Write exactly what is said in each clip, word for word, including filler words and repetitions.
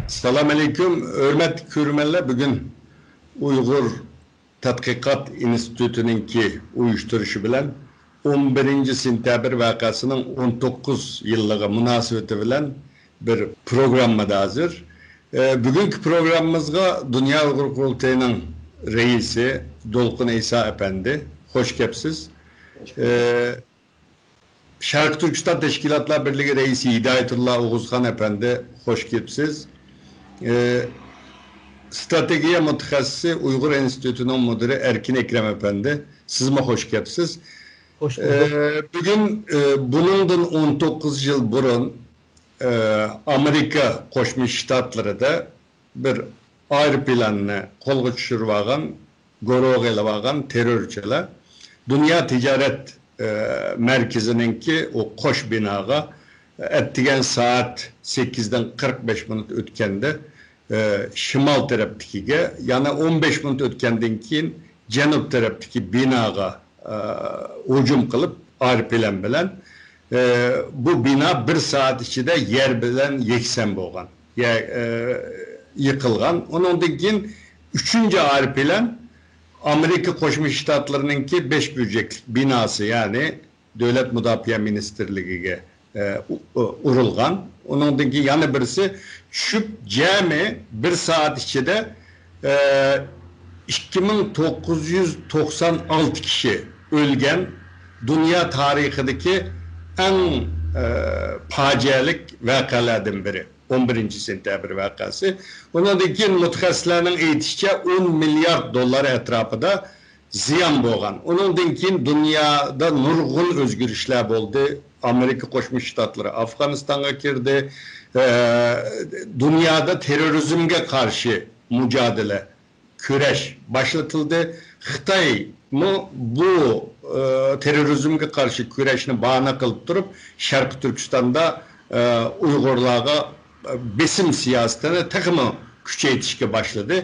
ئەسسالامۇ ئەلەيكۇم، ھۆرمەتلىك كۆرۈرمەنلەر. بۈگۈن ئۇيغۇر تەتقىقات ئىنستىتۇتىنىڭكى ئۇيۇشتۇرۇشى بىلەن ئون بىرىنچى سېنتەبىر ۋەقەسىنىڭ ئون توققۇز يىللىقى مۇناسىۋىتى بىلەن بىر پروگراممىدا ھازىر. ئە، بۈگۈنكى پروگراممىمىزغا دۇنيا ئۇيغۇر قۇرۇلتىيىنىڭ رەئىسى دولقۇن ئەيسا ئەپەندى، خوش كەپسىز. ئە، شەرقىي تۈركىستان تەشكىلاتلار بىرلىكى رەئىسى ھىدايەتۇللا ئوغۇزخان ئەپەندى، خوش كەپسىز. ئى، ئىستراتېگىيە مۇتەخەسسىسى، ئۇيغۇر ئىنستىتۇتىنىڭ مۇدىرى ئەركىن ئەكرەم ئەپەندى، سىزمۇ خوش كەپسىز. خوش بولدۇق. ئى، بۈگۈن، ئى، بۇنىڭدىن ئون توققۇز يىل بۇرۇن، ئى، ئامېرىكا قوشما شتاتلىرىدا بىر ئايروپىلاننى قولغا چۈشۈرۈۋالغان، گۇرۇھقا ئېلىۋالغان تېررورچىلار دۇنيا تىجارەت، ئە، مەركىزىنىڭكى ئۇ قوش بىناغا ئەتىگەن سائەت سەككىزدىن قىرىق بەش مىنۇت ئۆتكەندە، ئە، شىمال تەرەپتىكىگە، يەنە ئون بەش مىنۇت ئۆتكەندىن كېيىن جەنۇب تەرەپتىكى بىناغا، ئە، ھۇجۇم قىلىپ، ئايروپىلان بىلەن، ئە، بۇ بىنا بىر سائەت ئىچىدە يەر بىلەن يەكسان بولغان. يە-، ئە، يىقىلغان. ئۇنىڭدىن كېيىن ئۈچىنچى ئايروپىلان ئامېرىكا قوشما شتاتلىرىنىڭكى بەش بۇرجەكلىك بىناسى، يەنى دۆلەت مۇداپىئە مىنىستىرلىكىگە، ئە، ئۇ-، ئۇ-، ئۇرۇلغان. ئۇنىڭدىن كېيىن يەنە بىرسى چۈشۈپ، جەمئىي بىر سائەت ئىچىدە، ئە، ئىككى مىڭ توققۇز يۈز توقسان ئالتە كىشى ئۆلگەن دۇنيا تارىخىدىكى ئەڭ، ئە، پاجىئەلىك ۋەقەلەردىن بىرى. ئون بىرىنچى سېنتەبىر ۋەقەسى. ئۇنىڭدىن كېيىن مۇتەخەسسىسلەرنىڭ ئېيتىشىچە، ئون مىليارد دوللار ئەتراپىدا زىيان بولغان. ئۇنىڭدىن كېيىن دۇنيادا نۇرغۇن ئۆزگىرىشلەر بولدى. ئامېرىكا قوشما شتاتلىرى ئافغانىستانغا كىردى. ئە، دۇنيادا تېررورىزمگە قارشى مۇجادىلە، كۈرەش باشلىتىلدى. خىتايمۇ بۇ، ئە، تېررورىزمگە قارشى كۈرەشنى باھانە قىلىپ تۇرۇپ، شەرقىي تۈركىستاندا، ئە، ئۇيغۇرلارغا بېسىم سىياسىتىنى تېخىمۇ كۈچەيتىشكە باشلىدى.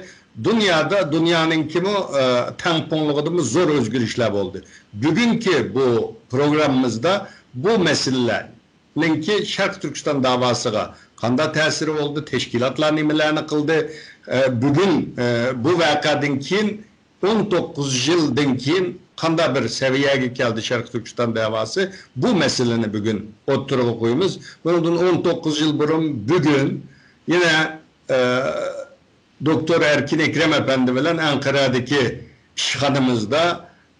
دۇنيادا، دۇنيانىڭكىمۇ، ئە، تەڭپۇڭلۇقىدىمۇ زور ئۆزگىرىشلەر بولدى. بۈگۈنكى بۇ پروگراممىمىزدا بۇ مەسىلىلەرنىڭكى شەرقىي تۈركىستان داۋاسىغا قانداق تەسىرى بولدى، تەشكىلاتلار نېمىلەرنى قىلدى، ئە، بۈگۈن، ئە، بۇ ۋەقەدىن كېيىن ئون توققۇز يىلدىن كېيىن قانداق بىر سەۋىيەگە كەلدى شەرقىي تۈركىستان دەۋاسى؟ بۇ مەسىلىنى بۈگۈن ئوتتۇرىغا قويىمىز. بۇنىڭدىن ئون توققۇز يىل بۇرۇن بۈگۈن يەنە، ئە، دوكتور ئەركىن ئەكرەم ئەپەندى بىلەن ئەنقەرەدىكى ئىشخانىمىزدا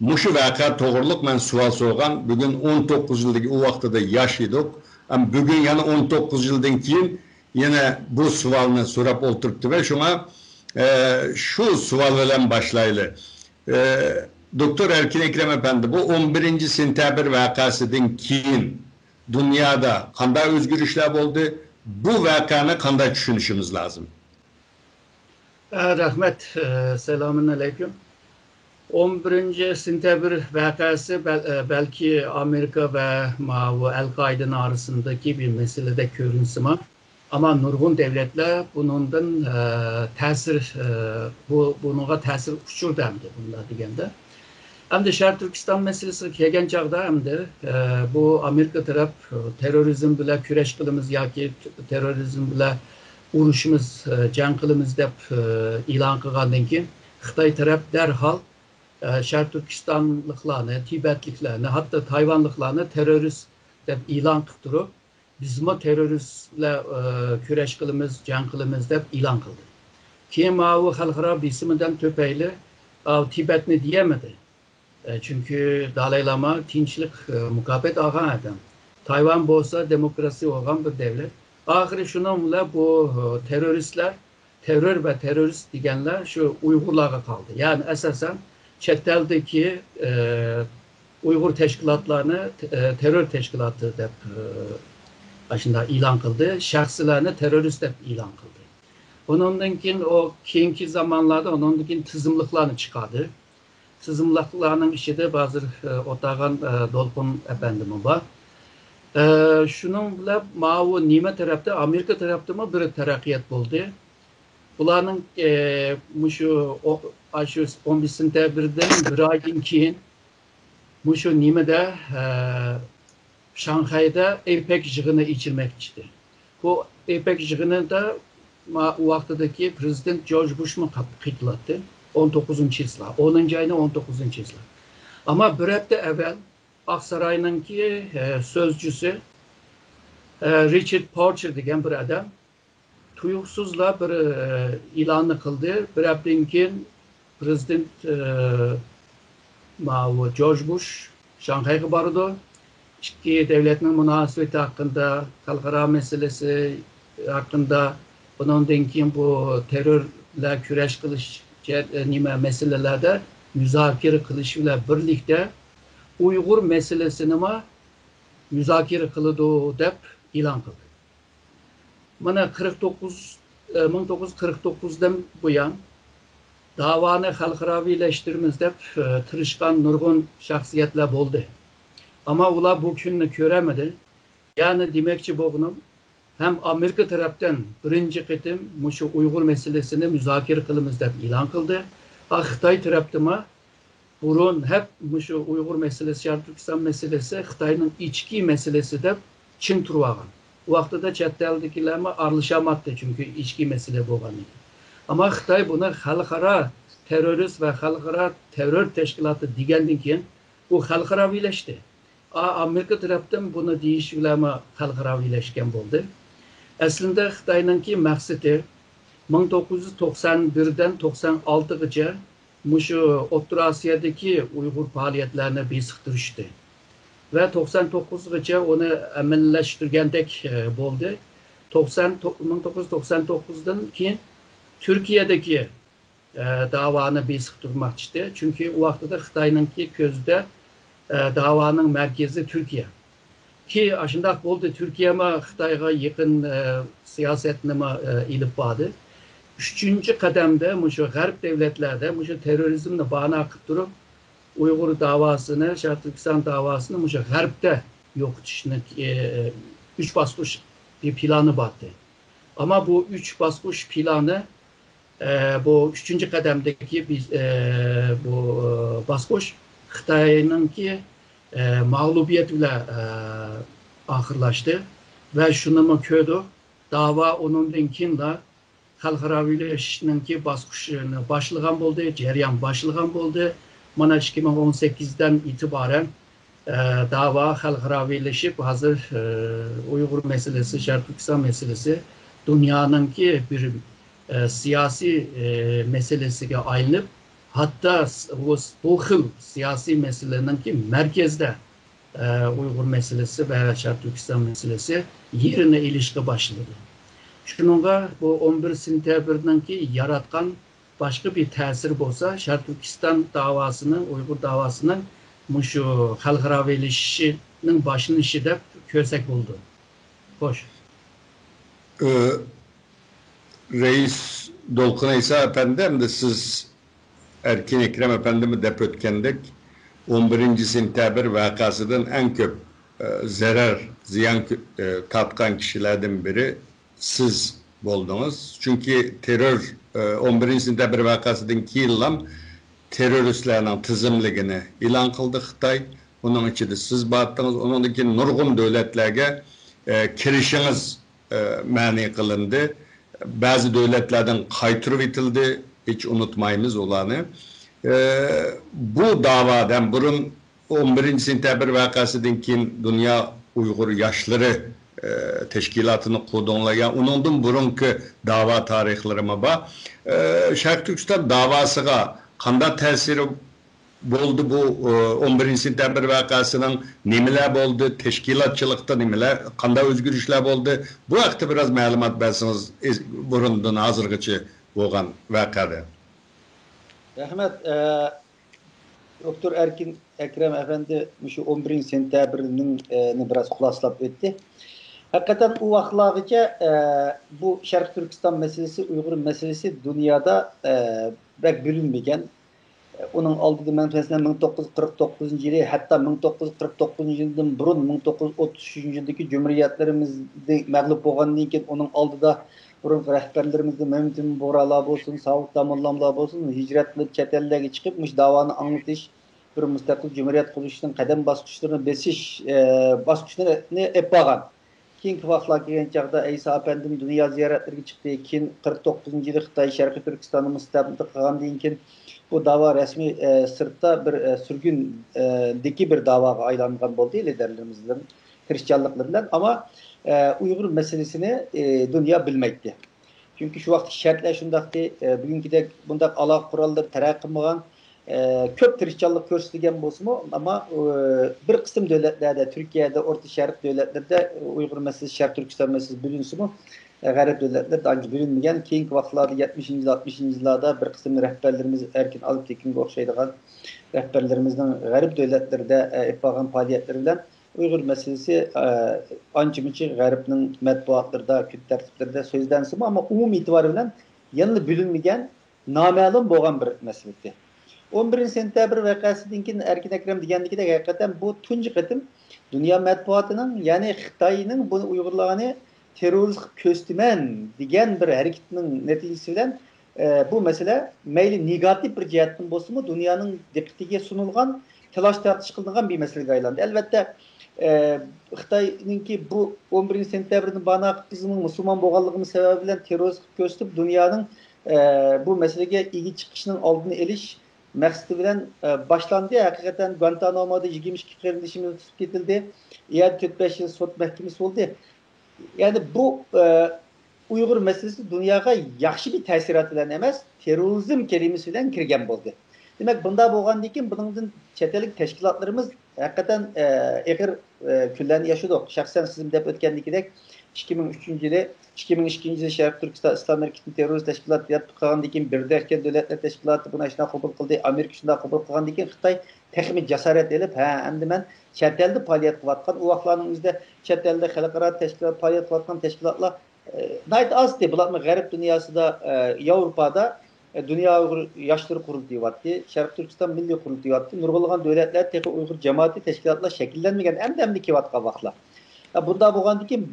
مۇشۇ ۋەقە توغرۇلۇق مەن سوئال سورىغان. بۈگۈن ئون توققۇز يىلدىكى، ئۇ ۋاقتىدا ياش ئىدۇق. ئەم، بۈگۈن يەنە ئون توققۇز يىلدىن كېيىن يەنە بۇ سوئالنى سوراپ ئولتۇرۇپتىمەن. شۇڭا، ئە، شۇ سوئال بىلەن باشلايلى. ئە، دوكتور ئەركىن ئەكرەم ئەپەندى، بۇ ئون بىرىنچى سېنتەبىر ۋەقەسىدىن كېيىن دۇنيادا قانداق ئۆزگىرىشلەر بولدى؟ بۇ ۋەقەنى قانداق چۈشىنىشىمىز لازىم؟ ئە، رەھمەت، ئە، سالامۇن ئەلەيكۇم. ئون بىرىنچى سېنتەبىر ۋەقەسى بەل-، ئە، بەلكى ئامېرىكا ۋە ماۋۇ ئەل-قائىدىنىڭ ئارىسىندىكى بىر مەسىلىدەك كۆرۈنسىمۇ، ئەمما نۇرغۇن دەۋلەتلەر بۇنىڭدىن، ئە، تەسىر، ئە، بۇ، بۇنىڭغا تەسىر ئۇچۇردى ئەمدى، بۇنداق دېگەندە. ئەمدى شەرقىي تۈركىستان مەسىلىسىگە كەلگەن چاغدا ئەمدى، ئە، بۇ ئامېرىكا تەرەپ، ئە، تېررورىزم بىلەن كۈرەش قىلىمىز ياكى تېررورىزم بىلەن ئۇرۇشىمىز، ئە، جەڭ قىلىمىز دەپ، ئە، ئېلان قىلغاندىن كېيىن، خىتاي تەرەپ دەرھال، ئە، شەرقىي تۈركىستانلىقلارنى، تىبەتلىكلەرنى، ھەتتا تايۋانلىقلارنى تېررورىست دەپ ئېلان قىلىپ تۇرۇپ، بىزمۇ تېررورىستلار، ئە، كۈرەش قىلىمىز، جەڭ قىلىمىز دەپ ئېلان قىلدى. كېيىن ماۋۇ خەلقئارا بېسىمىدىن تۈپەيلى، ئاۋۇ تىبەتنى دېيەلمىدى. ئە، چۈنكى دالاي لاما تىنچلىق، ئە، مۇكاپات ئالغان ئادەم. تايۋان بولسا دېموكراتىيە بولغان بىر دەۋلەت. ئاخىرى شۇنىڭ بىلەن بۇ، ئە، تېررورىستلار، تېررور ۋە تېررورىست دېگەنلەر شۇ ئۇيغۇرلارغا قالدى. يەنى ئاساسەن چەت ئەلدىكى، ئە، ئۇيغۇر تەشكىلاتلارنى، ئە، تېررور تەشكىلاتى دەپ، ئە، ئاشۇنداق ئېلان قىلدى. شەخسلەرنى تېررورىست دەپ ئېلان قىلدى. ئۇنىڭدىن كېيىن ئۇ كېيىنكى زامانلاردا ئۇنىڭدىن كېيىن تىزىملىقلارنى چىقاردى. تىزىملىقلارنىڭ ئىچىدە ھازىر، ئە، ئولتۇرغان، ئە، دولقۇن ئەپەندىمۇ بار. ئە، شۇنىڭ بىلەن ماۋۇ نېمە تەرەپتە، ئامېرىكا تەرەپتىمۇ بىر تەرەققىيات بولدى. بۇلارنىڭ، ئە، مۇشۇ ئو-، ئاشۇ ئون بىرىنچى سېنتەبىردىن بىر ئايدىن كېيىن مۇشۇ نېمىدە، ئە، شاڭخەيدە ئېپەك يىغىنى ئېچىلمەكچى ئىدى. بۇ ئېپەك يىغىنىدا ما-، ۋاقتىدىكى پرېزىدېنت جورج بۇشمۇ قاپ-، قېتىلاتتى. ئون توققۇزىنچى چىسلا، ئونىنچى ئاينىڭ ئون توققۇزىنچى چىسلا. ئەمما بىر ھەپتە ئەۋۋەل ئاقساراينىڭكى، ئە، سۆزچىسى، ئە، رىچارد پورچېر دېگەن بىر ئادەم تۇيۇقسىزلا بىر، ئە، ئېلاننى قىلدى. بىر ھەپتىدىن كېيىن پرېزىدېنت، ئە، ماۋۇ جورج بۇش شاڭخەيگە بارىدۇ. ئىككى دۆلەتنىڭ مۇناسىۋىتى ھەققىدە، خەلقئارا مەسىلىسى ھەققىدە، بۇنىڭدىن كېيىن بۇ تېررورلار كۈرەش قىلىش جە-، نېمە مەسىلىلەردە مۇزاكىرە قىلىش بىلەن بىرلىكتە ئۇيغۇر مەسىلىسىنىمۇ مۇزاكىرە قىلىدۇ دەپ ئېلان قىلدى. مانا قىرىق توققۇز، ئە، مىڭ توققۇز يۈز قىرىق توققۇزدىن بۇيان داۋانى خەلقئاراۋىلەشتۈرىمىز دەپ، ئە، تىرىشقان نۇرغۇن شەخسىيەتلەر بولدى. ئەمما ئۇلار بۇ كۈننى كۆرەلمىدى. يەنى دېمەكچى بولغىنىم، ھەم ئامېرىكا تەرەپتىن بىرىنچى قېتىم مۇشۇ ئۇيغۇر مەسىلىسىنى مۇزاكىرە قىلىمىز دەپ ئېلان قىلدى. ھە، خىتاي تەرەپتىمۇ بۇرۇن ھەپ مۇشۇ ئۇيغۇر مەسىلىسى، شەرقىي تۈركىستان مەسىلىسى خىتاينىڭ ئىچكى مەسىلىسى دەپ چىڭ تۇرۇۋالغان. ئۇ ۋاقتىدا چەت ئەلدىكىلەرمۇ ئارىلىشالمايتتى، چۈنكى ئىچكى مەسىلە بولغاندىن كېيىن. ئەمما خىتاي بۇنى خەلقئارا تېررورىست ۋە خەلقئارا تېررور تەشكىلاتى دېگەندىن كېيىن، ئۇ خەلقئاراۋىلەشتى. ئا-، ئامېرىكا تەرەپتىن بۇنى دېيىش بىلەنمۇ خەلقئاراۋىلەشكەن بولدى. ئەسلىندە خىتاينىڭكى مەقسىتى مىڭ توققۇز يۈز توقسان بىردىن توقسان ئالتىغىچە مۇشۇ ئوتتۇرا ئاسىيادىكى ئۇيغۇر پائالىيەتلەرنى بېسىقتۇرۇشتى. ۋە توقسان توققۇزغىچە ئۇنى ئەمەلىيلەشتۈرگەندەك، ئە، بولدى. توقسان، مىڭ توققۇز يۈز توقسان توققۇزدىن كېيىن تۈركىيەدىكى، ئە، داۋانى بېسىقتۇرماقچىدى. چۈنكى ئۇ ۋاقتىدا خىتاينىڭكى كۆزىدە، ئە، داۋانىڭ مەركىزى تۈركىيە. كى ئاشۇنداق بولدى، تۈركىيەمۇ خىتايغا يېقىن، ئە، سىياسەتنىمۇ، ئە، ئېلىپ باردى. ئۈچىنچى قەدەمدە مۇشۇ غەرب دۆلەتلەردە مۇشۇ تېررورىزمنى بانا قىلىپ تۇرۇپ، ئۇيغۇر داۋاسىنى، شەرقىي تۈركىستان داۋاسىنى مۇشۇ غەربتە يوقىتىشنى، ئە، ئۈچ باسقۇچ بىر پىلانى بار ئىدى. ئەمما بۇ ئۈچ باسقۇچ پىلانى، ئە، بۇ ئۈچىنچى قەدەمدىكى بىز، ئە، بۇ، ئە، باسقۇچ خىتاينىڭكى، ئە، مەغلۇبىيەت بىلەن، ئە، ئاخىرلاشتى. ۋە شۇنىمۇ كۆردۇق، داۋا ئۇنىڭدىن كېيىنلا خەلقئاراۋىلىشىشنىڭكى باسقۇچىنى باشلىغان بولدى، جەريان باشلىغان بولدى. مانا ئىككى مىڭ ئون سەككىزدىن ئېتىبارەن، ئە، داۋا خەلقئاراۋىلىشىپ، ھازىر، ئە، ئۇيغۇر مەسىلىسى، شەرقىي تۈركىستان مەسىلىسى دۇنيانىڭكى بىر، ئە، سىياسىي، ئە، مەسىلىسىگە ئايلىنىپ، ھەتتا س-، بۇ، بۇ خىل سىياسىي مەسىلىنىڭكى مەركەزدە ئە، ئۇيغۇر مەسىلىسى ۋە شەرقىي تۈركىستان مەسىلىسى يېرىنى ئېلىشقا باشلىدى. شۇنىڭغا بۇ ئون بىر سېنتەبىرنىڭكى ياراتقان باشقا بىر تەسىرى بولسا، شەرقىي تۈركىستان داۋاسىنىڭ، ئۇيغۇر داۋاسىنىڭ مۇشۇ خەلقئاراۋىلىشىشىنىڭ باشلىنىشى دەپ كۆرسەك بولىدۇ. خوش. ئە، رەئىس دولقۇن ئەيسا ئەپەندى، ئەمدى سىز ئەركىن ئەكرەم ئەپەندىمۇ دەپ ئۆتكەندەك، ئون بىرىنچى سېنتەبىر ۋەقەسىدىن ئەڭ كۆپ، ئە، زەرەر، زىيان كۆ-، ئە، تارتقان كىشىلەردىن بىرى سىز بولدىڭىز. چۈنكى تېررور، ئە، ئون بىرىنچى سېنتەبىر ۋەقەسىدىن كېيىنلام تېررورىستلارنىڭ تىزىملىكىنى ئېلان قىلدى خىتاي. ئۇنىڭ ئىچىدە سىز بار ئىدىڭىز. ئۇنىڭدىن كېيىن نۇرغۇن دۆلەتلەرگە، ئە، كىرىشىڭىز ئە، مەنئى قىلىندى. بەزى دۆلەتلەردىن قايتۇرۇۋېتىلدى. ھېچ ئۇنتۇمايمىز ئۇلارنى. ئە، بۇ داۋادىن بۇرۇن ئون بىرىنچى سېنتەبىر ۋەقەسىدىن كېيىن دۇنيا ئۇيغۇر ياشلىرى، ئە، تەشكىلاتىنى قۇردۇڭلار. يا ئۇنىڭدىن بۇرۇنقى داۋا تارىخلىرىمۇ بار. ئە، شەرقىي تۈركىستان داۋاسىغا قانداق تەسىرى بولدى بۇ، ئون بىرىنچى سېنتەبىر ۋەقەسىنىڭ نېمىلەر بولدى، تەشكىلاتچىلىقتا نېمىلەر، قانداق ئۆزگىرىشلەر بولدى؟ بۇ ھەقتە بىراز مەلۇمات بەرسىڭىز، ئىز-، بۇرۇندىن ھازىرغىچە بولغان ۋەقەدە. رەھمەت. ئە، دوكتور ئەركىن ئەكرەم ئەپەندى مۇشۇ ئون بىرىنچى سېنتەبىرنىڭ، ئە، نى بىراز خۇلاسىلاپ ئۆتتى. ھەقىقەتەن ئۇ ۋاقىتلارغىچە، ئە، بۇ شەرقىي تۈركىستان مەسىلىسى، ئۇيغۇر مەسىلىسى دۇنيادا، ئە، بەك بىلىنمىگەن. ئۇنىڭ ئالدىدا مەن، مەسىلەن، مىڭ توققۇز يۈز قىرىق توققۇزىنچى يىلى، ھەتتا مىڭ توققۇز يۈز قىرىق توققۇزىنچى يىلدىن بۇرۇن، مىڭ توققۇز يۈز ئوتتۇز ئۈچىنچى يىلدىكى جۇمھۇرىيەتلىرىمىز مەغلۇپ بولغاندىن كېيىن، ئۇنىڭ ئالدىدا بۇرۇنقى رەھبەرلىرىمىزدىن مەمتىمىن بۇغرالار بولسۇن، ساۋۇت داموللاملار بولسۇن، ھىجرەت قىلىپ چەت ئەللەرگە چىقىپ، مۇشۇ داۋانى ئاڭلىتىش، بىر مۇستەقىل جۇمھۇرىيەت قۇرۇشنىڭ قەدەم باسقۇچلىرىنى بېسىش، ئە، باسقۇچلىرىنى ئېلىپ بارغان. كېيىنكى ۋاقىتلار كەلگەن چاغدا ئەيسا ئەپەندىمۇ دۇنيا زىيارەتلىرىگە چىقتى. كېيىن قىرىق توققۇزىنچى يىلى خىتاي شەرقىي تۈركىستاننى مۇستەملىكە قىلغاندىن كېيىن بۇ داۋا رەسمىي، ئە، سىرتتا بىر، ئە، سۈرگۈندىكى بىر داۋاغا ئايلانغان بولدى لىدەرلىرىمىزنىڭ تىرىشچانلىقلىرى بىلەن. ئەمما، ئە، ئۇيغۇر مەسىلىسىنى، ئە، دۇنيا بىلمەيتتى. چۈنكى شۇ ۋاقىتتىكى شەرتلەر شۇنداقتى، ئە، بۈگۈنكىدەك بۇنداق ئالاقە قوراللىرى تەرەققىي قىلمىغان، ئە، كۆپ تىرىشچانلىق كۆرسىتىلگەن بولسىمۇ، ئەمما، ئە، بىر قىسىم دۆلەتلەردە، تۈركىيەدە، ئورتا شەرق دۆلەتلىرىدە ئۇيغۇر مەسىلىسى، شەرقىي تۈركىستان مەسىلىسى بۆلۈنسىمۇ، ئە، غەرب دۆلەتلىرىدە ئانچە بۆلۈنمىگەن. كېيىنكى ۋاقىتلاردا، يەتمىشىنچى يىل، ئاتمىشىنچى يىللاردا بىر قىسىم رەھبەرلىرىمىز، ئەركىن ئالپتېكىنگە ئوخشايدىغان رەھبەرلىرىمىزنىڭ غەرب دۆلەتلىرىدە، ئە، ئېلىپ بارغان پائالىيەتلىرى بىلەن ئۇيغۇر مەسىلىسى، ئە، ئانچە-مۇنچە غەربنىڭ مەتبۇئاتلىرىدا، كۈن تەرتىپلىرىدە سۆزلەنسىمۇ، ئەمما ئومۇمىي ئېتىبارى بىلەن يەنىلا بۆلۈنمىگەن، نامەلۇم بولغان بىر مەسىلە ئىدى. ئون بىرىنچى سېنتەبىر ۋەقەسىدىن كېيىن ئەركىن ئەكرەم دېگەندىكىدەك، ھەقىقەتەن بۇ تۇنجى قېتىم دۇنيا مەتبۇئاتىنىڭ، يەنى خىتاينىڭ بۇنى ئۇيغۇرلارنى تېررورىست قىلىپ كۆرسىتىمەن دېگەن بىر ھەرىكىتىنىڭ نەتىجىسى بىلەن، ئە، بۇ مەسىلە مەيلى نېگاتىپ بىر جەھەتتىن بولسىمۇ، دۇنيانىڭ دىققىتىگە سۇنۇلغان، تالاش-تارتىش قىلىنغان بىر مەسىلىگە ئايلاندى. ئەلۋەتتە، ئە، خىتاينىڭكى بۇ ئون بىرىنچى سېنتەبىردىن بۇيانا بىزنىڭ مۇسۇلمان بولغانلىقىمىز سەۋەبى بىلەن تېررورىست قىلىپ كۆرسىتىپ، دۇنيانىڭ، ئە، بۇ مەسىلىگە ئىگە چىقىشنىڭ ئالدىنى ئېلىش مەقسىتى بىلەن، ئە، باشلاندى. ھەقىقەتەن گۇانتانامودا يىگىرمە ئىككى قېرىندىشىمىز تۇتۇپ كېتىلدى. يەنە تۆت بەش يىل سوت مەھكىمىسى بولدى. يەنى بۇ، ئە، ئۇيغۇر مەسىلىسى دۇنياغا ياخشى بىر تەسىرات بىلەن ئەمەس، تېررورىزم كەلىمىسى بىلەن كىرگەن بولدى. دېمەك، بۇنداق بولغاندىن كېيىن بۇنىڭدىن چەت ئەللىك تەشكىلاتلىرىمىز ھەقىقەتەن، ئە، ئېغىر، ئە، كۈنلەرنى ياشىدۇق. شەخسەن سىزمۇ دەپ ئۆتكەندىكىدەك، ئىككى مىڭ ئۈچىنچى يىلى، ئىككى مىڭ ئىككىنچى يىلى شەرقىي تۈركىستان ئىسلام ھەرىكىتىنى تېررورىست تەشكىلات دەپ قىلغاندىن كېيىن، بىرلەشكەن دۆلەتلەر تەشكىلاتى بۇنى ئاشۇنداق قوبۇل قىلدى، ئامېرىكا شۇنداق قوبۇل قىلغاندىن كېيىن خىتاي تېخىمۇ جاسارەت ئېلىپ، ھە، ئەمدى مەن چەت ئەلدە پائالىيەت قىلىۋاتقان، ئۇ ۋاقىتلارنىڭ ئۆزىدە چەت ئەلدە خەلقئارا تەشكىلات، پائالىيەت قىلىۋاتقان تەشكىلاتلار، ئە، ناھايىتى ئازدى. بۇلارمۇ غەرب دۇنياسىدا، ئە، ياۋروپادا، ئە، دۇنيا ئۇيغۇر ياشلىرى قۇرۇلتىيى بارتتى، شەرقىي تۈركىستان مىللىي قۇرۇلتىيى بارتتى، نۇرغۇنلىغان دۆلەتلەر تېخى ئۇيغۇر جامائىتى تەشكىلاتلار شەكىللەنمىگەن، ئەمدى ئەمدى كېلىۋاتقان ۋاقىتلار. ئە، بۇنداق بولغاندىكىن،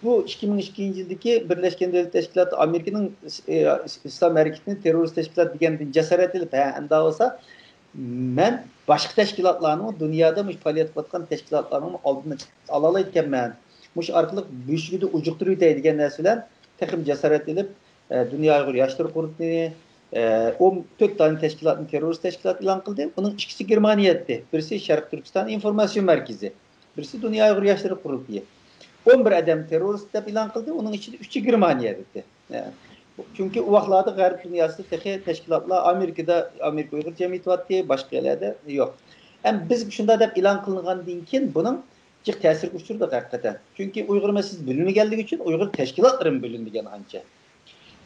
بۇ ئىككى مىڭ ئىككىنچى يىلدىكى بىرلەشكەن دۆلەتلەر تەشكىلاتى ئامېرىكىنىڭ، ئى، ئىسلام ھەرىكىتىنى تېررورىست تەشكىلات دېگەندىن جاسارەت ئېلىپ، ھە، ئەمدى بولسا مەن باشقا تەشكىلاتلارنىڭ، دۇنيادا مۇشۇ پائالىيەت قىلىۋاتقان تەشكىلاتلارنىڭ ئالدىنى ئالالايدىكەنمەن. مۇشۇ ئارقىلىق مۈشۈكىدە ئۇجۇقتۇرۇۋېتەي دېگەن نەرسە بىلەن تېخىمۇ جاسارەت ئېلىپ، ئە، دۇنيا ئۇيغۇر ياشلىرى قۇرۇلتىيىنى، ئە، ئون تۆت دانە تەشكىلاتنى تېررورىست تەشكىلات ئېلان قىلدى. ئۇنىڭ ئىككىسى گېرمانىيە ئىدى. بىرسى شەرقىي تۈركىستان ئىنفورماتسىيە مەركىزى. بىرسى دۇنيا ئۇيغۇر ياشلىرى قۇرۇلتىيى. ئون بىر ئادەم تېررورىست دەپ ئېلان قىلدى، ئۇنىڭ ئىچىدە ئۈچى گېرمانىيە ئىدى. چۈنكى ئۇ ۋاقىتلاردا غەرب دۇنياسىدا تېخى تەشكىلاتلار ئامېرىكىدا، ئامېرىكا ئۇيغۇر جەمئىيىتى بارتتى، باشقا يەرلەردە يوق. ئەمما بىز شۇنداق دەپ ئېلان قىلىنغاندىن كېيىن بۇنىڭ جىق تەسىرگە ئۇچرىدۇق ھەقىقەتەن. چۈنكى ئۇيغۇر مەسىلىسى بۆلۈنمىگەنلىكى ئۈچۈن ئۇيغۇر تەشكىلاتلىرىمۇ بۆلۈنمىگەن ئانچە.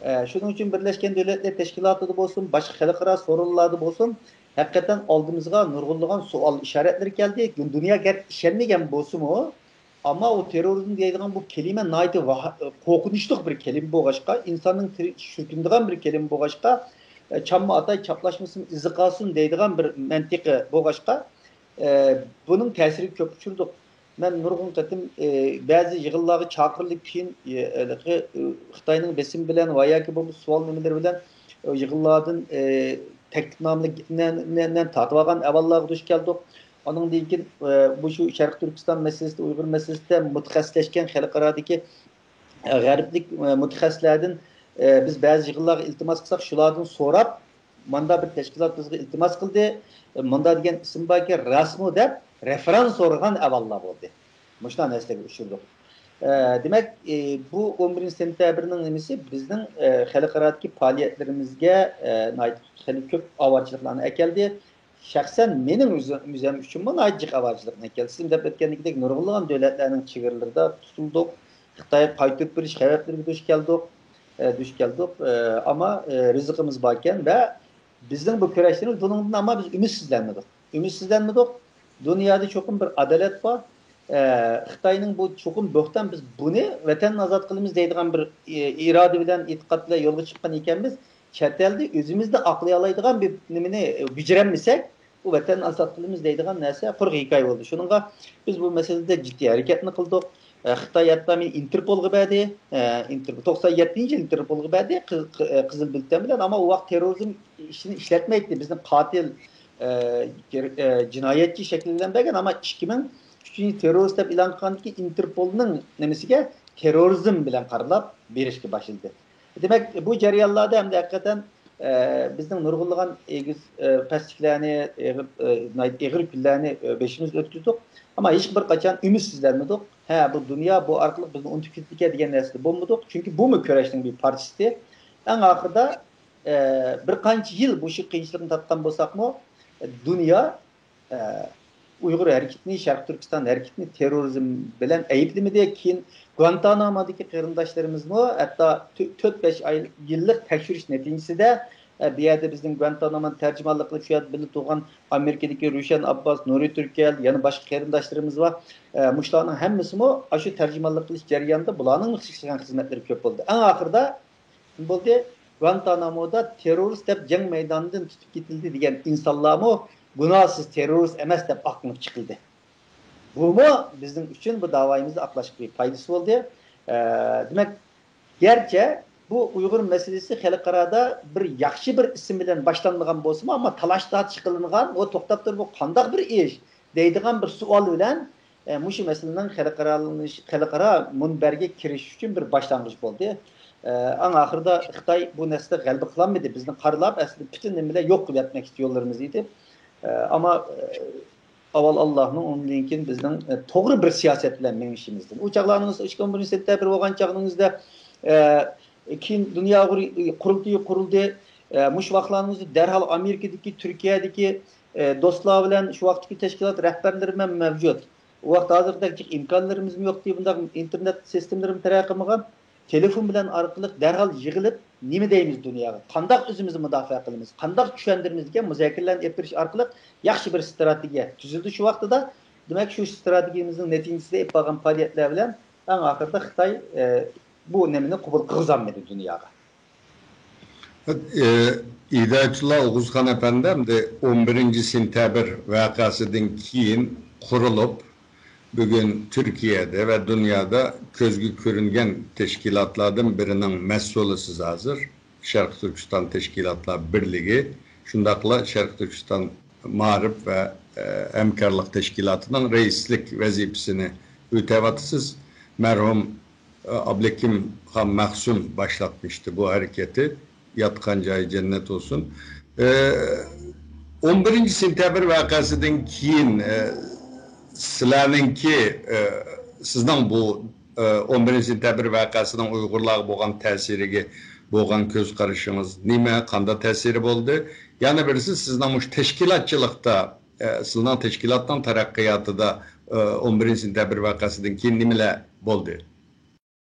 ئە، شۇنىڭ ئۈچۈن بىرلەشكەن دۆلەتلەر تەشكىلاتىدا بولسۇن، باشقا خەلقئارا سورۇنلاردا بولسۇن، ھەقىقەتەن ئالدىمىزغا نۇرغۇنلىغان سوئال ئىشارەتلىرى كەلدى. دۇنيا گەرچە ئىشەنمىگەن بولسىمۇ، ئەمما ئۇ تېررورىزم دەيدىغان بۇ كەلىمە ناھايىتى ۋاھ-، قورقۇنچلۇق بىر كەلىمە بولغاچقا، ئىنساننىڭ تىرى چۈشۈركۈنىدىغان بىر كەلىمە بولغاچقا، ئە، چامما ئاتاي چاپلاشمىسۇن، ئىزى قالسۇن دەيدىغان بىر مەنتىقى بولغاچقا، ئە، بۇنىڭ تەسىرىگە كۆپ ئۇچرىدۇق. مەن نۇرغۇن قېتىم، ئى، بەزى يىغىنلارغا چاقىرىلىپ كېيىن، ئى، ھېلىقى، ئى، خىتاينىڭ بېسىمى بىلەن ۋە ياكى بولمىسا سوئال نېمىلىرى بىلەن، ئى، يىغىنلاردىن، ئى، تەكلىپنامىلەر نى-، نى-، نى تارتىۋالغان ئەھۋاللارغا دۇچ كەلدۇق. ئانىڭدىن كېيىن، ئى، مۇشۇ شەرقىي تۈركىستان مەسىلىسىدە، ئۇيغۇر مەسىلىسىدە مۇتەخەسسىسلەشكەن خەلقئارادىكى، ئى، غەربلىك، ئى، مۇتەخەسسىسلەردىن، ئى، بىز بەزى يىغىنلارغا ئىلتىماس قىلساق، شۇلاردىن سوراپ، ماندا بىر تەشكىلات بىزگە ئىلتىماس قىلدى، ماندا دېگەن ئىسىم باركەن، راسمۇ دەپ رېفېرانس سورىغان ئەھۋاللار بولدى. مۇشۇنداق نەرسىلەرگە ئۇچرىدۇق. ئە، دېمەك، ئى، بۇ ئون بىرىنچى سېنتەبىرنىڭ نېمىسى بىزنىڭ، ئە، خەلقئارادىكى پائالىيەتلىرىمىزگە، ئە، ناھايىتى خېلى كۆپ ئاۋارىچىلىقلارنى ئەكەلدى. شەخسەن مېنىڭ ئۆزۈم، ئۆزۈم ئۈچۈنمۇ ناھايىتى جىق ئاۋارىچىلىقنى ئەكەلدى. سىزمۇ دەپ ئۆتكەندىكىدەك نۇرغۇنلىغان دۆلەتلەرنىڭ چېگرىلىرىدا تۇتۇلدۇق. خىتايغا قايتۇرۇپ بېرىش خەۋپلىرىگە دۇچ كەلدۇق. ئە، دۇچ كەلدۇق. ئە، ئەمما، ئە، رىزقىمىز باركەن ۋە بىزنىڭ بۇ كۈرەشلىرىمىز بۇنىڭدىن ئەمما بىز ئۈمىدسىزلەنمىدۇق. ئۈمىدسىزلەنمىدۇق. دۇنيادا چوقۇم بىر ئادالەت بار. ئە، خىتاينىڭ بۇ چوقۇم بۆھتان، بىز بۇنى ۋەتەننى ئازاد قىلىمىز دەيدىغان بىر، ئە، ئىرادە بىلەن، ئېتىقاد بىلەن يولغا چىققان ئىكەنمىز. چەت ئەلدە ئۆزىمىزنى ئاقلىيالايدىغان بىر نېمىنى، ئە، بېجىرەلمىسەك، بۇ ۋەتەننى ئازاد قىلىمىز دەيدىغان نەرسە قۇرۇق ھېكايە بولدى. شۇنىڭغا بىز بۇ مەسىلىدە جىددىي ھەرىكەتنى قىلدۇق. ئە، خىتاي ھەتتا مېنى ئىنتېرپولغا بەردى. ئە، ئىنتېرپول، توقسان يەتتىنچى يىلى ئىنتېرپولغا بەردى. قىز-، قى-، ئە، قىزىل بىلتەن بىلەن. ئەمما ئۇ ۋاقىت تېررورىزم ئىشىنى ئىشلەتمەيتتى. بىزنى قاتىل، ئە، جىر-، ئە، جىنايەتچى شەكلى بىلەن بەرگەن. ئەمما ئىككى مىڭ ئۈچىنچى تېررورىست دەپ ئېلان قىلغاندىكى ئىنتېرپولنىڭ نېمىسىگە تېررورىزم بىلەن قارىلاپ بېرىشكە باشلىدى. دېمەك، بۇ جەريانلاردا ھەمدە ھەقىقەتەن، ئە، بىزنىڭ نۇرغۇنلىغان ئېگىز، ئە، پەسلىكلەرنى، ئېغىر، ئە، ناھايىتى ئېغىر كۈنلەرنى، ئە، بېشىمىزدىن ئۆتكۈزدۇق. ئەمما ھېچ بىر قاچان ئۈمىدسىزلەنمىدۇق. ھە، بۇ دۇنيا بۇ ئارقىلىق بىزنى ئۇنتۇپ كېتىدىكەن دېگەن نەرسىدە بولمىدۇق. چۈنكى بۇمۇ كۈرەشنىڭ بىر پارچىسى. ئەڭ ئاخىرىدا، ئە، بىر قانچە يىل مۇشۇ قىيىنچىلىقنى تارتقان بولساقمۇ، ئە، دۇنيا، ئە، ئۇيغۇر ھەرىكىتىنى، شەرقىي تۈركىستان ھەرىكىتىنى تېررورىزم بىلەن ئەيىبلىمىدى. كېيىن گۇانتانامودىكى قېرىنداشلىرىمىزمۇ ھەتتا تۆ-، تۆت، بەش ئاي، يىللىق تەكشۈرۈش نەتىجىسىدە، ئە، بۇ يەردە بىزنىڭ گۇانتانامونى تەرجىمانلىق قىلىپ، شۇ يەردە بىللە تۇرغان ئامېرىكىدىكى روشەن ئابباس، نۇرى تۈركەل، يەنە باشقا قېرىنداشلىرىمىز بار. ئە، مۇشۇلارنىڭ ھەممىسىمۇ ئاشۇ تەرجىمانلىق قىلىش جەريانىدا بۇلارنىڭمۇ قىلغان خىزمەتلىرى كۆپ بولدى. ئەڭ ئاخىرىدا نېمە بولدى؟ گۇانتانامودا تېررورىست دەپ جەڭ مەيدانىدىن تۇتۇپ كېتىلدى دېگەن ئىنسانلارمۇ گۇناھسىز تېررورىست ئەمەس دەپ ئاقلىنىپ چىقىلدى. بۇمۇ بىزنىڭ ئۈچۈن بۇ داۋايىمىزنى ئاقلاشقا بىر پايدىسى بولدى. ئە، دېمەك، گەرچە بۇ ئۇيغۇر مەسىلىسى خەلقئارادا بىر ياخشى بىر ئىسىم بىلەن باشلانمىغان بولسىمۇ، ئەمما تالاش تارتىش قىلىنغان، ئۇ توختاپ تۇرۇپ، بۇ قانداق بىر ئىش دەيدىغان بىر سوئال بىلەن، ئە، مۇشۇ مەسىلىنىڭ خەلقئارالىنىش-، خەلقئارا مۇنبەرگە كىرىشى ئۈچۈن بىر باشلانغۇچ بولدى. ئە، ئەڭ ئاخىرىدا خىتاي بۇ نەرسىدە غەلىبە قىلالمىدى. بىزنى قارىلاپ، ئەسلىدە پۈتۈن نېمە بىلەن يوق قىلىپ يەتمەكچى يوللىرىمىزنى ئېتىپ. ئە، ئەمما، ئە، ئاۋۋال ئاللاھنىڭ، ئۇنىڭدىن كېيىن بىزنىڭ، ئە، توغرا بىر سىياسەت بىلەن مېڭىشىمىزدىن. ئۇ چاغلارنىڭىزدا ئىككى مىڭ ئون بىرىنچى سېنتەبىر بولغان چاغنىڭىزدا، ئە، كېيىن دۇنيا ئۇيغۇر قۇرۇلتىيى قۇرۇلدى. ئە، مۇشۇ ۋاقىتلارنىڭ ئۆزىدە دەرھال ئامېرىكىدىكى، تۈركىيەدىكى، ئە، دوستلار بىلەن شۇ ۋاقىتتىكى تەشكىلات رەھبەرلىرى بىلەن مەۋجۇت. ئۇ ۋاقىت ھازىرقىدەك ئىمكانلىرىمىزمۇ يوق ئىدى، بۇنداق ئىنتېرنېت سىستېمىلىرىمۇ تەرەققىي قىلمىغان. تېلېفون بىلەن ئارقىلىق دەرھال يىغىلىپ، نېمە دەيمىز دۇنياغا؟ قانداق ئۆزىمىزنى مۇداپىئە قىلىمىز؟ قانداق چۈشەندۈرىمىز دېگەن مۇزاكىرىلەرنى ئېلىپ بېرىش ئارقىلىق ياخشى بىر ئىستراتېگىيە تۈزۈلدى شۇ ۋاقتىدا. دېمەك، شۇ ئىستراتېگىيىمىزنىڭ نەتىجىسىدە ئېلىپ بارغان پائالىيەتلەر بىلەن ئەڭ ئاخىرىدا خىتاي، ئە، بۇ نېمىنى قوبۇل قىلغۇزالمىدى دۇنياغا. ئە، ئىدارىچىلار ئوغۇزخان ئەپەندى ئەمدى ئون بىرىنچى سېنتەبىر ۋەقەسىدىن كېيىن قۇرۇلۇپ، بۈگۈن تۈركىيەدە ۋە دۇنيادا كۆزگە كۆرۈنگەن تەشكىلاتلاردىن بىرىنىڭ مەسئۇلى سىز ھازىر. شەرقىي تۈركىستان تەشكىلاتلار بىرلىكى، شۇنداقلا شەرقىي تۈركىستان مائارىپ ۋە، ئە، ھەمكارلىق تەشكىلاتىنىڭ رەئىسلىك ۋەزىپىسىنى ئۆتەۋاتىسىز. مەرھۇم، ئە، ئابلىكىم خان مەخسۇم باشلاتمىشتى بۇ ھەرىكەتنى. ياتقان جايى جەننەت بولسۇن. ئە، ئون بىرىنچى سېنتەبىر ۋەقەسىدىن كېيىن، ئە، سىلەرنىڭكى، ئە، سىزنىڭ بۇ، ئە، ئون بىرىنچى سېنتەبىر ۋەقەسىنىڭ ئۇيغۇرلارغا بولغان تەسىرىگە بولغان كۆز قارىشىڭىز نېمە؟ قانداق تەسىرى بولدى؟ يەنە بىرسى، سىزنىڭ مۇشۇ تەشكىلاتچىلىقتا، ئە، سىزنىڭ تەشكىلاتنىڭ تەرەققىياتىدا، ئە، ئون بىرىنچى سېنتەبىر ۋەقەسىدىن كېيىن نېمىلەر بولدى؟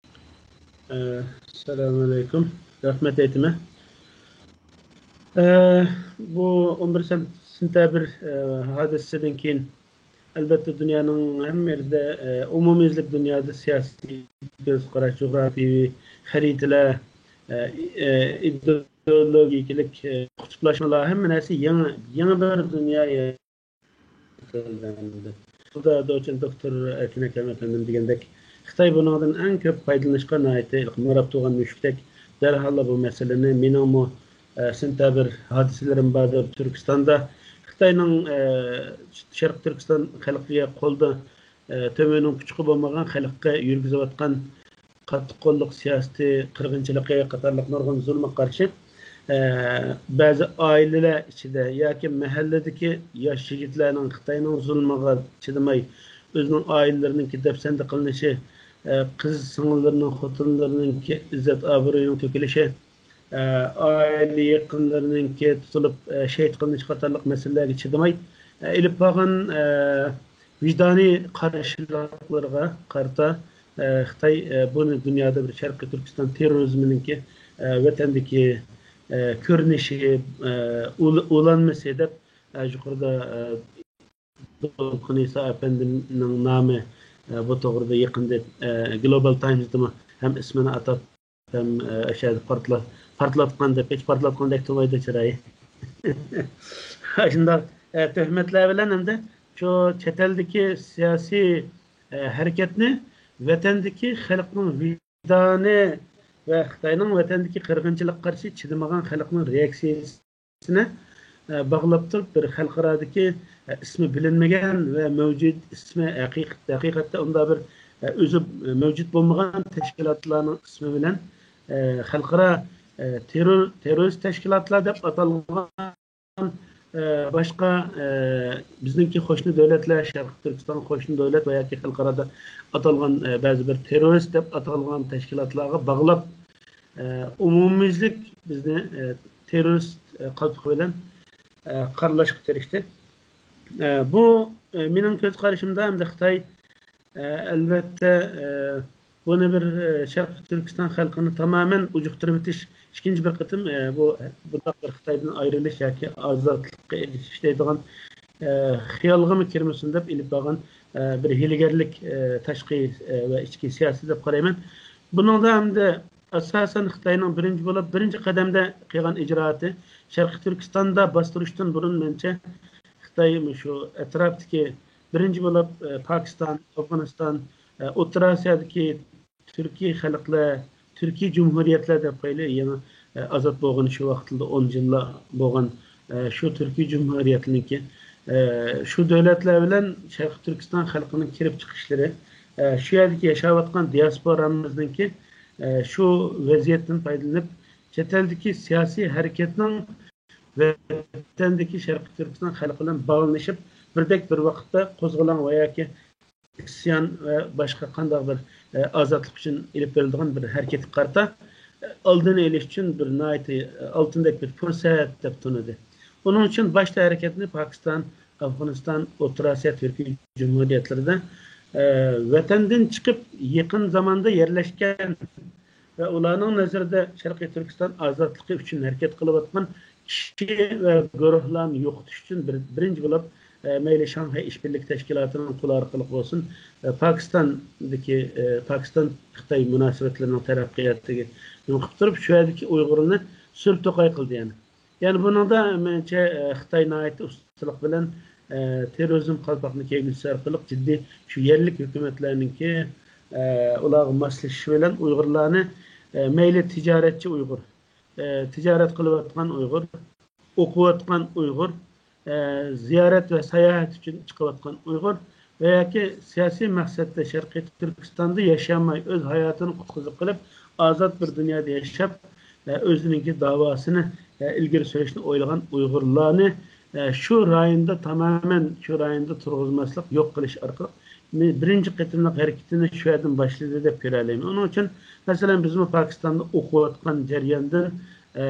ئەسسالامۇئەلەيكۇم. رەھمەت ئېيتىمەن. ئە، بۇ ئون بىر سەن-، سېنتەبىر، ئە، ھادىسىسىدىن كېيىن، ئەلۋەتتە، دۇنيانىڭ ھەممە يېرىدە، ئە، ئومۇميۈزلۈك دۇنيادا سىياسىي كۆز قاراش، جۇغراپىيەۋى خەرىتىلەر، ئە، ئە، ئىدېئولوگىيەلىك، ئە، قۇتۇپلاشمىلار، ھەممە نەرسە يېڭى، يېڭى بىر دۇنيا يارىتىلدى. بۇدا دوچېنت دوكتور ئەركىن ئەكرەم ئەپەندىم دېگەندەك، خىتاي بۇنىڭدىن ئەڭ كۆپ پايدىلىنىشقا ناھايىتى ماراپ تۇرغان مۈشۈكتەك، دەرھاللا بۇ مەسىلىنى مېنىڭمۇ، ئە، سېنتەبىر ھادىسىلىرىمۇ باردۇر تۈركىستاندا خىتاينىڭ، ئە، شەرقىي تۈركىستان خەلقىگە قولدا، ئە، تۆمۈرنىڭ پۇچىقى بولمىغان خەلققە يۈرگۈزۈۋاتقان قاتتىق قوللۇق سىياسىتى، قىرغىنچىلىقى قاتارلىق نۇرغۇن زۇلۇمغا قارشى، ئە، بەزى ئائىلىلەر ئىچىدە ياكى مەھەللىدىكى ياش يىگىتلەرنىڭ خىتاينىڭ زۇلمىغا چىدىماي، ئۆزىنىڭ ئائىلىلىرىنىڭكى دەپسەندە قىلىنىشى، ئە، قىز سىڭىللىرىنىڭ، خوتۇنلىرىنىڭكى ئىززەت ئابرۇيىنىڭ تۆكۈلۈشى، ئە، ئائىلە يېقىنلىرىنىڭكى تۇتۇلۇپ، ئە، شېھىت قىلىنىش قاتارلىق مەسىلىلەرگە چىدىماي، ئە، ئېلىپ بارغان، ئە، ۋىجدانىي قارشىلىقلىرىغا قارىتا، ئە، خىتاي، ئە، بۇنى دۇنيادا بىر شەرقىي تۈركىستان تېررورىزمىنىڭكى، ئە، ۋەتەندىكى، ئە، كۆرۈنۈشى، ئە، ئۇل-، ئۇلانمىسى دەپ، ئە، يۇقىرىدا، ئە، دولقۇن ئىسا ئەپەندىمنىڭ نامى، ئە، بۇ توغرىدا يېقىندا، ئە، گلوبال تايمزدىمۇ ھەم ئىسمىنى ئاتاپ، ھەم، ئە، ئەشەدە پارتلا-، پارتلاتقان دەپ، ھېچ پارتلاتقاندەك تۇرمايدۇ چىرايى. شۇنداق، ئە، تۆھمەتلەر بىلەن ھەمدە شۇ چەت ئەلدىكى سىياسىي، ئە، ھەرىكەتنى ۋەتەندىكى خەلقنىڭ ۋىجدانى ۋە خىتاينىڭ ۋەتەندىكى قىرغىنچىلىققا قارشى چىدىمىغان خەلقنىڭ رېئاكسىيىسى ئە، باغلاپ تۇرۇپ، بىر خەلقئارادىكى، ئىسمى بىلىنمىگەن ۋە مەۋجۇت ئىسمى ھەقىقەت-، ھەقىقەتتە ئۇنداق بىر، ئە، ئۆزى مەۋجۇت بولمىغان تەشكىلاتلارنىڭ ئىسمى بىلەن، ئە، خەلقئارا، ئە، تېررور-، تېررورىست تەشكىلاتلار دەپ ئاتالغان، ئە، باشقا، ئە، بىزنىڭكى قوشنا دۆلەتلەر، شەرقىي تۈركىستان قوشنا دۆلەت ۋە ياكى خەلقئارادا ئاتالغان، ئە، بەزى بىر تېررورىست دەپ ئاتالغان تەشكىلاتلارغا باغلاپ، ئە، ئومۇميۈزلۈك بىزنى، ئە، تېررورىست، ئە، قالپىقى بىلەن، ئە، قارىلاشقا تىرىشتى. ئە، بۇ، ئە، مېنىڭ كۆز قارىشىمدا ئەمدى خىتاي، ئە، ئەلۋەتتە، ئە، بۇنى بىر، ئە، شەرقىي تۈركىستان خەلقىنى تامامەن ئۇجۇقتۇرۇۋېتىش، ئىككىنچى بىر قېتىم، ئە، بۇ، بۇنداق بىر خىتايدىن ئايرىلىش ياكى ئازادلىققا ئېرىشىش دەيدىغان، ئە، خىيالغىمۇ كىرمىسۇن دەپ ئېلىپ بارغان، ئە، بىر ھىيلىگەرلىك، ئە، تاشقى، ئە، ۋە ئىچكى سىياسىي دەپ قارايمەن. بۇنىڭدا ئەمدى ئاساسەن خىتاينىڭ بىرىنچى بولۇپ، بىرىنچى قەدەمدە قىلغان ئىجرائاتى، شەرقىي تۈركىستاندا باستۇرۇشتىن بۇرۇن، مېنىڭچە، خىتاي مۇشۇ ئەتراپتىكى بىرىنچى بولۇپ، ئە، پاكىستان، ئافغانىستان، ئە، ئوتتۇرا ئاسىيادىكى تۈركىي خەلقلەر، تۈركىي جۇمھۇرىيەتلەر دەپ قويايلى، يېڭى، ئە، ئازاد بولغان شۇ ۋاقىتلىدا ئون يىللار بولغان، ئە، شۇ تۈركىي جۇمھۇرىيەتنىڭكى، ئە، شۇ دۆلەتلەر بىلەن شەرقىي تۈركىستان خەلقىنىڭ كىرىپ چىقىشلىرى، ئە، شۇ يەردىكى ياشاۋاتقان دىياسپورامىزنىڭكى، ئە، شۇ ۋەزىيەتتىن پايدىلىنىپ، چەت ئەلدىكى سىياسىي ھەرىكەتنىڭ ۋەتەندىكى شەرقىي تۈركىستان خەلقى بىلەن باغلىنىشىپ، بىردەك بىر ۋاقىتتا قوزغىلاڭ ۋە ياكى ئىسيان ۋە باشقا قانداق بىر، ئە، ئازادلىق ئۈچۈن ئېلىپ بېرىلىدىغان بىر ھەرىكەتكە قارىتا، ئە، ئالدىنى ئېلىش ئۈچۈن بىر ناھايىتى، ئە، ئالتۇندەك بىر پۇرسەت دەپ تونۇدى. ئۇنىڭ ئۈچۈن باشتا ھەرىكەتنى پاكىستان، ئافغانىستان، ئوتتۇرا ئاسىيا تۈركىي جۇمھۇرىيەتلىرىدە، ئە، ۋەتەندىن چىقىپ يېقىن زاماندا يەرلەشكەن ۋە ئۇلارنىڭ نەزىرىدە شەرقىي تۈركىستان ئازادلىقى ئۈچۈن ھەرىكەت قىلىۋاتقان كىشى ۋە گۇرۇھلارنى يوقىتىش ئۈچۈن بىر-، بىرىنچى بولۇپ، ئە، مەيلى شاڭخەي ئىشبىرلىكى تەشكىلاتىنىڭ قولى ئارقىلىق بولسۇن، ئە، پاكىستاندىكى، ئە، پاكىستان-خىتاي مۇناسىۋەتلىرىنىڭ تەرەققىياتىغا يول قىلىپ تۇرۇپ، شۇ يەردىكى ئۇيغۇرلارنى سۈر توقاي قىلدى يەنە. يەنى بۇنىڭدا مېنىڭچە، ئە، خىتاي ناھايىتى ئۇستىلىق بىلەن، ئە، تېررورىزم قالپاقنى كىيگۈزۈش ئارقىلىق جىددىي شۇ يەرلىك ھۆكۈمەتلەرنىڭكى، ئە، ئۇلارغا ماسلىشىشى بىلەن ئۇيغۇرلارنى، ئە، مەيلى تىجارەتچى ئۇيغۇر، ئە، تىجارەت قىلىۋاتقان ئۇيغۇر، ئوقۇۋاتقان ئۇيغۇر، ئە، زىيارەت ۋە ساياھەت ئۈچۈن چىقىۋاتقان ئۇيغۇر ۋە ياكى سىياسىي مەقسەتتە شەرقىي تۈركىستاندا ياشىيالماي، ئۆز ھاياتىنى قۇتقۇزۇپ قېلىپ، ئازاد بىر دۇنيادا ياشاپ، ئە، ئۆزىنىڭكى داۋاسىنى، ئە، ئىلگىرى سۈرۈشنى ئويلىغان ئۇيغۇرلارنى، ئە، شۇ رايوندا تامامەن شۇ رايوندا تۇرغۇزماسلىق، يوق قىلىش ئارقىلىق بىرىنچى قېتىملىق ھەرىكىتىنى شۇ يەردىن باشلىدى دەپ كۆرەلەيمەن. ئۇنىڭ ئۈچۈن، مەسىلەن، بىزمۇ پاكىستاندا ئوقۇۋاتقان جەرياندىن، ئە،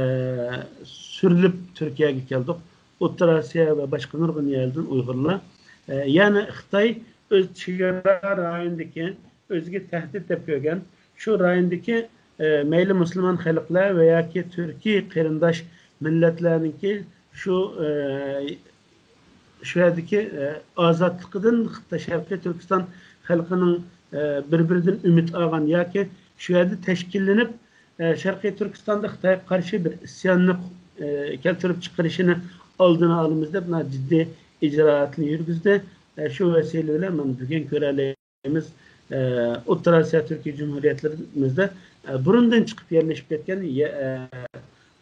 سۈرۈلۈپ تۈركىيەگە كەلدۇق. ئوتتۇرا ئاسىيا ۋە باشقا نۇرغۇن يەردىن ئۇيغۇرلار. ئە، يەنى خىتاي ئۆز چېگرا رايونىدىكى ئۆزىگە تەھدىت دەپ كۆرگەن شۇ رايوندىكى، ئە، مەيلى مۇسۇلمان خەلقلەر ۋە ياكى تۈركىي قېرىنداش مىللەتلەرنىڭكى شۇ، ئە، شۇ يەردىكى، ئە، ئازادلىقىدىن خىتاي شەرقىي تۈركىستان خەلقىنىڭ، ئە، بىر-بىرىدىن ئۈمىد ئالغان ياكى شۇ يەردە تەشكىللىنىپ، ئە، شەرقىي تۈركىستاندا خىتايغا قارشى بىر ئىسياننى، ئە، كەلتۈرۈپ چىقىرىشىنى ئالدىنى ئالىمىز دەپ، مانا جىددىي ئىجرائاتنى يۈرگۈزدى. ئە، شۇ ۋەسىلە بىلەن مانا بۈگۈن كۆرەلەيمىز، ئە، ئوتتۇرا ئاسىيا تۈركىي جۇمھۇرىيەتلىرىمىزدە، ئە، بۇرۇندىن چىقىپ يەرلىشىپ كەتكەن يە-، ئە،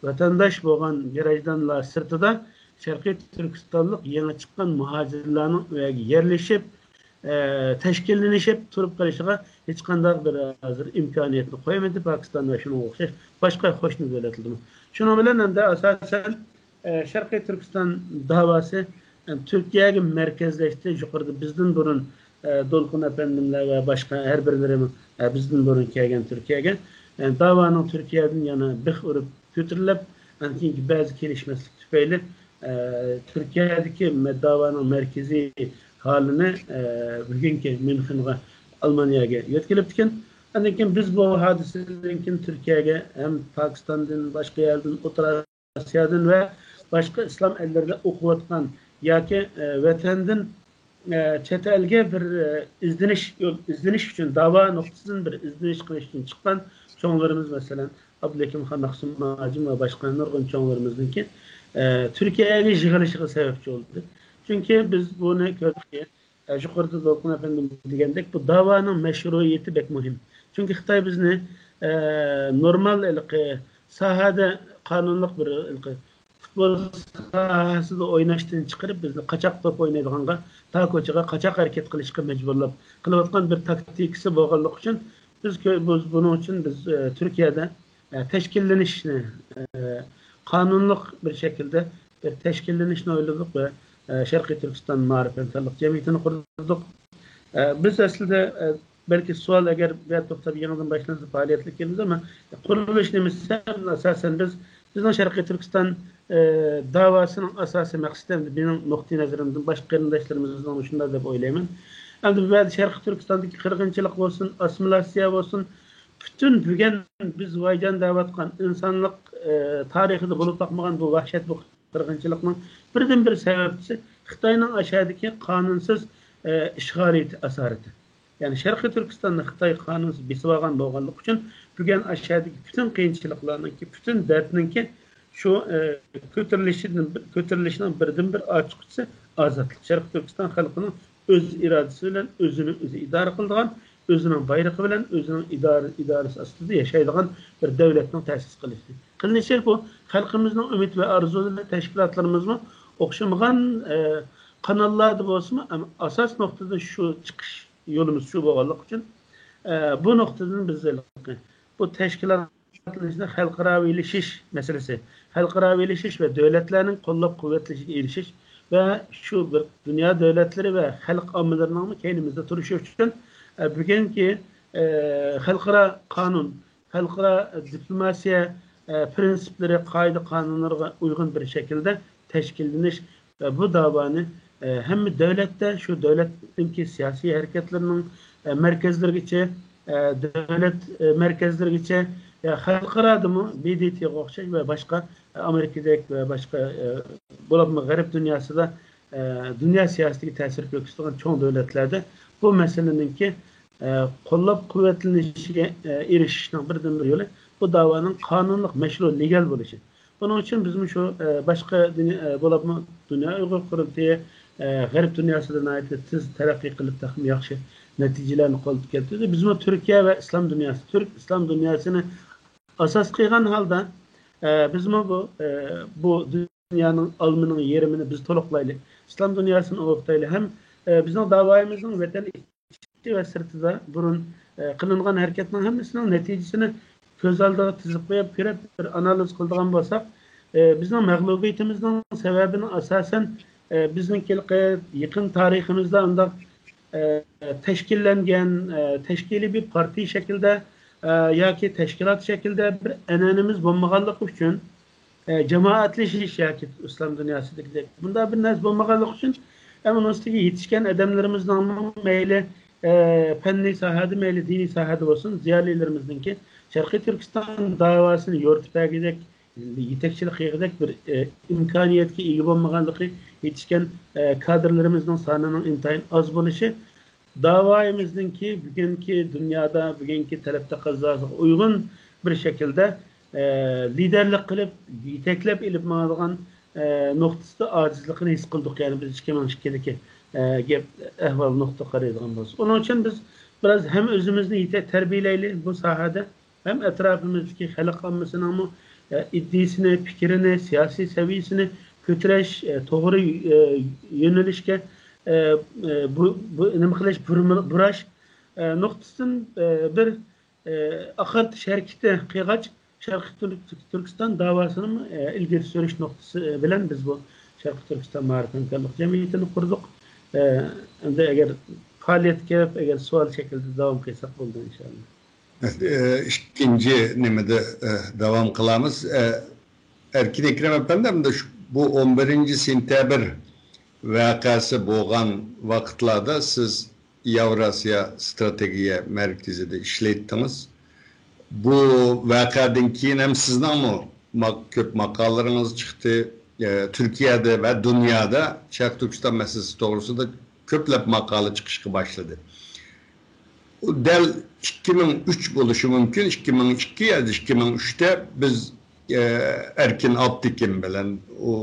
ۋەتەنداش بولغان گراژدانلار سىرتىدا شەرقىي تۈركىستانلىق يېڭى چىققان مۇھاجىرلارنىڭ ئۆيىگە يەرلىشىپ، ئە، تەشكىللىنىشىپ تۇرۇپ قېلىشىغا ھېچقانداق بىر ھازىر ئىمكانىيەتنى قويمىدى پاكىستان ۋە شۇنىڭغا ئوخشاش باشقا قوشنا دۆلەتلەرمۇ. شۇنىڭ بىلەن ئەمدى ئاساسەن، ئە، شەرقىي تۈركىستان داۋاسى، ئە، تۈركىيەگە مەركەزلەشتى. يۇقىرىدا بىزدىن بۇرۇن، ئە، دولقۇن ئەپەندىملەر ۋە باشقا ھەر بىرلىرىمۇ، ئە، بىزدىن بۇرۇن كەلگەن تۈركىيەگە. ئە، داۋانىڭ تۈركىيەدىن يەنە بىخ ئۇرۇپ كۆتۈرۈلۈپ، ئاندىن كېيىنكى بەزى كېلىشمەسلىك تۈپەيلى، ئە، تۈركىيەدىكى مە-، داۋانىڭ مەركىزىي ھالىنى، ئە، بۈگۈنكى ميۇنخېنغا، ئالمانىيەگە يۆتكىلىپتىكەن. ئاندىن كېيىن بىز بۇ ھادىسىدىن كېيىن تۈركىيەگە ھەم پاكىستاندىن، باشقا يەردىن، ئوتتۇرا ئاسىيادىن ۋە باشقا ئىسلام ئەللىرىدە ئوقۇۋاتقان ياكى، ئە، ۋەتەندىن، ئە، چەت ئەلگە بىر، ئە، ئىزدىنىش يول، ئىزدىنىش ئۈچۈن، داۋا نۇقتىسىدىن بىر ئىزدىنىش قىلىش ئۈچۈن چىققان چوڭلىرىمىز، مەسىلەن، ئابدۇلھەكىم خان، مەخسۇم ھاجىم ۋە باشقا نۇرغۇن چوڭلىرىمىزنىڭكى، ئە، تۈركىيەگە يىغىلىشىغا سەۋەبچى بولدى. چۈنكى بىز بۇنى كۆردۇق، ئە، يۇقىرىدا دولقۇن ئەپەندىم دېگەندەك، بۇ داۋانىڭ مەشرۇئىيىتى بەك مۇھىم. چۈنكى خىتاي بىزنى، ئە، نورمال ھېلىقى ساھەدە قانۇنلۇق بىر ھېلىقى پۇت فۇتبول ساھەسىدە ئويناشتىن چىقىرىپ، بىزنى قاچاق توپ ئوينايدىغانغا، تا كوچىغا قاچاق ھەرىكەت قىلىشقا مەجبۇرلاپ قىلىۋاتقان بىر تاكتىكىسى بولغانلىقى ئۈچۈن، بىز كۆ-، بىز بۇنىڭ ئۈچۈن بىز، ئە، تۈركىيەدە، ئە، تەشكىللىنىشنى، ئە، قانۇنلۇق بىر شەكىلدە بىر تەشكىللىنىشنى ئويلىدۇق ۋە، ئە، شەرقىي تۈركىستان مائارىپ ھەمكارلىق جەمئىيىتىنى قۇردۇق. ئە، بىز ئەسلىدە، ئە، بەلكى سوئال، ئەگەر بۇ يەردە توختاپ يېڭىدىن باشلانسا پائالىيەتلىك كېلىمىز، ئەمما قۇرۇلۇش نېمىسى؟ ئاساسەن بىز، بىزنىڭ شەرقىي تۈركىستان، ئە، داۋاسىنىڭ ئاساسىي مەقسىتى، ئەمدى مېنىڭ نۇقتىئى نەزىرىمدىن باشقا قېرىنداشلىرىمىزنىڭ شۇنداق دەپ ئويلايمەن. ئەمدى بۇ يەردە شەرقىي تۈركىستاندىكى قىرغىنچىلىق بولسۇن، ئاسسىمىلياتسىيە بولسۇن، پۈتۈن بۈگۈن بىز ۋايجان دەۋاتقان ئىنسانلىق، ئە، تارىخىدا بولۇپ باقمىغان بۇ ۋەھشەت، بۇ قىرغىنچىلىقنىڭ بىردىنبىر سەۋەبچىسى خىتاينىڭ ئاشەدىكى قانۇنسىز، ئە، ئىشغالىيىتى ئاسارىتى. يەنى شەرقىي تۈركىستاننى خىتاي قانۇنسىز بېسىۋالغان بولغانلىقى ئۈچۈن، بۈگۈن ئاشەدىكى پۈتۈن قىيىنچىلىقلارنىڭكى، پۈتۈن دەردنىڭكى شۇ، ئە، كۆتۈرۈلۈشىدىن، كۆتۈرۈلۈشىنىڭ بىردىنبىر ئاچقۇچىسى ئازادلىق. شەرقىي تۈركىستان خەلقىنىڭ ئۆز ئىرادىسى بىلەن ئۆزىنى ئۆزى ئىدارە قىلىدىغان، ئۆزىنىڭ بايرىقى بىلەن ئۆزىنىڭ ئىدارە، ئىدارىسى ئاستىدا ياشايدىغان بىر دۆلەتنىڭ تەسىس قىلىشى. قىلىنىشى بۇ خەلقىمىزنىڭ ئۈمىد ۋە ئارزۇلىرى، تەشكىلاتلىرىمىزمۇ ئوخشىمىغان، ئە، قاناللاردا بولسىمۇ، ئەم-، ئاساس نۇقتىدا شۇ چىقىش يولىمىز شۇ بولغانلىقى ئۈچۈن، ئە، بۇ نۇقتىدىن بىز ھېلىقى بۇ تەشكىلات خەلقئاراۋىلىشىش مەسىلىسى، خەلقئاراۋىلىشىش ۋە دۆلەتلەرنىڭ قوللاپ-قۇۋۋەتلىشىگە ئېرىشىش ۋە شۇ بىر دۇنيا دۆلەتلىرى ۋە خەلق ئاممىلىرىنىڭمۇ كەينىمىزدە تۇرۇشى ئۈچۈن، ئە، بۈگۈنكى، ئە، خەلقئارا قانۇن، خەلقئارا دىپلوماتىيە، ئە، پىرىنسىپلىرى، قائىدە-قانۇنلىرىغا ئۇيغۇن بىر شەكىلدە تەشكىللىنىش ۋە بۇ داۋانى، ئە، ھەممە دۆلەتتە، شۇ دۆلەتنىڭكى سىياسىي ھەرىكەتلىرىنىڭ، ئە، مەركەزلىرىگىچە، ئە، دۆلەت، ئە، مەركەزلىرىگىچە، يا خەلقئارادىمۇ ب د ت غا ئوخشاش ۋە باشقا، ئە، ئامېرىكىدەك ۋە باشقا، ئە، بولۇپمۇ غەرب دۇنياسىدا، ئە، دۇنيا سىياسىتىگە تەسىر كۆرسىتىدىغان چوڭ دۆلەتلەردە بۇ مەسىلىنىڭكى، ئە، قوللاپ-قۇۋۋەتلىنىشىگە، ئە، ئېرىشىشنىڭ بىردىنبىر يولى بۇ داۋانىڭ قانۇنلۇق، مەشرۇ، لېگال بولۇشى. بۇنىڭ ئۈچۈن بىزمۇ شۇ، ئە، باشقا دۇنيا، ئە، بولۇپمۇ دۇنيا ئۇيغۇر قۇرۇلتىيى، ئە، غەرب دۇنياسىدا ناھايىتى تېز تەرەققىي قىلىپ، تېخىمۇ ياخشى نەتىجىلەرنى قولغا كەلتۈردى. بىزمۇ تۈركىيە ۋە ئىسلام دۇنياسى، تۈرك ئىسلام دۇنياسىنى ئاساس قىلغان ھالدا، ئە، بىزمۇ بۇ، ئە، بۇ دۇنيانىڭ ئالمىنىڭ يېرىمىنى بىز تولۇقلايلى، ئىسلام دۇنياسىنى ئوقۇتايلى ھەم، ئە، بىزنىڭ داۋايىمىزنىڭ ۋەتەن ئىچى ۋە سىرتىدا بۇرۇن، ئە، قىلىنغان ھەرىكەتنىڭ ھەممىسىنىڭ نەتىجىسىنى كۆز ئالدىغا تىزىپ قويۇپ، كۆرۈپ بىر ئانالىز قىلىدىغان بولساق، ئە، بىزنىڭ مەغلۇبىيىتىمىزنىڭ سەۋەبىنى ئاساسەن، ئە، بىزنىڭكى يېقىن تارىخىمىزدا ئۇنداق، ئە، تەشكىللەنگەن، ئە، تەشكىلىي بىر پارتىيە شەكلىدە، ئە، ياكى تەشكىلات شەكلىدە بىر ئەنئەنىمىز بولمىغانلىقى ئۈچۈن، ئە، جامائەتلىشىش ياكى ئىسلام دۇنياسىدىكىدەك بۇنداق بىر نەرسە بولمىغانلىقى ئۈچۈن، ئەمما ئۇنىڭ ئۈستىگە يېتىشكەن ئادەملىرىمىزنىڭمۇ مەيلى، ئە، پەننىي ساھەدە، مەيلى دىنىي ساھەدە بولسۇن، زىيالىيلىرىمىزنىڭكى شەرقىي تۈركىستان داۋاسىنى يورۇتۇپ بەرگۈدەك، يېتەكچىلىك قىلغۇدەك بىر، ئە، ئىمكانىيەتكە ئىگە بولمىغانلىقى، يېتىشكەن، ئە، كادىرلىرىمىزنىڭ سانىنىڭ ئىنتايىن ئاز بولۇشى، داۋايىمىزنىڭكى بۈگۈنكى دۇنيادا، بۈگۈنكى تەلەپ تەقەززاسىغا ئۇيغۇن بىر شەكىلدە، ئە، لىدەرلىك قىلىپ، يېتەكلەپ ئېلىپ ماڭىدىغان، ئە، نۇقتىسىدا ئاجىزلىقىنى ھېس قىلدۇق. يەنى بىز ئىككى مىڭ ئىككىدىكى، ئە، گەپ ئەھۋال نۇقتا قارايدىغان بولسا. ئۇنىڭ ئۈچۈن بىز بىراز ھەم ئۆزىمىزنى يېتەك تەربىيەلەيلى بۇ ساھەدە، ھەم ئەتراپىمىزدىكى خەلق ئاممىسىنىڭمۇ، ئە، ئىدىيىسىنى، پىكرىنى، سىياسىي سەۋىيىسىنى كۆتۈرۈش، ئە، توغرا، ئە، يۆنىلىشكە، ئە، ئە، بۇ، بۇ نېمە قىلىش، بۇرما-، بۇراش، ئە، نۇقتىسىدىن، ئە، بىر، ئە، ئاقارتىش ھەرىكىتى قىلغاچ، شەرقىي تۈرك-، تۈركىستان داۋاسىنىمۇ، ئە، ئىلگىرى سۈرۈش نۇقتىسى بىلەن بىز بۇ شەرقىي تۈركىستان مائارىپ ھەمكارلىق جەمئىيىتىنى قۇردۇق. ئە، ئەمدى ئەگەر پائالىيەتكە كېلىپ، ئەگەر سوئال شەكلىدە داۋام قىلساق بولىدۇ، ئىنشائاللا. ئە، ئىككىنچى نېمىدە، ئە، داۋام قىلامىز. ئە، ئەركىن ئەكرەم ئەپەندى، ئەمدى شۇ، بۇ ئون بىرىنچى سېنتەبىر ۋەقەسى بولغان ۋاقىتلاردا سىز ياۋراسىيا ئىستراتېگىيە مەركىزىدە ئىشلەيتتىڭىز. بۇ ۋەقەدىن كېيىن ھەم سىزنىڭمۇ ما-، كۆپ ماقالىلىرىڭىز چىقتى. ئە، تۈركىيەدە ۋە دۇنيادا شەرقىي تۈركىستان مەسىلىسى توغرىسىدا كۆپلەپ ماقالە چىقىشقا باشلىدى. ئۇ دەل ئىككى مىڭ ئۈچ بولۇشى مۇمكىن، ئىككى مىڭ ئىككى يا ئىككى مىڭ ئۈچتە بىز، ئە، ئەركىن ئاپتېكىن بىلەن، ئۇ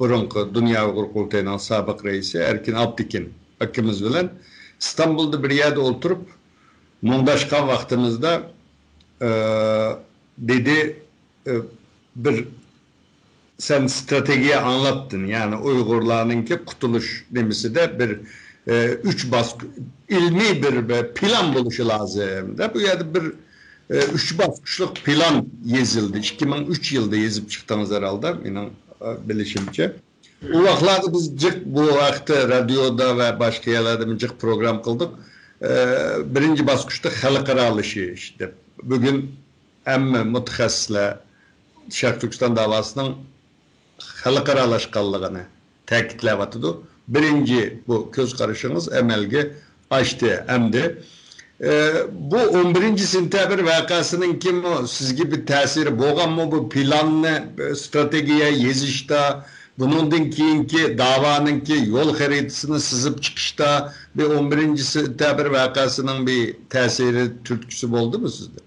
بۇرۇنقى دۇنيا ئۇيغۇر قۇرۇلتىيىنىڭ سابىق رەئىسى ئەركىن ئاپتېكىن ئاكىمىز بىلەن ئىستانبۇلدا بىر يەردە ئولتۇرۇپ مۇڭداشقان ۋاقتىمىزدا، ئە، دېدى، ئە، بىر سەن ستراتېگىيە ئاڭلاتتىڭ، يەنى ئۇيغۇرلارنىڭكى قۇتۇلۇش نېمىسىدە بىر، ئە، ئۈچ باسقۇچ، ئىلمىي بىر، بىر پىلان بولۇشى لازىم دەپ، بۇ يەردە بىر، ئە، ئۈچ باسقۇچلۇق پىلان يېزىلدى. ئىككى مىڭ ئۈچ يىلدا يېزىپ چىقتىڭىز ھەرھالدا، مېنىڭ، ئە، بىلىشىمچە. ئۇ ۋاقىتلاردا بىز جىق بۇ ھەقتە رادىيودا ۋە باشقا يەرلەردىمۇ جىق پروگرام قىلدۇق. ئە، بىرىنچى باسقۇچتا خەلقئارالىشىش دەپ. بۈگۈن ھەممە مۇتەخەسسىسلەر شەرقىي تۈركىستان داۋاسىنىڭ خەلقئارالاشقانلىقىنى تەكىتلەۋاتىدۇ. بىرىنچى بۇ كۆز قارىشىڭىز ئەمەلگە ئاشتى. ئەمدى، ئە، بۇ ئون بىرىنچى سېنتەبىر ۋەقەسىنىڭكىمۇ سىزگە بىر تەسىرى بولغانمۇ؟ بۇ پىلاننى، ئە، ستراتېگىيە يېزىشتا، بۇنىڭدىن كېيىنكى داۋانىڭكى يول خەرىتىسىنى سىزىپ چىقىشتا بىر ئون بىرىنچى سېنتەبىر ۋەقەسىنىڭ بىر تەسىرى، تۈرتكىسى بولدىمۇ سىزدە؟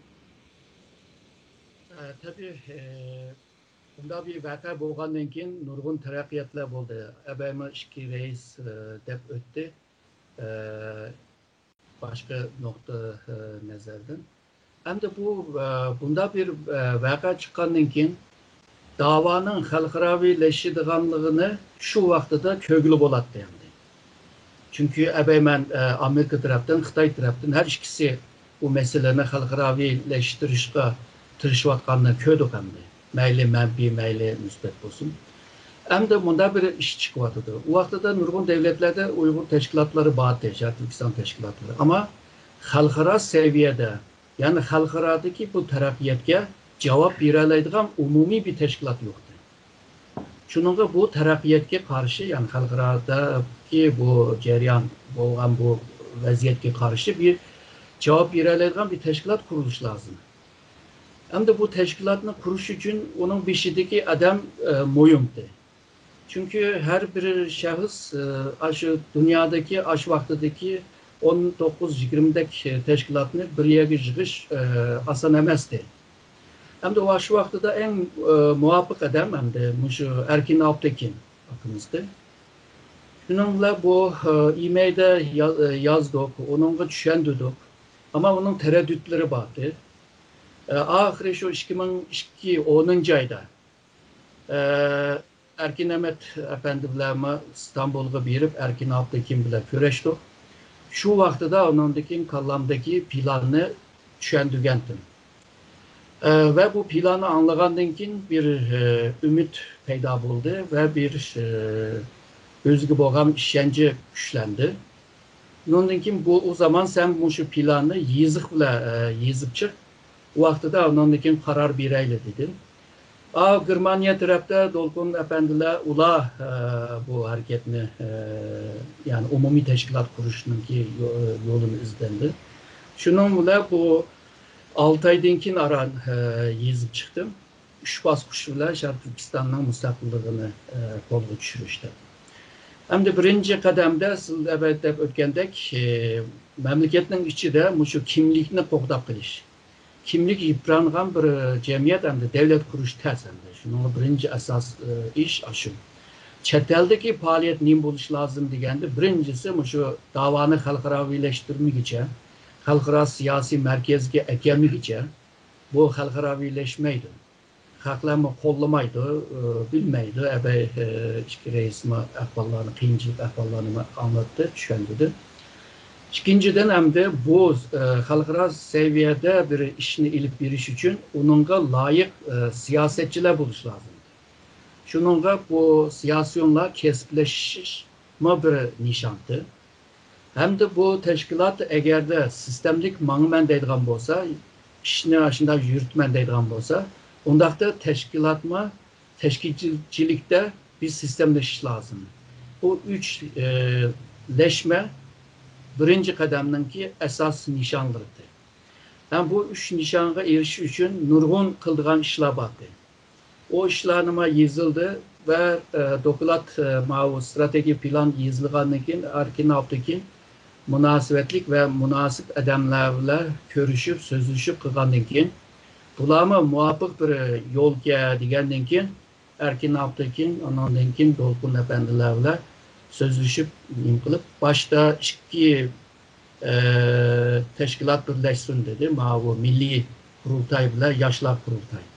ئە، تەبىئىي، ئە، بۇنداق بىر ۋەقە بولغاندىن كېيىن نۇرغۇن تەرەققىياتلار بولدى. ئەبەيمۇ ئىككى رەئىس، ئە، دەپ ئۆتتى. ئە، باشقا نۇقتىئى نەزەردىن. ئەمدى بۇ، ئە، بۇنداق بىر، ئە، ۋەقە چىققاندىن كېيىن داۋانىڭ خەلقئاراۋىلىشىدىغانلىقىنى شۇ ۋاقتىدا كۆرگىلى بولاتتى ئەمدى. چۈنكى ئەبەيمەن، ئە، ئامېرىكا تەرەپتىن، خىتاي تەرەپتىن ھەر ئىككىسى بۇ مەسىلىنى خەلقئاراۋىلەشتۈرۈشكە تىرىشىۋاتقاننى كۆردۇق ئەمدى. مەيلى مەنپىي، مەيلى مۇسبەت بولسۇن. ئەمدى مۇنداق بىر ئىش چىقىۋاتىدۇ. ئۇ ۋاقتىدا نۇرغۇن دۆلەتلەردە ئۇيغۇر تەشكىلاتلىرى بارتى، شەرقىي تۈركىستان تەشكىلاتلىرى. ئەمما خەلقئارا سەۋىيەدە، يەنى خەلقئارادىكى بۇ تەرەققىياتقا جاۋاب بېرەلەيدىغان ئومۇمىي بىر تەشكىلات يوقتى. شۇنىڭغا بۇ تەرەققىياتقا قارشى، يەنى خەلقئارادىكى بۇ جەريان بولغان بۇ ۋەزىيەتكە قارشى بىر جاۋاب بېرەلەيدىغان بىر تەشكىلات قۇرۇلۇشى لازىم. ئەمدى بۇ تەشكىلاتنى قۇرۇش ئۈچۈن ئۇنىڭ بېشىدىكى ئادەم، ئە، مۇھىمتى. چۈنكى ھەر بىر شەخس، ئە، ئاشۇ دۇنيادىكى، ئاشۇ ۋاقتىدىكى ئون توققۇز يىگىرمىدەك تەشكىلاتنى بىر يەرگە يىغىش، ئە، ئاسان ئەمەستى. ئەمدى ئاشۇ ۋاقتىدا ئەڭ، ئە، مۇۋاپىق ئادەم ئەمدى مۇشۇ ئەركىن ئاپتېكىن ئاكىمىزدى. شۇنىڭ بىلەن بۇ، ئە، ئىمەيلدە يا-، ئە، يازدۇق، ئۇنىڭغا چۈشەندۈردۇق. ئەمما ئۇنىڭ تەرەددۇتلىرى بارتى. ئە، ئاخىرى شۇ ئىككى مىڭ ئىككى، ئونىنچى ئايدا، ئە، ئەركىن ئەمەت ئەپەندى بىلەن ئىستانبۇلغا بېرىپ، ئەركىن ئاپتېكىن بىلەن كۆرۈشتۇق. شۇ ۋاقتىدا ئۇنىڭدىن كېيىن كاللامدىكى پىلاننى چۈشەندۈرگەنتىم. ئە، ۋە بۇ پىلاننى ئاڭلىغاندىن كېيىن بىر، ئە، ئۈمىد پەيدا بولدى ۋە بىر، ئە، ئۆزىگە بولغان ئىشەنچى كۈچلەندى. ئۇنىڭدىن كېيىن بۇ، ئۇ زامان سەن مۇشۇ پىلاننى يېزىق بىلەن، ئە، يېزىپ چىق. ئۇ ۋاقتىدا ئۇنىڭدىن كېيىن قارار بېرەيلى دېدىم. ئا، گېرمانىيە تەرەپتە دولقۇن ئەپەندىلەر، ئۇلار، ئە، بۇ ھەرىكەتنى، ئە، يەنى ئومۇمىي تەشكىلات قۇرۇشنىڭكى يو-، يولىنى ئىزدەندى. شۇنىڭ بىلەن بۇ ئالتە ئايدىن كېيىن ئاران، ئە، يېزىپ چىقتىم. ئۈچ باسقۇچ بىلەن شەرقىي تۈركىستاننىڭ مۇستەقىللىقىنى، ئە، قولغا چۈشۈرۈشتە. ئەمدى بىرىنچى قەدەمدە سىز ئەۋەت دەپ ئۆتكەندەك، ئە، مەملىكەتنىڭ ئىچىدە مۇشۇ كىملىكنى قوغداپ قېلىش. كىملىك يىپرانغان بىر جەمئىيەت ئەمدى دەۋلەت قۇرۇش تەس ئەمدى. شۇنىڭغا بىرىنچى ئاساس، ئى، ئىش ئاشۇ. چەت ئەلدىكى پائالىيەت نېمە بولۇشى لازىم دېگەندە، بىرىنچىسى مۇشۇ داۋانى خەلقئاراۋىلەشتۈرمىگىچە، خەلقئارا سىياسىي مەركەزگە ئەكەلمىگىچە بۇ خەلقئاراۋىلەشمەيدۇ. خەقلەرمۇ قوللىمايدۇ، ئى، بىلمەيدۇ. ئەبەي، ئى، ئىككى رەئىسمۇ ئەھۋاللارنى، قىيىنچىلىق ئەھۋاللارنىمۇ ئاڭلاتتى، چۈشەندۈردى. ئىككىنچىدىن، ئەمدى بۇ، ئە، خەلقئارا سەۋىيەدە بىر ئىشنى ئېلىپ بېرىش ئۈچۈن ئۇنىڭغا لايىق، ئە، سىياسەتچىلەر بولۇش لازىم. شۇنىڭغا بۇ سىياسىيونلار كەسىپلىشىشمۇ بىر نىشانتى. ھەمدە بۇ تەشكىلات ئەگەردە سىستېمىلىك ماڭىمەن دەيدىغان بولسا، ئىشنى ئاشۇنداق يۈرۈتىمەن دەيدىغان بولسا، ئۇنداقتا تەشكىلاتمۇ تەشكىلچىلىكتە بىز سىستېمىلىشىش لازىم. بۇ ئۈچ، ئە، لەشمە بىرىنچى قەدەمنىڭكى ئاساسىي نىشانلىرىدى. ھەم بۇ ئۈچ نىشانغا ئېرىشىش ئۈچۈن نۇرغۇن قىلىدىغان ئىشلار باردى. ئۇ ئىشلارنىمۇ يېزىلدى ۋە، ئە، دوكلات، ئە، ماۋۇ ستراتېگىيە پىلان يېزىلغاندىن كېيىن، ئەركىن ئاپتېكىن مۇناسىۋەتلىك ۋە مۇناسىپ ئادەملەر بىلەن كۆرۈشۈپ، سۆزلىشىپ قىلغاندىن كېيىن، بۇلارمۇ مۇۋاپىق بىر يولكەن دېگەندىن كېيىن، ئەركىن ئاپتېكىن، ئانىڭدىن كېيىن دولقۇن ئەپەندىلەر بىلەن سۆزلىشىپ، نېمە قىلىپ، باشتا ئىككى، ئە، تەشكىلات بىرلەشسۇن دېدى. ماۋۇ مىللىي قۇرۇلتاي بىلەن ياشلار قۇرۇلتايى.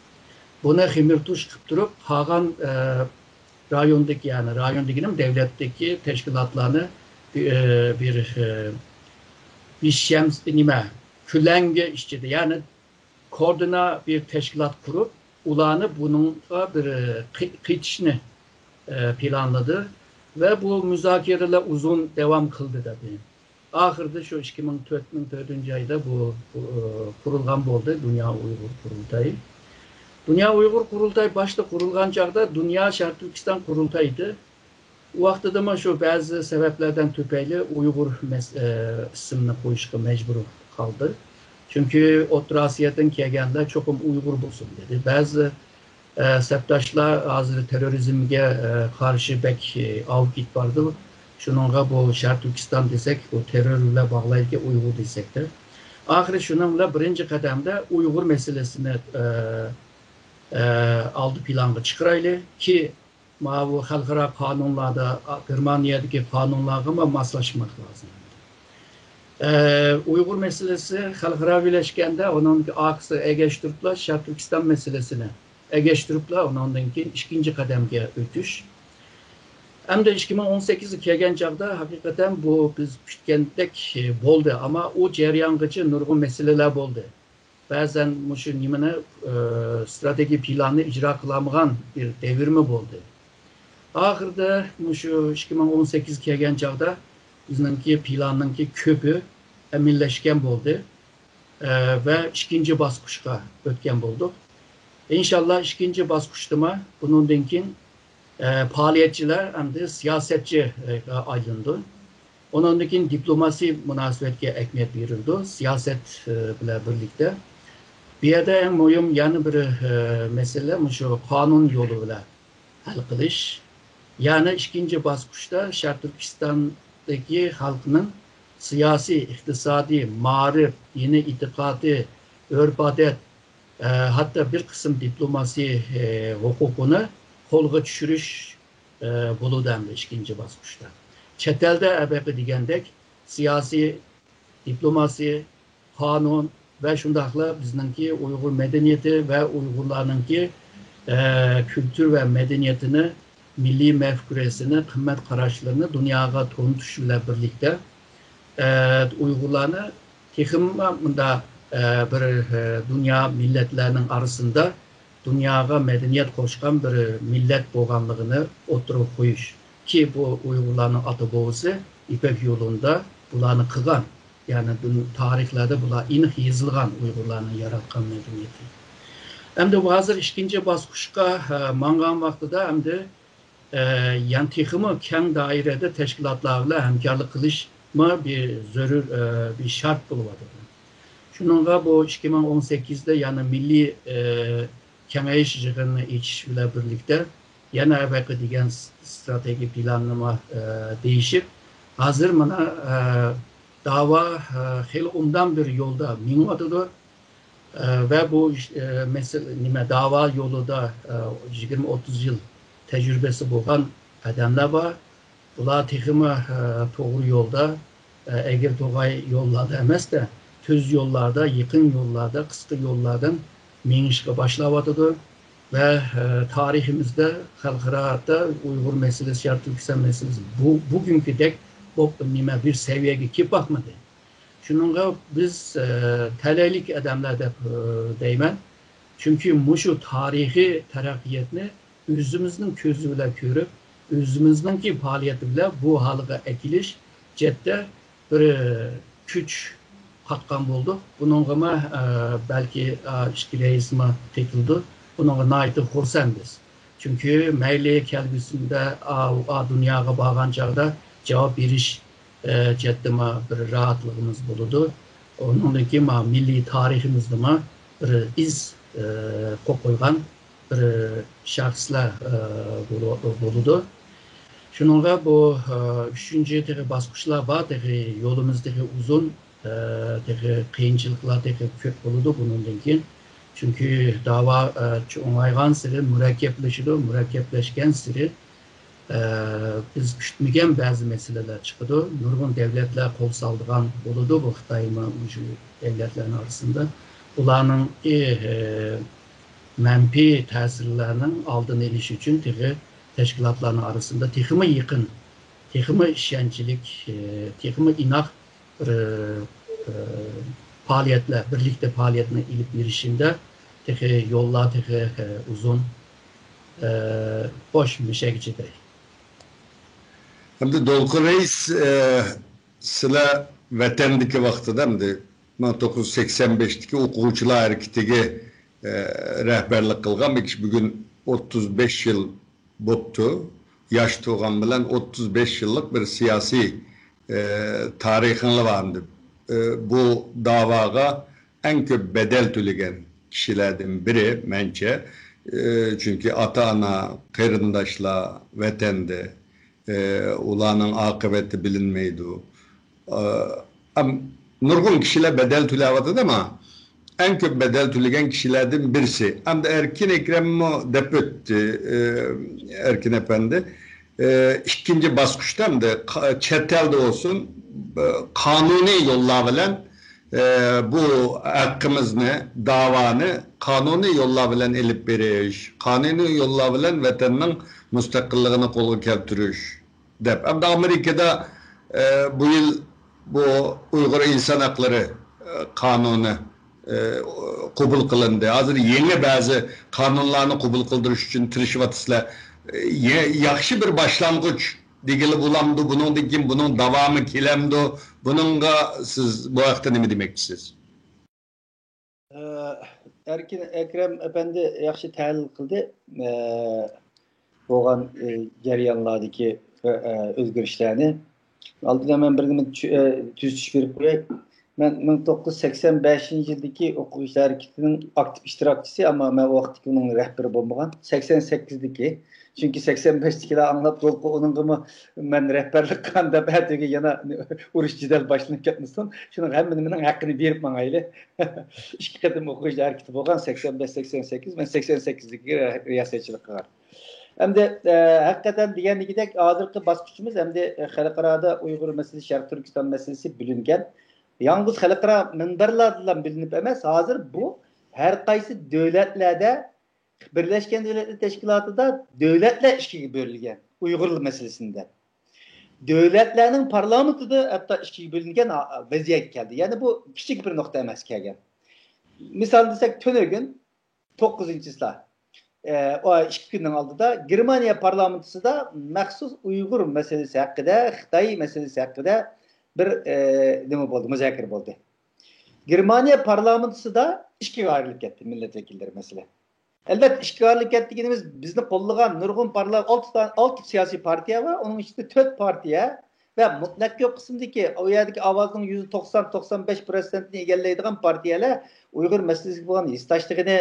بۇنى خېمىرتۇش قىلىپ تۇرۇپ، قالغان، ئە، رايوندىكى، يەنى رايون دېگىنىم دۆلەتتىكى تەشكىلاتلارنى، ئە، بىر، ئە، بىر شەمس، نېمە، كۆلەڭگە ئىچىدە، يەنى كوردىنا بىر تەشكىلات قۇرۇپ، ئۇلارنى بۇنىڭغا بىر، ئە، قى-، قېتىشنى، ئە، پىلانلىدى ۋە بۇ مۇزاكىرىلەر ئۇزۇن داۋام قىلدى دەپ. ئاخىرىدا شۇ ئىككى مىڭ تۆت، مىڭ تۆتىنچى ئايدا بۇ، بۇ، ئە، قۇرۇلغان بولدى، دۇنيا ئۇيغۇر قۇرۇلتايى. دۇنيا ئۇيغۇر قۇرۇلتايى باشتا قۇرۇلغان چاغدا دۇنيا شەرقىي تۈركىستان قۇرۇلتايى ئىدى. ئۇ ۋاقتىدىمۇ شۇ بەزى سەۋەبلەردىن تۈپەيلى ئۇيغۇر مەس-، ئە، ئىسمىنى قويۇشقا مەجبۇر قالدى. چۈنكى ئوتتۇرا ئاسىيادىن كەلگەنلەر چوقۇم ئۇيغۇر بولسۇن دېدى. بەزى، ئە، سەپداشلار ھازىر تېررورىزمگە، ئە، قارشى بەك، ئە، ئاۋۇپ كېتىپ بارىدۇ. شۇنىڭغا بۇ شەرقىي تۈركىستان دېسەك، بۇ تېررور بىلەن باغلايدىكەن ئۇيغۇر دېسەكتە. ئاخىرى شۇنىڭ بىلەن بىرىنچى قەدەمدە ئۇيغۇر مەسىلىسىنى، ئە، ئە، ئالدى پىلانغا چىقىرايلى كى، ماۋۇ خەلقئارا قانۇنلاردا، ئا، گېرمانىيەدىكى قانۇنلارغىمۇ ماسلاشماق لازىم. ئە، ئۇيغۇر مەسىلىسى خەلقئاراۋىلەشكەندە، ئۇنىڭدىكى ئارقىسىغا ئەگەشتۈرۈپلا شەرقىي تۈركىستان مەسىلىسىنى ئەگەشتۈرۈپلا، ئۇنىڭدىن كېيىن ئىككىنچى قەدەمگە ئۆتۈش. ئەمدى ئىككى مىڭ ئون سەككىزگە كەلگەن چاغدا ھەقىقەتەن بۇ بىز كۈتكەندەك بولدى، ئەمما ئۇ جەريانغىچە نۇرغۇن مەسىلىلەر بولدى. بەزەن مۇشۇ نېمىنى، ئە، ئىستراتېگىيە پىلانىنى ئىجرا قىلالمىغان بىر دەۋرمۇ بولدى. ئاخىرىدا مۇشۇ ئىككى مىڭ ئون سەككىز كەلگەن چاغدا بىزنىڭكى پىلاننىڭكى كۆپى ئەمەلىيلەشكەن بولدى، ئە، ۋە ئىككىنچى باسقۇچقا ئۆتكەن بولدۇق. ئىنشاللا ئىككىنچى باسقۇچتىمۇ بۇنىڭدىن كېيىن، ئە، پائالىيەتچىلەر ئەمدى سىياسەتچىگە ئايلىنىدۇ. ئۇنىڭدىن كېيىن دىپلوماسىي مۇناسىۋەتكە ئەھمىيەت بېرىلىدۇ، سىياسەت، ئە، بىلەن بىرلىكتە. بۇ يەردە ئەڭ مۇھىم يەنە بىر، ئە، مەسىلە مۇشۇ قانۇن يولى بىلەن ھەل قىلىش. يەنى ئىككىنچى باسقۇچتا شەرقىي تۈركىستاندىكى خەلقنىڭ سىياسىي، ئىقتىسادىي، مائارىپ، دىنىي ئېتىقادى، ئۆرپ-ئادەت، ئە، ھەتتا بىر قىسىم دىپلوماسىي، ئە، ھوقۇقىنى قولغا چۈشۈرۈش، ئە، بولىدۇ ئەمدى ئىككىنچى باسقۇچتا. چەت ئەلدە ئەۋەقە دېگەندەك سىياسىي، دىپلوماسىي، قانۇن ۋە شۇنداقلا بىزنىڭكى ئۇيغۇر مەدەنىيىتى ۋە ئۇيغۇرلارنىڭكى، ئە، كۈلتۈر ۋە مەدەنىيىتىنى، مىللىي مەپكۇرىسىنى، قىممەت قاراشلىرىنى دۇنياغا تونۇتۇش بىلەن بىرلىكتە، ئە، ئۇيغۇرلارنى تېخىمۇ مۇنداق، ئە، بىر، ئە، دۇنيا مىللەتلەرنىڭ ئارىسىدا دۇنياغا مەدەنىيەت قوشقان بىر مىللەت بولغانلىقىنى ئوتتۇرىغا قويۇش. كى، بۇ ئۇيغۇرلارنىڭ ئاتا-بوۋىسى يىپەك يولىدا بۇلارنى قىلغان. يەنى بۇ تارىخلاردا بۇلار ئېنىق يېزىلغان، ئۇيغۇرلارنىڭ ياراتقان مەدەنىيىتى. ئەمدى ھازىر ئىككىنچى باسقۇچقا، ئە، ماڭغان ۋاقتىدا ئەمدى ئە، يەنە تېخىمۇ كەڭ دائىرىدە تەشكىلاتلار بىلەن ھەمكارلىق قىلىشمۇ بىر زۆرۈر، ئە، بىر شەرت بولۇۋاتىدۇ. شۇنىڭغا بۇ ئىككى مىڭ ئون سەككىزدە يەنە مىللىي، ئە، كېڭەيىش يىغىنىنى ئېچىش بىلەن بىرلىكتە يەنە ئەۋەقە دېگەن س-، ئىستراتېگىيە پىلانىمۇ، ئە، دېيىشىپ، ھازىر مانا، ئە، داۋا، ئە، خېلى ئوبدان بىر يولدا مېڭىۋاتىدۇ. ئە، ۋە بۇ ئىش، ئە، مەسىلە، نېمە، داۋا يولىدا، ئە، يىگىرمە، ئوتتۇز يىل تەجرىبىسى بولغان ئادەملەر بار. بۇلار تېخىمۇ، ئە، توغرا يولدا، ئە، ئەگرى توغاي يوللاردا ئەمەستە، تۈز يوللاردا، يېقىن يوللاردا، قىسقا يوللاردىن مېڭىشقا باشلاۋاتىدۇ. ۋە، ئە، تارىخىمىزدا خەلقئارادا ئۇيغۇر مەسىلىسى، شەرقىي تۈركىستان مەسىلىسى بۇ، بۈگۈنكىدەك بولۇپ، نېمە، بىر سەۋىيەگە كېلىپ باقمىدى. شۇنىڭغا بىز، ئە، تەلەيلىك ئادەملەر دەپ، ئە، دەيمەن. چۈنكى مۇشۇ تارىخىي تەرەققىياتنى ئۆزىمىزنىڭ كۆزى بىلەن كۆرۈپ، ئۆزىمىزنىڭكى پائالىيىتى بىلەن بۇ ھالغا ئەكېلىش جەھەتتە بىر، ئە، كۈچ قاتقان بولدۇق. بۇنىڭغىمۇ، ئە، بەلكى، ئە، ئىككى رەئىسمۇ قېتىلدى. بۇنىڭغا ناھايىتى خۇرسەنبىز. چۈنكى مەيلى كەلگۈسىدە، ئا، ئا، دۇنياغا بارغان چاغدا جاۋاب بېرىش، ئە، جەھەتتىمۇ بىر راھەتلىكىمىز بولىدۇ. ئۇنىڭدىن كېيىن مانا مىللىي تارىخىمىزدىمۇ بىر ئىز، ئە، قويۇپ قويغان بىر شەخسلەر، ئە، بولۇ-، بولىدۇ. شۇنىڭغا بۇ، ئە، ئۈچىنچى تېخى باسقۇچلار بار، تېخى يولىمىز تېخى ئۇزۇن. ئە، تېخى قىيىنچىلىقلار تېخى كۆپ بولىدۇ بۇنىڭدىن كېيىن. چۈنكى داۋا، ئە، چوڭايغانسېرى مۇرەككەپلىشىدۇ، مۇرەككەپلەشكەنسېرى، ئە، بىز كۈتمىگەن بەزى مەسىلىلەر چىقىدۇ. نۇرغۇن دەۋلەتلەر قول سالىدىغان بولىدۇ، بۇ خىتايمۇ مۇشۇ دەۋلەتلەرنىڭ ئارىسىدا. بۇلارنىڭكى، ئە، مەنپىي تەسىرلەرنىڭ ئالدىنى ئېلىش ئۈچۈن تېخى تەشكىلاتلارنىڭ ئارىسىدا تېخىمۇ يېقىن، تېخىمۇ ئىشەنچلىك، ئى، تېخىمۇ ئىناق بىر، ئى، پائالىيەتلەر، بىرلىكتە پائالىيەتنى ئېلىپ بېرىشىمدا تېخى يوللار تېخى، ئى، ئۇزۇن. ئى، خوش، مۇشەگىچە دەي. ئەمدى دولقۇن رەئىس، ئى، سىلەر ۋەتەندىكى ۋاقتىدا، ئەمدى مىڭ توققۇز يۈز سەكسەن بەشتىكى ئوقۇغۇچىلار ھەرىكىتىگە، ئى، رەھبەرلىك قىلغان بىر كىشى، بۈگۈن ئوتتۇز بەش يىل بوپتۇ. ياش تۇرغان بىلەن ئوتتۇز بەش يىللىق بىر سىياسىي، ئى، تارىخىڭلار بار ئەمدى. ئى، بۇ داۋاغا ئەڭ كۆپ بەدەل تۆلىگەن كىشىلەردىن بىرى مەنچە. ئى، چۈنكى ئاتا-ئانا، قېرىنداشلار ۋەتەندە، ئى، ئۇلارنىڭ ئاقىۋىتى بىلىنمەيدۇ. ئى، ئەم، نۇرغۇن كىشىلەر بەدەل تۆلەۋاتىدۇ، ئەمما ئەڭ كۆپ بەدەل تۆلىگەن كىشىلەردىن بىرسى. ئەمدى ئەركىن ئەكرەممۇ دەپ ئۆتتى، ئى، ئەركىن ئەپەندى. ئى، ئىككىنچى باسقۇچتا ئەمدى قا-، چەت ئەلدە بولسۇن، ئى، قانۇنىي يوللار بىلەن، ئى، بۇ ھەققىمىزنى، داۋانى قانۇنىي يوللار بىلەن ئېلىپ بېرىش، قانۇنىي يوللار بىلەن ۋەتەننىڭ مۇستەقىللىقىنى قولغا كەلتۈرۈش دەپ. ئەمدى ئامېرىكىدا، ئى، بۇ يىل بۇ ئۇيغۇر ئىنسان ھەقلىرى، ئى، قانۇنى، ئى، قوبۇل قىلىندى. ھازىر يېڭى بەزى قانۇنلارنى قوبۇل قىلدۇرۇش ئۈچۈن تىرىشىۋاتىسىلەر. ئى، يا-، ياخشى بىر باشلانغۇچ دېگىلى بولامدۇ؟ بۇنىڭدىن كېيىن بۇنىڭ داۋامى كېلەمدۇ؟ بۇنىڭغا سىز بۇ ھەقتە نېمە دېمەكچىسىز؟ ئەركىن ئەكرەم ئەپەندى ياخشى تەھلىل قىلدى، ئە، بولغان، ئە، جەريانلاردىكى، ئە، ئە، ئۆزگىرىشلەرنى. ئالدىدا مەن بىر نېمە چۈ-، ئە، تۈزىتىش بېرىپ قوياي. مەن مىڭ توققۇز يۈز سەكسەن بەشىنچى يىلدىكى ئوقۇغۇچىلار ھەرىكىتىنىڭ ئاكتىپ ئىشتىراكچىسى، ئەمما مەن ئۇ ۋاقىتتىكى ئۇنىڭ رەھبىرى بولمىغان. سەكسەن سەككىزدىكى، چۈنكى سەكسەن بەشتىكىلەر ئاڭلاپ، دولقۇن ئۇنىڭغىمۇ مەن رەھبەرلىك قىلغان دەپ، ئەتىگە يەنە ئۇرۇش جېدەل باشلىنىپ كەتمىسۇن. شۇنىڭغا ھەممە نېمىنىڭ ھەققىنى بېرىپ ماڭايلى. ئىككى قېتىم ئوقۇغۇچىلار ھەرىكىتى بولغان، سەكسەن بەش، سەكسەن سەككىز، مەن سەكسەن سەككىزدىكى رىياسەتچىلىك قىلغان. ئەمدى، ئە، ھەقىقەتەن دېگەندىكىدەك، ھازىرقى باسقۇچىمىز ئەمدى، ئە، خەلقئارادا ئۇيغۇر مەسىلىسى، شەرقىي تۈركىستان مەسىلىسى بىلىنگەن. يالغۇز خەلقئارا مىنبەرلەردىنلا بىلىنىپ ئەمەس، ھازىر بۇ ھەر قايسى دۆلەتلەردە، بىرلەشكەن دۆلەتلەر تەشكىلاتىدا دۆلەتلەر ئىككىگە بۆلۈنگەن ئۇيغۇر مەسىلىسىنى دەپ. دۆلەتلەرنىڭ پارلامېنتىدا ھەتتا ئىككىگە بۆلۈنگەن ھا-، ۋەزىيەتكە كەلدى. يەنى بۇ كىچىك بىر نۇقتا ئەمەس كەلگەن. مىسال دېسەك، تۈنۈگۈن توققۇزىنچى چىسلا، ئە، ئۇ ئىككى كۈننىڭ ئالدىدا گېرمانىيە پارلامېنتىسىدا مەخسۇس ئۇيغۇر مەسىلىسى ھەققىدە، خىتاي مەسىلىسى ھەققىدە بىر، ئە، نېمە بولدى، مۇزاكىرە بولدى. گېرمانىيە پارلامېنتىسىدا ئىككىگە ئايرىلىپ كەتتى مىللەت ۋەكىللىرى مەسىلە. ئەلۋەتتە، ئىككىگە ئايرىلىپ كەتتى دېگىنىمىز، بىزنى قوللىغان نۇرغۇن پارلا-، ئالتە تا-، ئالتە سىياسىي پارتىيە بار، ئۇنىڭ ئىچىدە تۆت پارتىيە ۋە مۇتلەق كۆپ قىسىمدىكى ئۇ يەردىكى ئاۋازنىڭ يۈزدە توقسان، توقسان بەش پىرسەنتنى ئىگىلەيدىغان پارتىيەلەر ئۇيغۇر مەسىلىسىگە بولغان ھېسداشلىقىنى،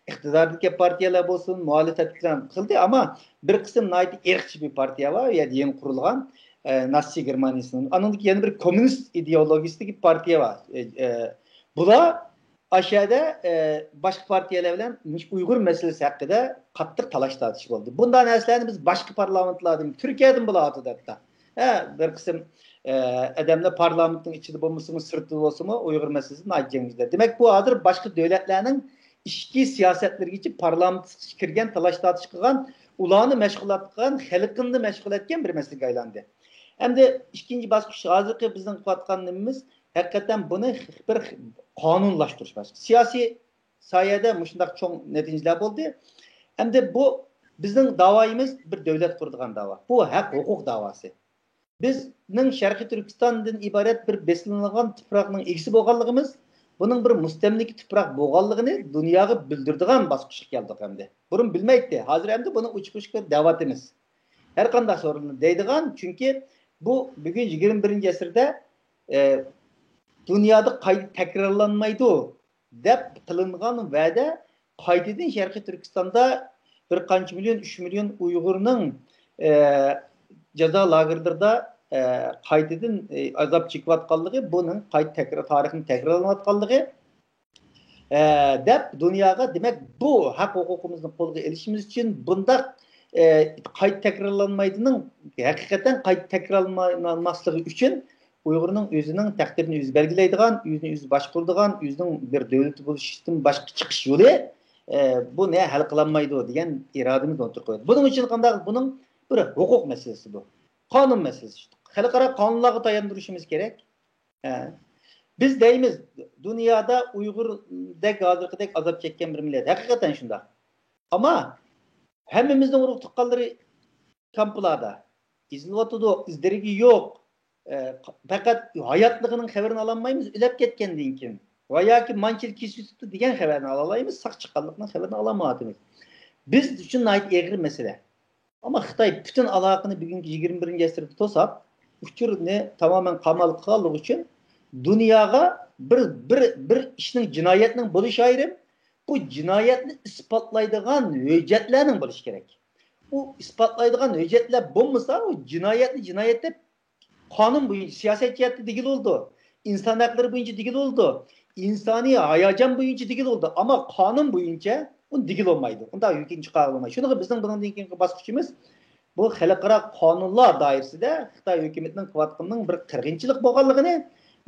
ئىقتىدارىدىكى پارتىيەلەر بولسۇن، مۇھالىپەتلەر قىلدى، ئەمما بىر قىسىم ناھايىتى ئىرقچى بىر پارتىيە بار، ئۇ يەردە يېڭى قۇرۇلغان، ئە، ناتسى گېرمانىيىسىنىڭ. ئانىڭدىن كېيىن يەنە بىر كوممۇنىست ئىدېئولوگىيىسىدىكى پارتىيە بار. ئە، ئە، بۇلار ئاشۇ يەردە، ئە، باشقا پارتىيەلەر بىلەن ئۇيغۇر مەسىلىسى ھەققىدە قاتتىق تالاش-تارتىش بولدى. بۇنداق نەرسىلەرنى بىز باشقا پارلامېنتلاردىن، تۈركىيەدىن بولۇۋاتىدۇ ھەتتا. ھە، بىر قىسىم، ئە، ئادەملەر پارلامېنتنىڭ ئىچىدە بولمىسىمۇ، سىرتىدا بولسىمۇ ئۇيغۇر مەسىلىسىدە ناھايىتى جەڭگىشلەر. دېمەك، بۇ ھازىر باشقا دۆلەتلەرنىڭ ئىچكى سىياسەتلىرىگىچە پارلامېنتقا كىرگەن، تالاش-تارتىش قىلغان، ئۇلارنى مەشغۇلات قىلغان، خەلقىنى مەشغۇل ئەتكەن بىر مەسىلىگە ئايلاندى. ئەمدى ئىككىنچى باسقۇچ، ھازىرقى بىزنىڭ قىلىۋاتقان نېمىمىز، ھەقىقەتەن بۇنى بىر قانۇنلاشتۇرۇش باسقۇچى. سىياسىي ساھەدە مۇشۇنداق چوڭ نەتىجىلەر بولدى. ئەمدى بۇ بىزنىڭ داۋايىمىز بىر دۆلەت قۇرىدىغان داۋا. بۇ ھەق ھوقۇق داۋاسى. بىزنىڭ شەرقىي تۈركىستاندىن ئىبارەت بىر بېسىلىنغان تۇپراقنىڭ ئىگىسى بولغانلىقىمىز، بۇنىڭ بىر مۇستەملىكە تۇپراق بولغانلىقىنى دۇنياغا بىلدۈرىدىغان باسقۇچقا كەلدۇق ئەمدى. بۇرۇن بىلمەيتتى. ھازىر ئەمدى بۇنى ئوچۇق-ئوچۇق دەۋاتىمىز. ھەر قانداق سورۇندا دەيدىغان، چۈنكى بۇ بۈگۈن يىگىرمە بىرىنچى ئەسىردە، ئە، دۇنيادا قايتا تەكرارلانمايدۇ دەپ قىلىنغان ۋەدە قايتىدىن شەرقىي تۈركىستاندا بىر قانچە مىليون، ئۈچ مىليون ئۇيغۇرنىڭ، ئە، جازا لاگېرلىرىدا، ئە، قايتىدىن، ئە، ئازاب چېكىۋاتقانلىقى، بۇنىڭ قايتا تەكرار، تارىخنى تەكرارلىنىۋاتقانلىقى، ئە، دەپ دۇنياغا، دېمەك، بۇ ھەق ھوقۇقىمىزنى قولغا ئېلىشىمىز ئۈچۈن بۇنداق، ئە، قايتا تەكرارلانمايدىنىڭ ھەقىقەتەن قايتا تەكرارلانماسلىقى ئۈچۈن ئۇيغۇرنىڭ ئۆزىنىڭ تەقدىرىنى ئۆزى بەلگىلەيدىغان، ئۆزىنى ئۆزى باشقۇرىدىغان، ئۆزىنىڭ بىر دۆلىتى بولۇشتىن باشقا چىقىش يولى ئە، بۇنى ھەل قىلالمايدۇ دېگەن ئىرادىمىزنى ئوتتۇرىغا قويىمىز. بۇنىڭ ئۈچۈن قانداق؟ بۇنىڭ بىر ھوقۇق مەسىلىسى بۇ. قانۇن مەسىلىسى. خەلقئارا قانۇنلارغا تاياندۇرۇشىمىز كېرەك. ئە، بىز دەيمىز، دۇنيادا ئۇيغۇردەك، ھازىرقىدەك ئازاب چەككەن بىر مىللەت. ھەقىقەتەن شۇنداق. ئەمما ھەممىمىزنىڭ ئۇرۇق تۇغقانلىرى كامپلاردا ئېزىلىۋاتىدۇ، ئىز دېرىكى يوق. ئە، پەقەت ھاياتلىقىنىڭ خەۋىرىنى ئالالمايمىز، ئۆلۈپ كەتكەندىن كېيىن ۋە ياكى مانچىلا كېسىۋېتىپتۇ دېگەن خەۋەرنى ئالالايمىز، ساق چىققانلىقىنىڭ خەۋىرىنى ئالالمايۋاتىمىز. بىز ئۈچۈن ناھايىتى ئېغىر مەسىلە. ئەمما خىتاي پۈتۈن ئالاقىنى بۈگۈنكى يىگىرمە بىرىنچى ئەسىردە توساپ، ئۇچۇرنى تامامەن قامال قىلغانلىقى ئۈچۈن دۇنياغا بىر، بىر، بىر ئىشنىڭ، جىنايەتنىڭ بولۇشى ئايرىم، بۇ جىنايەتنى ئىسپاتلايدىغان ھۆججەتلەرنىڭ بولۇشى كېرەك. ئۇ ئىسپاتلايدىغان ھۆججەتلەر بولمىسا، ئۇ جىنايەتنى جىنايەت دەپ قانۇن بويىچە، سىياسەت جەھەتتە دېگىلى بولىدۇ، ئىنسان ھەقلىرى بويىچە دېگىلى بولىدۇ، ئىنسانىي ھاياجان بويىچە دېگىلى بولىدۇ. ئەمما قانۇن بويىچە ئۇنى دېگىلى بولمايدۇ. ئۇنداق ھۆكۈم چىقارغىلى بولمايدۇ. شۇنىڭغا بىزنىڭ بۇنىڭدىن كېيىنكى باسقۇچىمىز بۇ خەلقئارا قانۇنلار دائىرىسىدە خىتاي ھۆكۈمىتىنىڭ قىلىۋاتقىنىنىڭ بىر قىرغىنچىلىق بولغانلىقىنى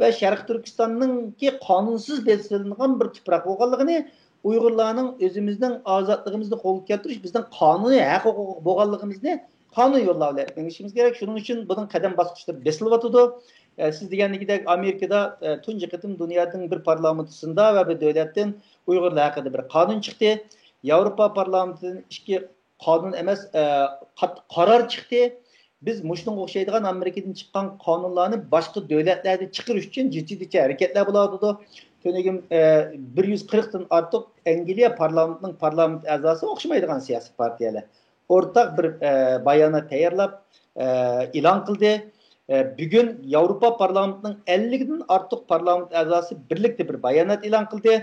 ۋە شەرقىي تۈركىستاننىڭكى قانۇنسىز بېسىلىنغان بىر تۇپراق بولغانلىقىنى، ئۇيغۇرلارنىڭ ئۆزىمىزنىڭ ئازادلىقىمىزنى قولغا كەلتۈرۈش بىزنىڭ قانۇنىي ھەق ھوقۇقى بولغانلىقىمىزنى قانۇن يوللار بىلەن ئېلىپ مېڭىشىمىز كېرەك. شۇنىڭ ئۈچۈن بۇنىڭ قەدەم باسقۇچلىرى بېسىلىۋاتىدۇ. ئە، سىز دېگەندىكىدەك، ئامېرىكىدا، ئە، تۇنجى قېتىم دۇنيانىڭ بىر پارلامېنتىسىندا ۋە بىر دۆلەتتىن ئۇيغۇرلار ھەققىدە بىر قانۇن چىقتى. ياۋروپا پارلامېنتىدىن ئىككى قانۇن ئەمەس، ئە، قات-، قارار چىقتى. بىز مۇشۇنىڭغا ئوخشايدىغان ئامېرىكىدىن چىققان قانۇنلارنى باشقا دۆلەتلەردە چىقىرىش ئۈچۈن جىددىيچە ھەرىكەتلەر بولۇۋاتىدۇ. تۈنۈگۈن، ئە، بىر يۈز قىرىقتىن ئارتۇق ئەنگلىيە پارلامېنتىنىڭ پارلامېنت ئەزاسى، ئوخشىمايدىغان سىياسىي پارتىيەلەر ئورتاق بىر، ئە، بايانات تەييارلاپ، ئە، ئېلان قىلدى. ئە، بۈگۈن ياۋروپا پارلامېنتىنىڭ ئەللىكتىن ئارتۇق پارلامېنت ئەزاسى بىرلىكتە بىر بايانات ئېلان قىلدى.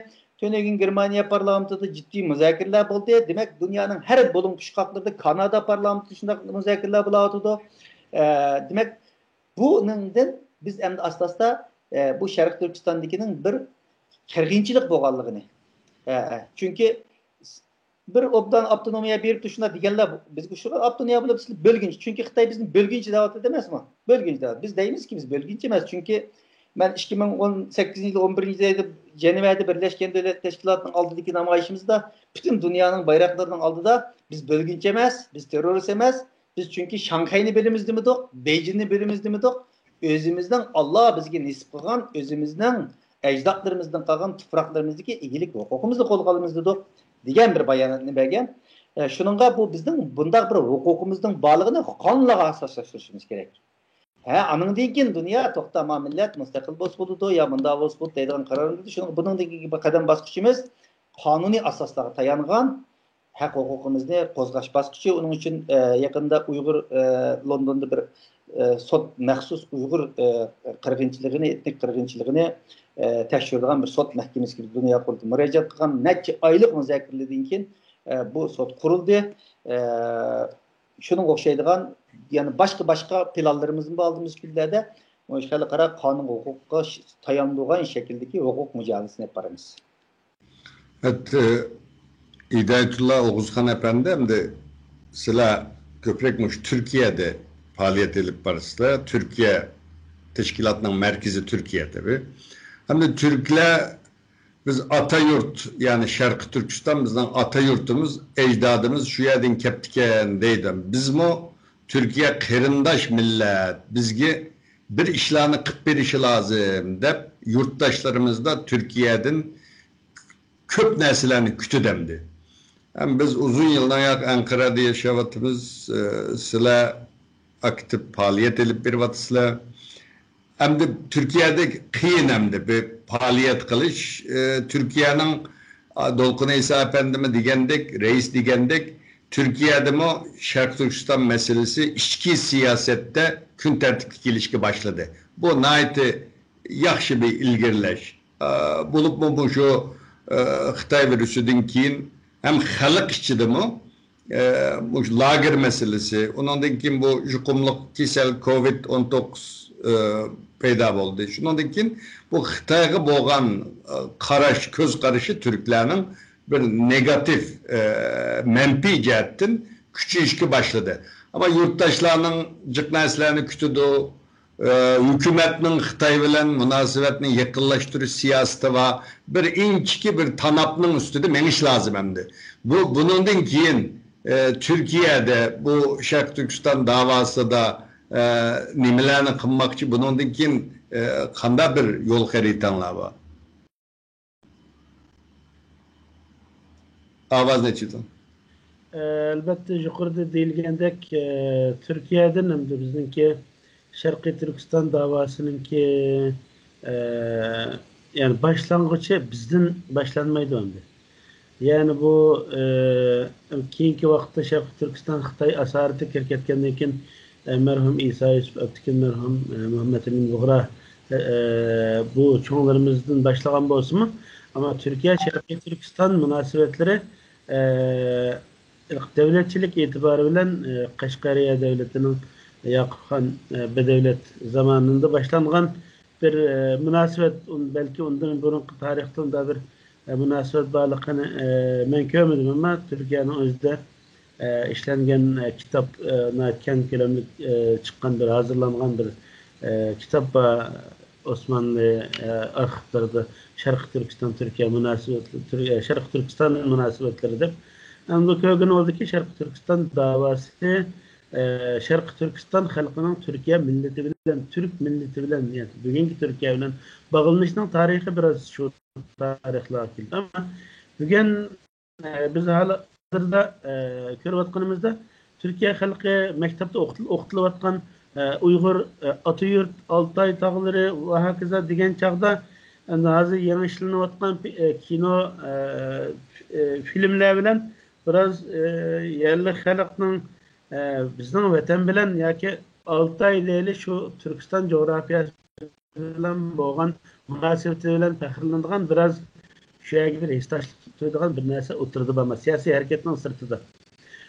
تۈنۈگۈن گېرمانىيە پارلامېنتىدا جىددىي مۇزاكىرىلەر بولدى. دېمەك، دۇنيانىڭ ھەر بۇلۇڭ پۇچقاقلىرىدا، كانادا پارلامېنتىدا شۇنداق مۇزاكىرىلەر بولۇۋاتىدۇ. ئە، دېمەك، بۇنىڭدىن بىز ئەمدى ئاستا-ئاستا، ئە، بۇ شەرقىي تۈركىستاندىكىنىڭ بىر قىرغىنچىلىق بولغانلىقىنى، ئە، ئە، چۈنكى بىر ئوبدان ئاپتونومىيە بېرىپتۇ، شۇنداق دېگەنلەر بىزگە ئۇشتۇرغان ئاپتونومىيە بولۇپ سىلەر بۆلگۈنچى. چۈنكى خىتاي بىزنى بۆلگۈنچى دەۋاتىدۇ ئەمەسمۇ؟ بۆلگۈنچى دەۋاتىدۇ. بىز دەيمىزكى، بىز بۆلگۈنچى ئەمەس. چۈنكى مەن ئىككى مىڭ ئون سەككىزىنچى يىل ئون بىرىنچى ئايدا جەنۋەدە بىرلەشكەن دۆلەت تەشكىلاتىنىڭ ئالدىدىكى نامايىشىمىزدا پۈتۈن دۇنيانىڭ بايراقلىرىنىڭ ئالدىدا بىز بۆلگۈنچى ئەمەس، بىز تېررورىست ئەمەس، بىز چۈنكى شاڭخەينى بۆلىمىز دېمىدۇق، بېيجىڭنى بۆلىمىز دېمىدۇق، ئۆزىمىزنىڭ ئاللا بىزگە نېسىپ قىلغان، ئۆزىمىزنىڭ ئەجدادلىرىمىزدىن قالغان تۇپراقلىرىمىزدىكى ئىگىلىك ھوقۇقىمىزنى قولغا ئالىمىز دېدۇق، دېگەن بىر باياناتنى بەرگەن. ئە، شۇنىڭغا بۇ بىزنىڭ بۇنداق بىر ھوقۇقىمىزنىڭ بارلىقىنى قانۇنلارغا ئاساسلاشتۇرۇشىمىز كېرەك. ھە، ئانىڭدىن كېيىن دۇنيا، توختا، ما مىللەت مۇستەقىل بولسا بولىدۇ يا مۇنداق بولسا بولىدۇ دەيدىغان قارارنى بېرىدۇ. شۇنىڭغا بۇنىڭدىن كېيىنكى بىر قەدەم باسقۇچىمىز قانۇنىي ئاساسلارغا تايانغان ھەق ھوقۇقىمىزنى قوزغاش باسقۇچى. ئۇنىڭ ئۈچۈن، ئە، يېقىندا ئۇيغۇر، ئە، لوندوندا بىر، ئە، سوت مەخسۇس ئۇيغۇر، ئە، قىرغىنچىلىقىنى، ئېتنىك قىرغىنچىلىقىنى، ئە، تەكشۈرىدىغان بىر سوت مەھكىمىسىگە دۇنيا قۇرۇلتىيى مۇراجىئەت قىلغان. نەچچە ئايلىق مۇزاكىرىلەردىن كېيىن، ئە، بۇ سوت قۇرۇلدى. ئە، شۇنىڭغا ئوخشايدىغان يەنە باشقا، باشقا پىلانلىرىمىزمۇ بار ئالدىمىزدىكى كۈنلەردە. مۇشۇ خەلقئارا قانۇن ھوقۇققا ش-، تايانىدىغان شەكىلدىكى ھوقۇق مۇجادىلىسىنى ئېلىپ بارىمىز. ھەتتا ھىدايەتۇللا ئوغۇزخان ئەپەندى، ئەمدى سىلەر كۆپرەك مۇشۇ تۈركىيەدە پائالىيەت ئېلىپ بارىسىلەر. تۈركىيە تەشكىلاتنىڭ مەركىزى تۈركىيە تېبى. ئەمدى تۈركلەر، بىز ئاتا يۇرت، يەنى شەرقىي تۈركىستان بىزنىڭ ئاتا يۇرتىمىز، ئەجدادىمىز شۇ يەردىن كەپتىكەن دەيدۇ. بىزمۇ تۈركىيە قېرىنداش مىللەت، بىزگە بىر ئىشلارنى قىلىپ بېرىشى لازىم دەپ، يۇرتداشلىرىمىزدا تۈركىيەدىن كۆپ نەرسىلەرنى كۈتىدۇ ئەمدى. ھەم بىز ئۇزۇن يىلدىن ئاياغ ئەنقەرەدە ياشاۋاتىمىز، ئە، سىلەر ئاكتىپ پائالىيەت ئېلىپ بېرىۋاتىسىلەر. ئەمدى تۈركىيەدە قىيىن ئەمدى بىر پائالىيەت قىلىش. ئە، تۈركىيەنىڭ، ئا، دولقۇن ئەيسا ئەپەندىمۇ دېگەندەك، رەئىس دېگەندەك، تۈركىيەدىمۇ شەرقىي تۈركىستان مەسىلىسى ئىچكى سىياسەتتە كۈن تەرتىپكە كېلىشكە باشلىدى. بۇ ناھايىتى ياخشى بىر ئىلگىرىلەش. ئە، بولۇپمۇ مۇشۇ، ئە، خىتاي ۋىرۇسىدىن كېيىن ھەم خەلق ئىچىدىمۇ، ئە، مۇشۇ لاگېر مەسىلىسى، ئۇنىڭدىن كېيىن بۇ يۇقۇملۇق كېسەل كوۋىد ئون توققۇز، ئە، پەيدا بولدى. شۇنىڭدىن كېيىن بۇ خىتايغا بولغان، ئە، قاراش، كۆز قارىشى تۈركلەرنىڭ بىر نېگاتىپ، ئە، مەنپىي جەھەتتىن كۈچىيىشكە باشلىدى. ئەمما يۇرتداشلارنىڭ جىق نەرسىلەرنى كۈتىدۇ، ئە، ھۆكۈمەتنىڭ خىتاي بىلەن مۇناسىۋەتنى يېقىنلاشتۇرۇش سىياسىتى بار. بىر ئىنچىكە بىر تاناپنىڭ ئۈستىدە مېڭىش لازىم ئەمدى. بۇ، بۇنىڭدىن كېيىن، ئە، تۈركىيەدە بۇ شەرقىي تۈركىستان داۋاسىدا، ئە، نېمىلەرنى قىلماقچى؟ بۇنىڭدىن كېيىن، ئە، قانداق بىر يول خەرىتەڭلار بار؟ ئاۋازنى ئېچىۋېتىڭ. ئەلبەتتە، يۇقىرىدا دېيىلگەندەك، ئە، تۈركىيەدىن ئەمدى بىزنىڭكى شەرقىي تۈركىستان داۋاسىنىڭكى، ئە، يەنى باشلانغۇچى بىزدىن باشلانمايدۇ ئەمدى. يەنى بۇ، ئە، كېيىنكى ۋاقىتتا شەرقىي تۈركىستان خىتاي ئاسارىتىگە كىرىپ كەتكەندىن كېيىن، ئە، مەرھۇم ئىسا يۈسۈپ ئەپتىكىن، مەرھۇم، ئە، مۇھەممەد ئەمىن بۇغرا، ئە، ئە، بۇ چوڭلىرىمىزدىن باشلىغان بولسىمۇ، ئەمما تۈركىيە شەرقىي تۈركىستان مۇناسىۋەتلىرى، ئە، دەۋلەتچىلىك ئېتىبارى بىلەن، ئە، قەشقەرىيە دەۋلىتىنىڭ ياقۇپخان، ئە، بەدەۋلەت زامانىدا باشلانغان بىر، ئە، مۇناسىۋەت، ئۇن-، بەلكى ئۇندىن بۇرۇنقى تارىختىن دا بىر، ئە، مۇناسىۋەت بارلىقىنى، ئە، مەن كۆرمىدىم، ئەمما تۈركىيەنىڭ ئۆزىدە، ئە، ئىشلەنگەن، ئە، كىتاب، ئە، ناھايىتى كەڭ كۆلەملىك، ئە، چىققان بىر، ھازىرلانغان بىر، ئە، كىتاب بار. ئوسمانلى، ئە، ئارخىپلىرىدا شەرقىي تۈركىستان، تۈركىيە مۇناسىۋەتلىرى، تۈر-، ئە، شەرقىي تۈركىستان مۇناسىۋەتلىرى دەپ. ئەمدى كۆرگىنى بولدىكى، شەرقىي تۈركىستان داۋاسى، ئە، شەرقىي تۈركىستان خەلقىنىڭ تۈركىيە مىللىتى بىلەن، تۈرك مىللىتى بىلەن، يەنى بۈگۈنكى تۈركىيە بىلەن باغلىنىشنىڭ تارىخى بىراز شۇ تارىخلارغا كېلىدۇ. ئەمما بۈگۈن، ئە، بىز ھال-، ھازىردا، ئە، كۆرۈۋاتقىنىمىزدا، تۈركىيە خەلقى مەكتەپتە ئوقۇتۇل-، ئوقۇتۇلۇۋاتقان، ئە، ئۇيغۇر، ئە، ئاتا يۇرت، ئالتاي تاغلىرى ۋە ھاكازا دېگەن چاغدا، ئەمدى ھازىر يېڭى ئىشلىنىۋاتقان پى-، ئە، كىنو، ئە، ئە، فىلىملەر بىلەن بىراز، ئە، يەرلىك خەلقنىڭ، ئە، بىزنىڭ ۋەتەن بىلەن ياكى ئالتاي دەيلى، شۇ تۈركىستان جۇغراپىيەسى بىلەن بولغان مۇناسىۋىتى بىلەن پەخىرلىنىدىغان، بىراز شۇ يەرگە بىر ھېسداشلىق تۇيىدىغان بىر نەرسە ئوتتۇرىدا بارماس، سىياسىي ھەرىكەتنىڭ سىرتىدا.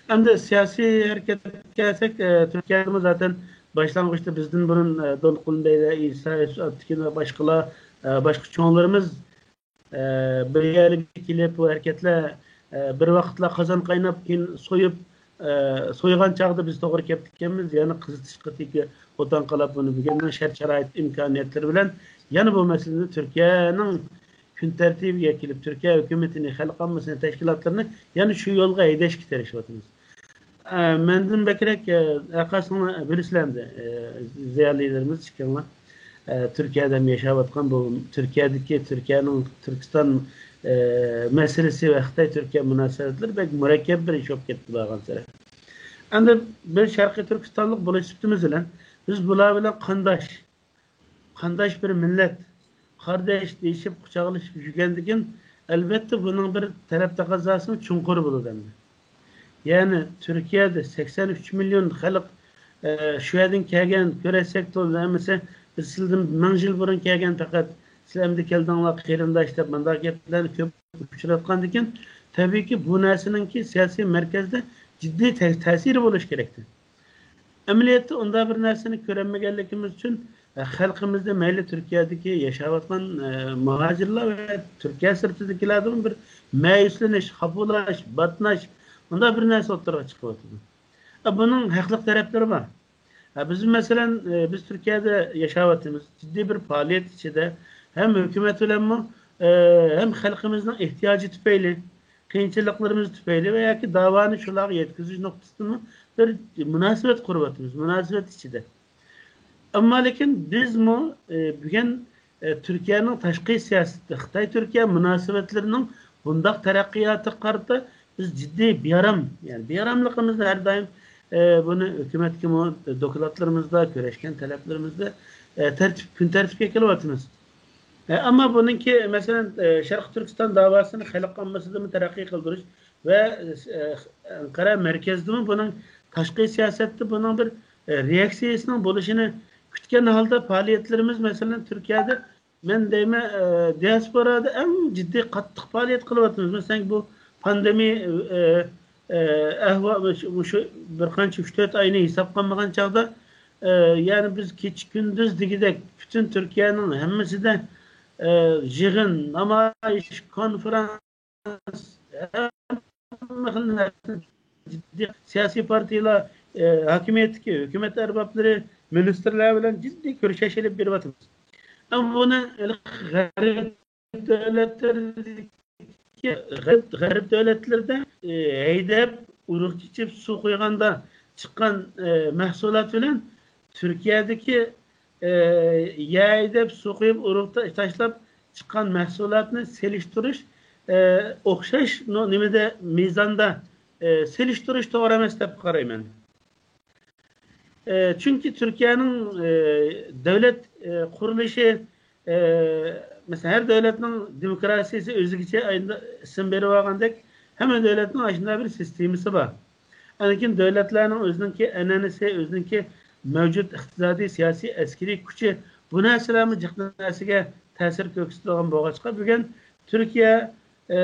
ئەمدى سىياسىي ھەرىكەتكە كەلسەك، ئە، تۈركىيەدىمۇ زاتەن باشلانغۇچتا بىزدىن بۇرۇن، ئە، دولقۇن بەيلە، ئىسا يۈسۈپ ئابتېكىن ۋە باشقىلار، ئە، باشقا چوڭلىرىمىز، ئە، بىر يەرگە كېلىپ، بۇ ھەرىكەتلەر، ئە، بىر ۋاقىتلار قازان قايناپ، كېيىن سويۇپ، ئە، سويغان چاغدا بىز توغرا كەپتىكەنمىز، يەنە قىزىتىشقا تېگى ئوتان قالاپ، بۇنى بۈگۈننىڭ شەرت-شارائىت ئىمكانىيەتلىرى بىلەن يەنە بۇ مەسىلىنى تۈركىيەنىڭ كۈن تەرتىپىگە كېلىپ، تۈركىيە ھۆكۈمىتىنى، خەلق ئاممىسىنى، تەشكىلاتلىرىنى يەنە شۇ يولغا ھەيدەشكە تىرىشىۋاتىمىز. ئە، مەندىن بەكرەك، ئە، ھەرقايسىڭلار بىلىسىلەر ئەمدى، ئە، زىيالىيلىرىمىز ئىككىڭلار، ئە، تۈركىيەدە ياشاۋاتقان، بۇ تۈركىيەدىكى، تۈركىيەنىڭ تۈركىستان، ئە، مەسىلىسى ۋە خىتاي-تۈركىيە مۇناسىۋەتلىرى بەك مۇرەككەپ بىر ئىش بولۇپ كەتتى بارغانسېرى. ئەمدى بىز شەرقىي تۈركىستانلىق بولۇش سۈپىتىمىز بىلەن بىز بۇلار بىلەن قانداش، قانداش بىر مىللەت، قارداش دېيىشىپ، قۇچاقلىشىپ يۈرگەندىكىن، ئەلۋەتتە، بۇنىڭ بىر تەلەپ تەقەززاسىمۇ چوڭقۇر بولىدۇ ئەمدى. يەنى تۈركىيەدە سەكسەن ئۈچ مىليون خەلق، ئە، شۇ يەردىن كەلگەن، كۆرەتسەك تولا ھەممىسى، بىز سىلەردىن مىڭ يىل بۇرۇن كەلگەن پەقەت، سىلەر ئەمدى كەلدىڭلار قېرىنداش دەپ مۇنداق گەپلەرنى كۆپ ئۇچراتقاندىكىن، تەبىئىيكى، بۇ نەرسىنىڭكى سىياسىي مەركەزدە جىددىي تە-، تەسىرى بولۇشى كېرەكتى. ئەمەلىيەتتە ئۇنداق بىر نەرسىنى كۆرەلمىگەنلىكىمىز ئۈچۈن، ئە، خەلقىمىزدە مەيلى تۈركىيەدىكى ياشاۋاتقان، ئە، مۇھاجىرلار ۋە تۈركىيە سىرتىدىكىلاردىمۇ بىر مەيۈسلىنىش، خاپىلاش، باتناش، مۇنداق بىر نەرسە ئوتتۇرىغا چىقىۋاتىدۇ. ئە، بۇنىڭ ھەقلىق تەرەپلىرى بار. ئە، بىز، مەسىلەن، ئە، بىز تۈركىيەدە ياشاۋاتىمىز. جىددىي بىر پائالىيەت ئىچىدە ھەم ھۆكۈمەت بىلەنمۇ، ئە، ھەم خەلقىمىزنىڭ ئېھتىياجى تۈپەيلى، قىيىنچىلىقلىرىمىز تۈپەيلى ۋە ياكى داۋانى شۇلارغا يەتكۈزۈش نۇقتىسىدىنمۇ بىر مۇناسىۋەت قۇرۇۋاتىمىز، مۇناسىۋەت ئىچىدە. ئەمما لېكىن بىزمۇ، ئە، بۈگۈن، ئە، تۈركىيەنىڭ تاشقى سىياسىتى، خىتاي-تۈركىيە مۇناسىۋەتلىرىنىڭ بۇنداق تەرەققىياتىغا قارىتا بىز جىددىي بىئارام، يەنى بىئاراملىقىمىزنى ھەر دائىم، ئە، بۇنى ھۆكۈمەتكىمۇ دوكلاتلىرىمىزدا، كۆرۈشكەن تەلەپلىرىمىزدە، ئە، تەرتىپ، كۈن تەرتىپكە كېلىۋاتىمىز. ئە، ئەمما بۇنىڭكى، مەسىلەن، ئە، شەرقىي تۈركىستان داۋاسىنى خەلق ئاممىسىدىمۇ تەرەققىي قىلدۇرۇش ۋە، ئە، ئەنقەرە مەركەزدىمۇ بۇنىڭ تاشقى سىياسەتتە بۇنىڭ بىر، ئە، رېئاكسىيىسىنىڭ بولۇشىنى كۈتكەن ھالدا پائالىيەتلىرىمىز، مەسىلەن، تۈركىيەدە، مەن دەيمەن، ئە، دىياسپورادا ئەڭ جىددىي، قاتتىق پائالىيەت قىلىۋاتىمىز. مەسىلەن، بۇ پاندېمىيە، ئە، ئە، ئەھۋال، مۇشۇ، مۇشۇ بىر قانچە ئۈچ تۆت ئاينى ھېسابقا ئالمىغان چاغدا، ئە، يەنى بىز كېچە-كۈندۈز دېگۈدەك پۈتۈن تۈركىيەنىڭ ھەممىسىدە، ئە، يىغىن، نامايىش، كونفرانس، ھەممە خىل نەرسە، جىددىي سىياسىي پارتىيەلەر، ئە، ھاكىمىيەتتىكى ھۆكۈمەت ئەربابلىرى، مىنىستىرلار بىلەن جىددىي كۆرۈشۈش ئېلىپ بېرىۋاتىمىز. ئەمما بۇنى غەرب دۆلەتلىرىدىكى، غەرب، غەرب دۆلەتلىرىدە، ئى، ھەيدەپ، ئۇرۇق چېچىپ، سۇ قۇيغاندا چىققان، ئى، مەھسۇلات بىلەن تۈركىيەدىكى، ئى، يەر ھەيدەپ، سۇ قۇيۇپ، ئۇرۇق تا-، تاشلاپ چىققان مەھسۇلاتنى سېلىشتۇرۇش، ئى، ئوخشاش نو-، نېمىدە، مىزاندا، ئى، سېلىشتۇرۇش توغرا ئەمەس دەپ قارايمەن. ئى، چۈنكى تۈركىيەنىڭ، ئى، دۆلەت، ئى، قۇرۇلۇشى، ئى، مەسىلەن، ھەر دۆلەتنىڭ دېموكراتىيىسى ئۆزىگىچە ئايدا-، ئىسىم بېرىپ ئالغاندەك، ھەممە دۆلەتنىڭ ئاشۇنداق بىر سىستېمىسى بار. لېكىن دۆلەتلەرنىڭ ئۆزىنىڭكى ئەنئەنىسى، ئۆزىنىڭكى مەۋجۇت ئىقتىسادىي، سىياسىي، ئەسكىرىي كۈچى، بۇ نەرسىلەرمۇ جىق نەرسىگە تەسىر كۆرسىتىدىغان بولغاچقا، بۈگۈن تۈركىيە، ئى،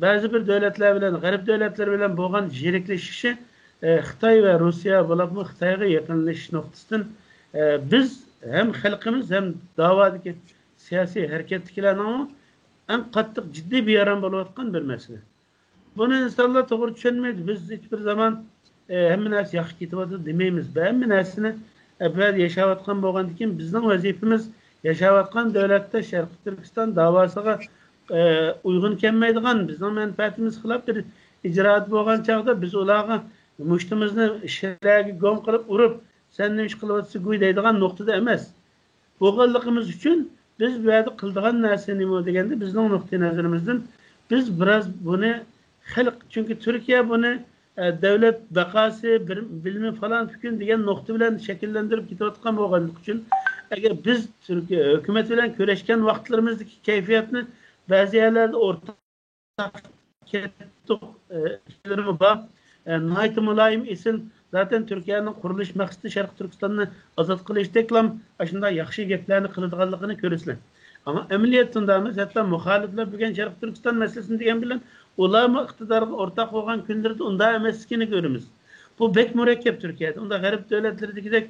بەزى بىر دۆلەتلەر بىلەن، غەرب دۆلەتلىرى بىلەن بولغان يىرىكلىشىشى، ئى، خىتاي ۋە روسىيە بولۇپمۇ خىتايغا يېقىنلىشىش نۇقتىسىدىن، ئى، بىز ھەم خەلقىمىز، ھەم داۋادىكى سىياسىي ھەرىكەتتىكىلەرنىڭ ئەڭ قاتتىق، جىددىي بىئارام بولۇۋاتقان بىر مەسىلە. بۇنى ئىنسانلار توغرا چۈشەنمەيدۇ. بىز ھېچ بىر زامان، ئى، ھەممە نەرسە ياخشى كېتىۋاتىدۇ دېمەيمىز. ھەممە نەرسىنى، ئە، بۇ يەردە ياشاۋاتقان بولغاندىكىن، بىزنىڭ ۋەزىپىمىز ياشاۋاتقان دۆلەتتە، شەرقىي تۈركىستان داۋاسىغا، ئە، ئۇيغۇن كەلمەيدىغان، بىزنىڭ مەنپەئەتىمىز خىلاپ بىر ئىجرائات بولغان چاغدا، بىز ئۇلارغا مۇشتىمىزنى شىرەگە گوم قىلىپ ئۇرۇپ، سەن نېمە ئىش قىلىۋاتىسەن گۇي دەيدىغان نۇقتىدا ئەمەس. بولغانلىقىمىز ئۈچۈن بىز بۇ يەردە قىلىدىغان نەرسە نېمە دېگەندە، بىزنىڭ نۇقتىئى نەزىرىمىزدىن بىز بىراز بۇنى خەلق، چۈنكى تۈركىيە بۇنى، ئە، دۆلەت بەقاسى، بىر، بىلىمى پالان پۈكۈن دېگەن نۇقتا بىلەن شەكىللەندۈرۈپ كېتىۋاتقان بولغانلىقى ئۈچۈن، ئەگەر بىز تۈركىيە ھۆكۈمەت بىلەن كۆرۈشكەن ۋاقىتلىرىمىزدىكى كەيپىياتنى بەزى يەرلەردە ئورتاق كەتتۇق، ئە، ئىشلىرىمۇ بار. ئە، ناھايىتى مۇلايىم، ئېسىل. زاتەن تۈركىيەنىڭ قۇرۇلۇش مەقسىتى شەرقىي تۈركىستاننى ئازاد قىلىشتەكلا ئاشۇنداق ياخشى گەپلەرنى قىلىدىغانلىقىنى كۆرىسىلەر. ئەمما ئەمەلىيەتتە ئۇنداق ئەمەس. ھەتتا مۇخالىپلار بۈگۈن شەرقىي تۈركىستان مەسىلىسىنى دېگەن بىلەن ئۇلارمۇ ئىقتىدارغا ئورتاق بولغان كۈنلىرىدە ئۇنداق ئەمەسلىكىنى كۆرىمىز. بۇ بەك مۇرەككەپ تۈركىيەدە. ئۇنداق غەرب دۆلەتلىرىدىكىدەك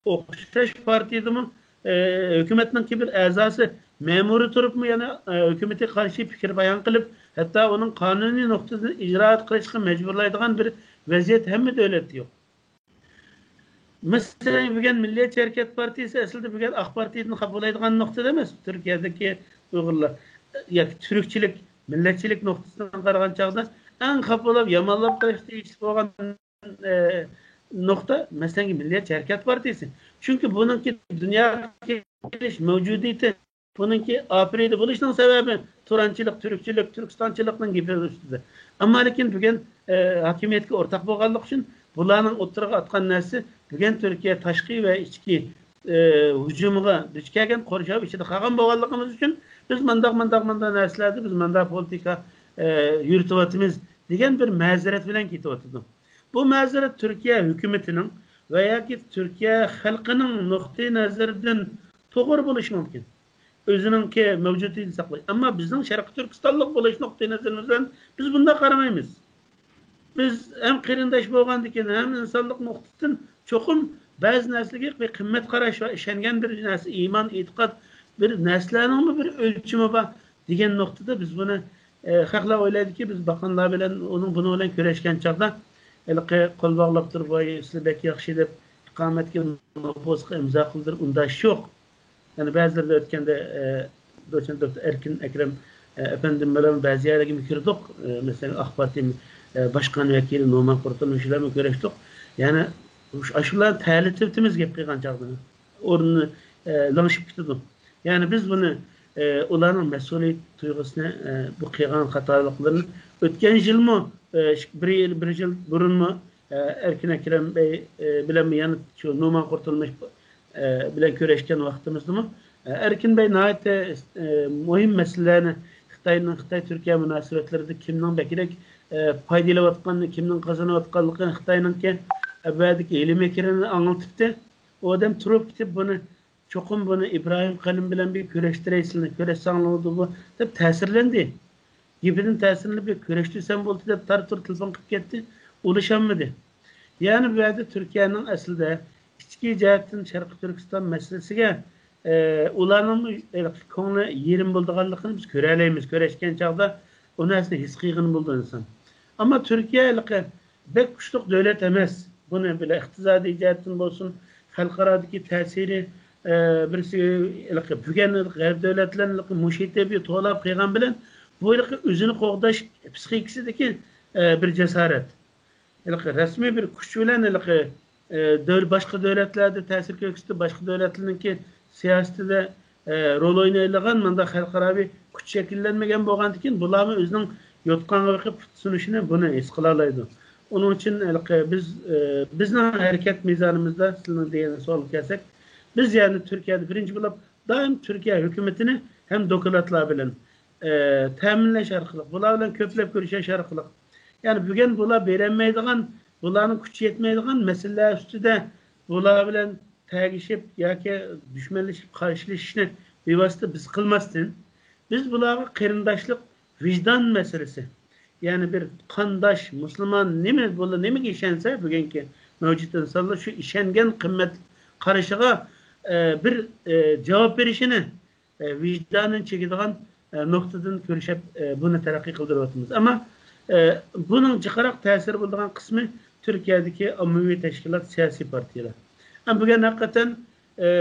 ئوخشاش پارتىيىدىمۇ، ئە، ھۆكۈمەتنىڭكى بىر ئەزاسى مەمۇرىي تۇرۇپمۇ يەنە، ئە، ھۆكۈمىتىگە قارشى پىكىر بايان قىلىپ، ھەتتا ئۇنىڭ قانۇنىي نۇقتىدىن ئىجرائات قىلىشقا مەجبۇرلايدىغان بىر ۋەزىيەت ھەممە دۆلەتتە يوق. مەسىلەن، بۈگۈن مىللىيەتچى ھەرىكەت پارتىيىسى ئەسلىدە بۈگۈن ئاق پارتىيىدىن خاپا بولايدىغان نۇقتىدا ئەمەس. تۈركىيەدىكى ئۇيغۇرلار ياكى تۈركچىلىك، مىللەتچىلىك نۇقتىسىدىن قارىغان چاغدا ئەڭ خاپا بولۇپ يامانلاپ قېلىشقا تېگىشلىك بولغان ئە، نۇقتا، مەسىلەن، مىللىيەتچى ھەرىكەت پارتىيىسى. چۈنكى بۇنىڭكى دۇنياغا كېلىش مەۋجۇدىيىتى، بۇنىڭكى ئاپىرىدە بولۇشنىڭ سەۋەبى تۇرانچىلىق، تۈركچىلىك، تۈركىستانچىلىقنىڭ گېپى ئۈستىدە. ئەمما لېكىن بۈگۈن، ئە، ھاكىمىيەتكە ئورتاق بولغانلىقى ئۈچۈن بۇلارنىڭ ئوتتۇرىغا ئاتقان نەرسىسى بۈگۈن تۈركىيە تاشقى ۋە ئىچكى، ئە، ھۇجۇمغا دۇچ كەلگەن، قورشاۋ ئىچىدە قالغان بولغانلىقىمىز ئۈچۈن بىز مانداق، مانداق، مانداق نەرسىلەردە بىز مانداق پولىتىكا، ئە، يۈرۈتۈۋاتىمىز دېگەن بىر مەزىرەت بىلەن كېتىۋاتىدۇ. بۇ مەزىرەت تۈركىيە ھۆكۈمىتىنىڭ ۋە ياكى تۈركىيە خەلقىنىڭ نۇقتىئى نەزىرىدىن توغرا بولۇشى مۇمكىن. ئۆزىنىڭكى مەۋجۇدىيىتىنى ساقلاش. ئەمما بىزنىڭ شەرقىي تۈركىستانلىق بولۇش نۇقتىئى نەزىرىمىز بىلەن بىز بۇنداق قارىمايمىز. بىز ھەم قېرىنداش بولغاندىكىن، ھەم ئىنسانلىق نۇقتىسىدىن چوقۇم بەزى نەرسىلەرگە بىر قىممەت قاراش ۋە ئىشەنگەن بىر نەرسە، ئىمان، ئېتىقاد، بىر نەرسىلەرنىڭمۇ بىر ئۆلچىمى بار دېگەن نۇقتىدا بىز بۇنى، ئە، خەقلەر ئويلايدۇكى، بىز باققانلار بىلەن ئۇنىڭ بۇنىڭ بىلەن كۆرۈشكەن چاغدا، ھېلىقى قول باغلاپ تۇرۇپ، ۋاي، سىلەر بەك ياخشى دەپ، ئىقامەتكە، نوپۇسقا ئىمزا قىلدۇرۇپ ئۇنداش يوق. يەنى بەزىلىرىدە ئۆتكەندە، ئە، دوتسېنت دوكتور ئەركىن ئەكرەم، ئە، ئەپەندىم بىلەن بەزى يەرلەرگە كىردۇق. ئە، مەسىلەن، ئاق پارتىي، ئە، باشقان ۋەكىلى نومان قۇرتۇلمۇش بىلەنمۇ كۆرۈشتۇق. يەنى ئاشۇلارنى تەلىتىۋېتىمىز گەپ قىلغان چاغدا. ئورنى، ئە، لىڭشىپ كېتىدۇ. يەنى بىز بۇنى، ئە، ئۇلارنىڭ مەسئۇلىيەت تۇيغۇسىنى، ئە، بۇ قىلغان خاتالىقلىرىنى ئۆتكەن يىلمۇ، ئە، بىر يىل، بىر يىل بۇرۇنمۇ، ئە، ئەركىن ئەكرەم بەي، ئە، بىلەنمۇ يەنە شۇ نومان قۇرتۇلمۇش، ئە، بىلەن كۆرۈشكەن ۋاقتىمىزدىمۇ، ئە، ئەركىن بەي ناھايىتى، ئە، مۇھىم مەسىلىلەرنى خىتاينىڭ، خىتاي-تۈركىيە مۇناسىۋەتلىرىدە كىمنىڭ بەكرەك، ئە، پايدا ئېلىۋاتقانلىقىنى، كىمنىڭ قازىنىۋاتقانلىقىنى، خىتاينىڭكى ئەۋەدىكى ھىيلە-مىكرىنى ئاڭلىتىپتى. ئۇ ئادەم تۇرۇپ كېتىپ بۇنى، چوقۇم بۇنى ئىبراھىم قەلىم بىلەن بىر كۆرۈشتۈرەي سىلىنى، كۆرۈشسەڭلار بولىدۇ بۇ، دەپ تەسىرلەندى. گېپىدىن تەسىرلىنىپ، بىر كۆرۈشتۈرسەم بولدى دەپ تارتۇر تېلېفون قىلىپ كەتتى، ئۇلىشالمىدى. يەنى بۇ يەردە تۈركىيەنىڭ ئەسلىدە ئىچكى جەھەتتىن شەرقىي تۈركىستان مەسىلىسىگە، ئە، ئۇلارنىڭمۇ كۆڭلى يېرىم بولىدىغانلىقىنى بىز كۆرەلەيمىز. كۆرۈشكەن چاغدا ئۇ نەرسىنى ھېس قىلغىنى بولىدۇ ئىنسان. ئەمما تۈركىيە ھېلىقى بەك كۈچلۈك دۆلەت ئەمەس. بۇنى بىلە ئىقتىسادىي جەھەتتىن بولسۇن، خەلقئارادىكى تەسىرى، ئە، بىرسى ھېلىقى بۈگۈن ھېلىقى غەرب دۆلەتلەرنى ھېلىقى مۇشىتەبىي توۋلاپ قىلغان بىلەن بۇ ھېلىقى ئۆزىنى قوغداش پسىخىكىسىدىكى، ئە، بىر جاسارەت. ھېلىقى رەسمىي بىر كۈچ بىلەن ھېلىقى، ئە، دۆل-، باشقا دۆلەتلەردە تەسىر كۆرسىتىپ، باشقا دۆلەتلەرنىڭكى سىياسىتىدە، ئە، رول ئوينايدىغان مۇنداق خەلقئاراۋى كۈچ شەكىللەنمىگەن بولغاندىكىن، بۇلارمۇ ئۆزىنىڭ يوتقانغا بېقىپ پۇت سۇنۇشىنى بۇنى ھېس قىلالايدۇ. ئۇنىڭ ئۈچۈن ھېلىقى بىز، ئە، بىزنىڭ ھەرىكەت مىزانىمىزدا سىلىنىڭ دېگەن سوئالغا كەلسەك، بىز يەنى تۈركىيەدە بىرىنچى بولۇپ دائىم تۈركىيە ھۆكۈمىتىنى ھەم دوكلاتلار بىلەن، ئە، تەمىنلەش ئارقىلىق، بۇلار بىلەن كۆپلەپ كۆرۈشۈش ئارقىلىق، يەنى بۈگۈن بۇلار بېرەلمەيدىغان، بۇلارنىڭ كۈچى يەتمەيدىغان مەسىلىلەر ئۈستىدە بۇلار بىلەن تەگىشىپ ياكى دۈشمەنلىشىپ قارشىلىشىشنى بىۋاسىتە بىز قىلماستىن، بىز بۇلارغا قېرىنداشلىق، ۋىجدان مەسىلىسى، يەنى بىر قانداش مۇسۇلمان نېمە بولا-، نېمىگە ئىشەنسە، بۈگۈنكى مەۋجۇت ئىنسانلار شۇ ئىشەنگەن قىممەت قارىشىغا، ئە، بىر، ئە، جاۋاب بېرىشىنى، ئە، ۋىجدانىنى چېكىدىغان، ئە، نۇقتىدىن كۆرۈشۈپ، ئە، بۇنى تەرەققىي قىلدۇرۇۋاتىمىز. ئەمما، ئە، بۇنىڭ جىقراق تەسىرى بولىدىغان قىسمى تۈركىيەدىكى ئاممىۋى تەشكىلات، سىياسىي پارتىيەلەر. ئەمما بۈگۈن ھەقىقەتەن، ئە،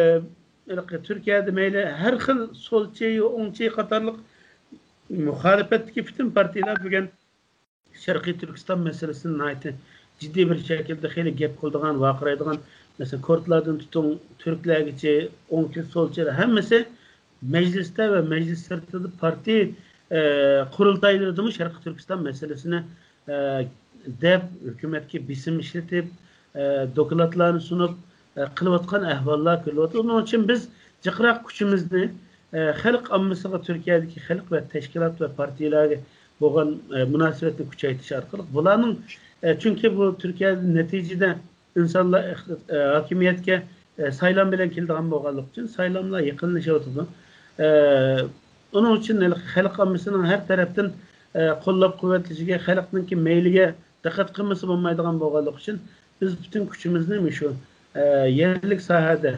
ھېلىقى تۈركىيەدە مەيلى ھەر خىل سولچى، ئوڭچى قاتارلىق مۇخالىپەتتىكى پۈتۈن پارتىيەلەر بۈگۈن شەرقىي تۈركىستان مەسىلىسىنى ناھايىتى جىددىي بىر شەكىلدە خېلى گەپ قىلىدىغان، ۋارقىرايدىغان، مەسىلەن، كۇردلاردىن تۇتۇڭ تۈركلەرگىچە، ئوڭچى، سولچىلار ھەممىسى مەجلىستە ۋە مەجلىس سىرتىدا پارتىيە، ئە، قۇرۇلتايلىرىدىمۇ شەرقىي تۈركىستان مەسىلىسىنى، ئە، دەپ، ھۆكۈمەتكە بېسىم ئىشلىتىپ، ئە، دوكلاتلارنى سۇنۇپ، ئە، قىلىۋاتقان ئەھۋاللار كۆرۈلۈۋاتىدۇ. ئۇنىڭ ئۈچۈن بىز جىقراق كۈچىمىزنى، ئە، خەلق ئاممىسىغا، تۈركىيەدىكى خەلق ۋە تەشكىلات ۋە پارتىيەلەرگە بولغان، ئە، مۇناسىۋەتنى كۈچەيتىش ئارقىلىق، بۇلارنىڭ، ئە، چۈنكى بۇ تۈركىيەدە نەتىجىدە ئىنسانلار ئىقتىد-، ئە، ھاكىمىيەتكە، ئە، سايلام بىلەن كېلىدىغان بولغانلىقى ئۈچۈن سايلاملار يېقىنلىشىۋاتىدۇ. ئە، ئۇنىڭ ئۈچۈن ھېلىقى خەلق ئاممىسىنىڭ ھەر تەرەپتىن، ئە، قوللاپ قۇۋۋەتلىشىگە، خەلقنىڭكى مەيلىگە دىققەت قىلمىسا بولمايدىغان بولغانلىقى ئۈچۈن بىز پۈتۈن كۈچىمىزنى مۇشۇ، ئە، يەرلىك ساھەدە،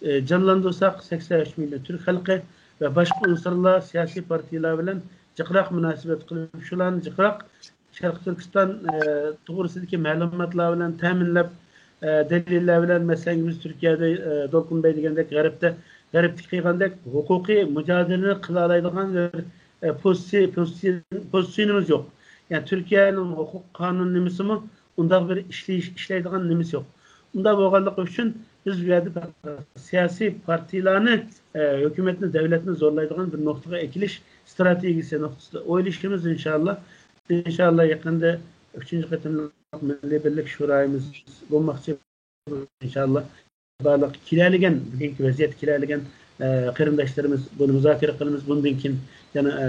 ئە، جانلاندۇرساق، سەكسەن ئۈچ مىليون تۈرك خەلقى ۋە باشقا ئۇنسۇرلار، سىياسىي پارتىيەلەر بىلەن جىقراق مۇناسىۋەت قىلىپ، شۇلارنى جىقراق شەرقىي تۈركىستان، ئە، توغرىسىدىكى مەلۇماتلار بىلەن تەمىنلەپ، ئە، دەلىللەر بىلەن، مەسىلەن، بىز تۈركىيەدە، ئە، دولقۇن بەي دېگەندەك، غەربتە، غەربتىكى قىلغاندەك ھوقۇقىي مۇجادىلىنى قىلالايدىغان بىر، ئە، پوزىتسىيە-، پوزىتسىيە-، پوزىتسىيىنىمىز يوق. يەنى تۈركىيەنىڭ ھوقۇق قانۇن نېمىسىمۇ ئۇنداق بىر ئىشلىيىش، ئىشلەيدىغان نېمىسى يوق. ئۇنداق بولغانلىقى ئۈچۈن بىز بۇ يەردە پەقەت سىياسىي پارتىيەلەرنى، ئە، ھۆكۈمەتنى، دۆلەتنى زورلايدىغان بىر نۇقتىغا ئەكېلىش ئىستراتېگىيىسى نۇقتىسىدا ئويلىشىمىز، ئىنشاللا. ئىنشاللا يېقىندا ئۈچىنچى قېتىملىق مىللىي بىرلىك شورائىمىز بولماقچى. ئىنشاللا بارلىق كېلەلىگەن، بۈگۈنكى ۋەزىيەتكە كېلەلىگەن، ئە، قېرىنداشلىرىمىز بۇنى مۇزاكىرە قىلىمىز. بۇندىن كېيىن يەنە، ئە،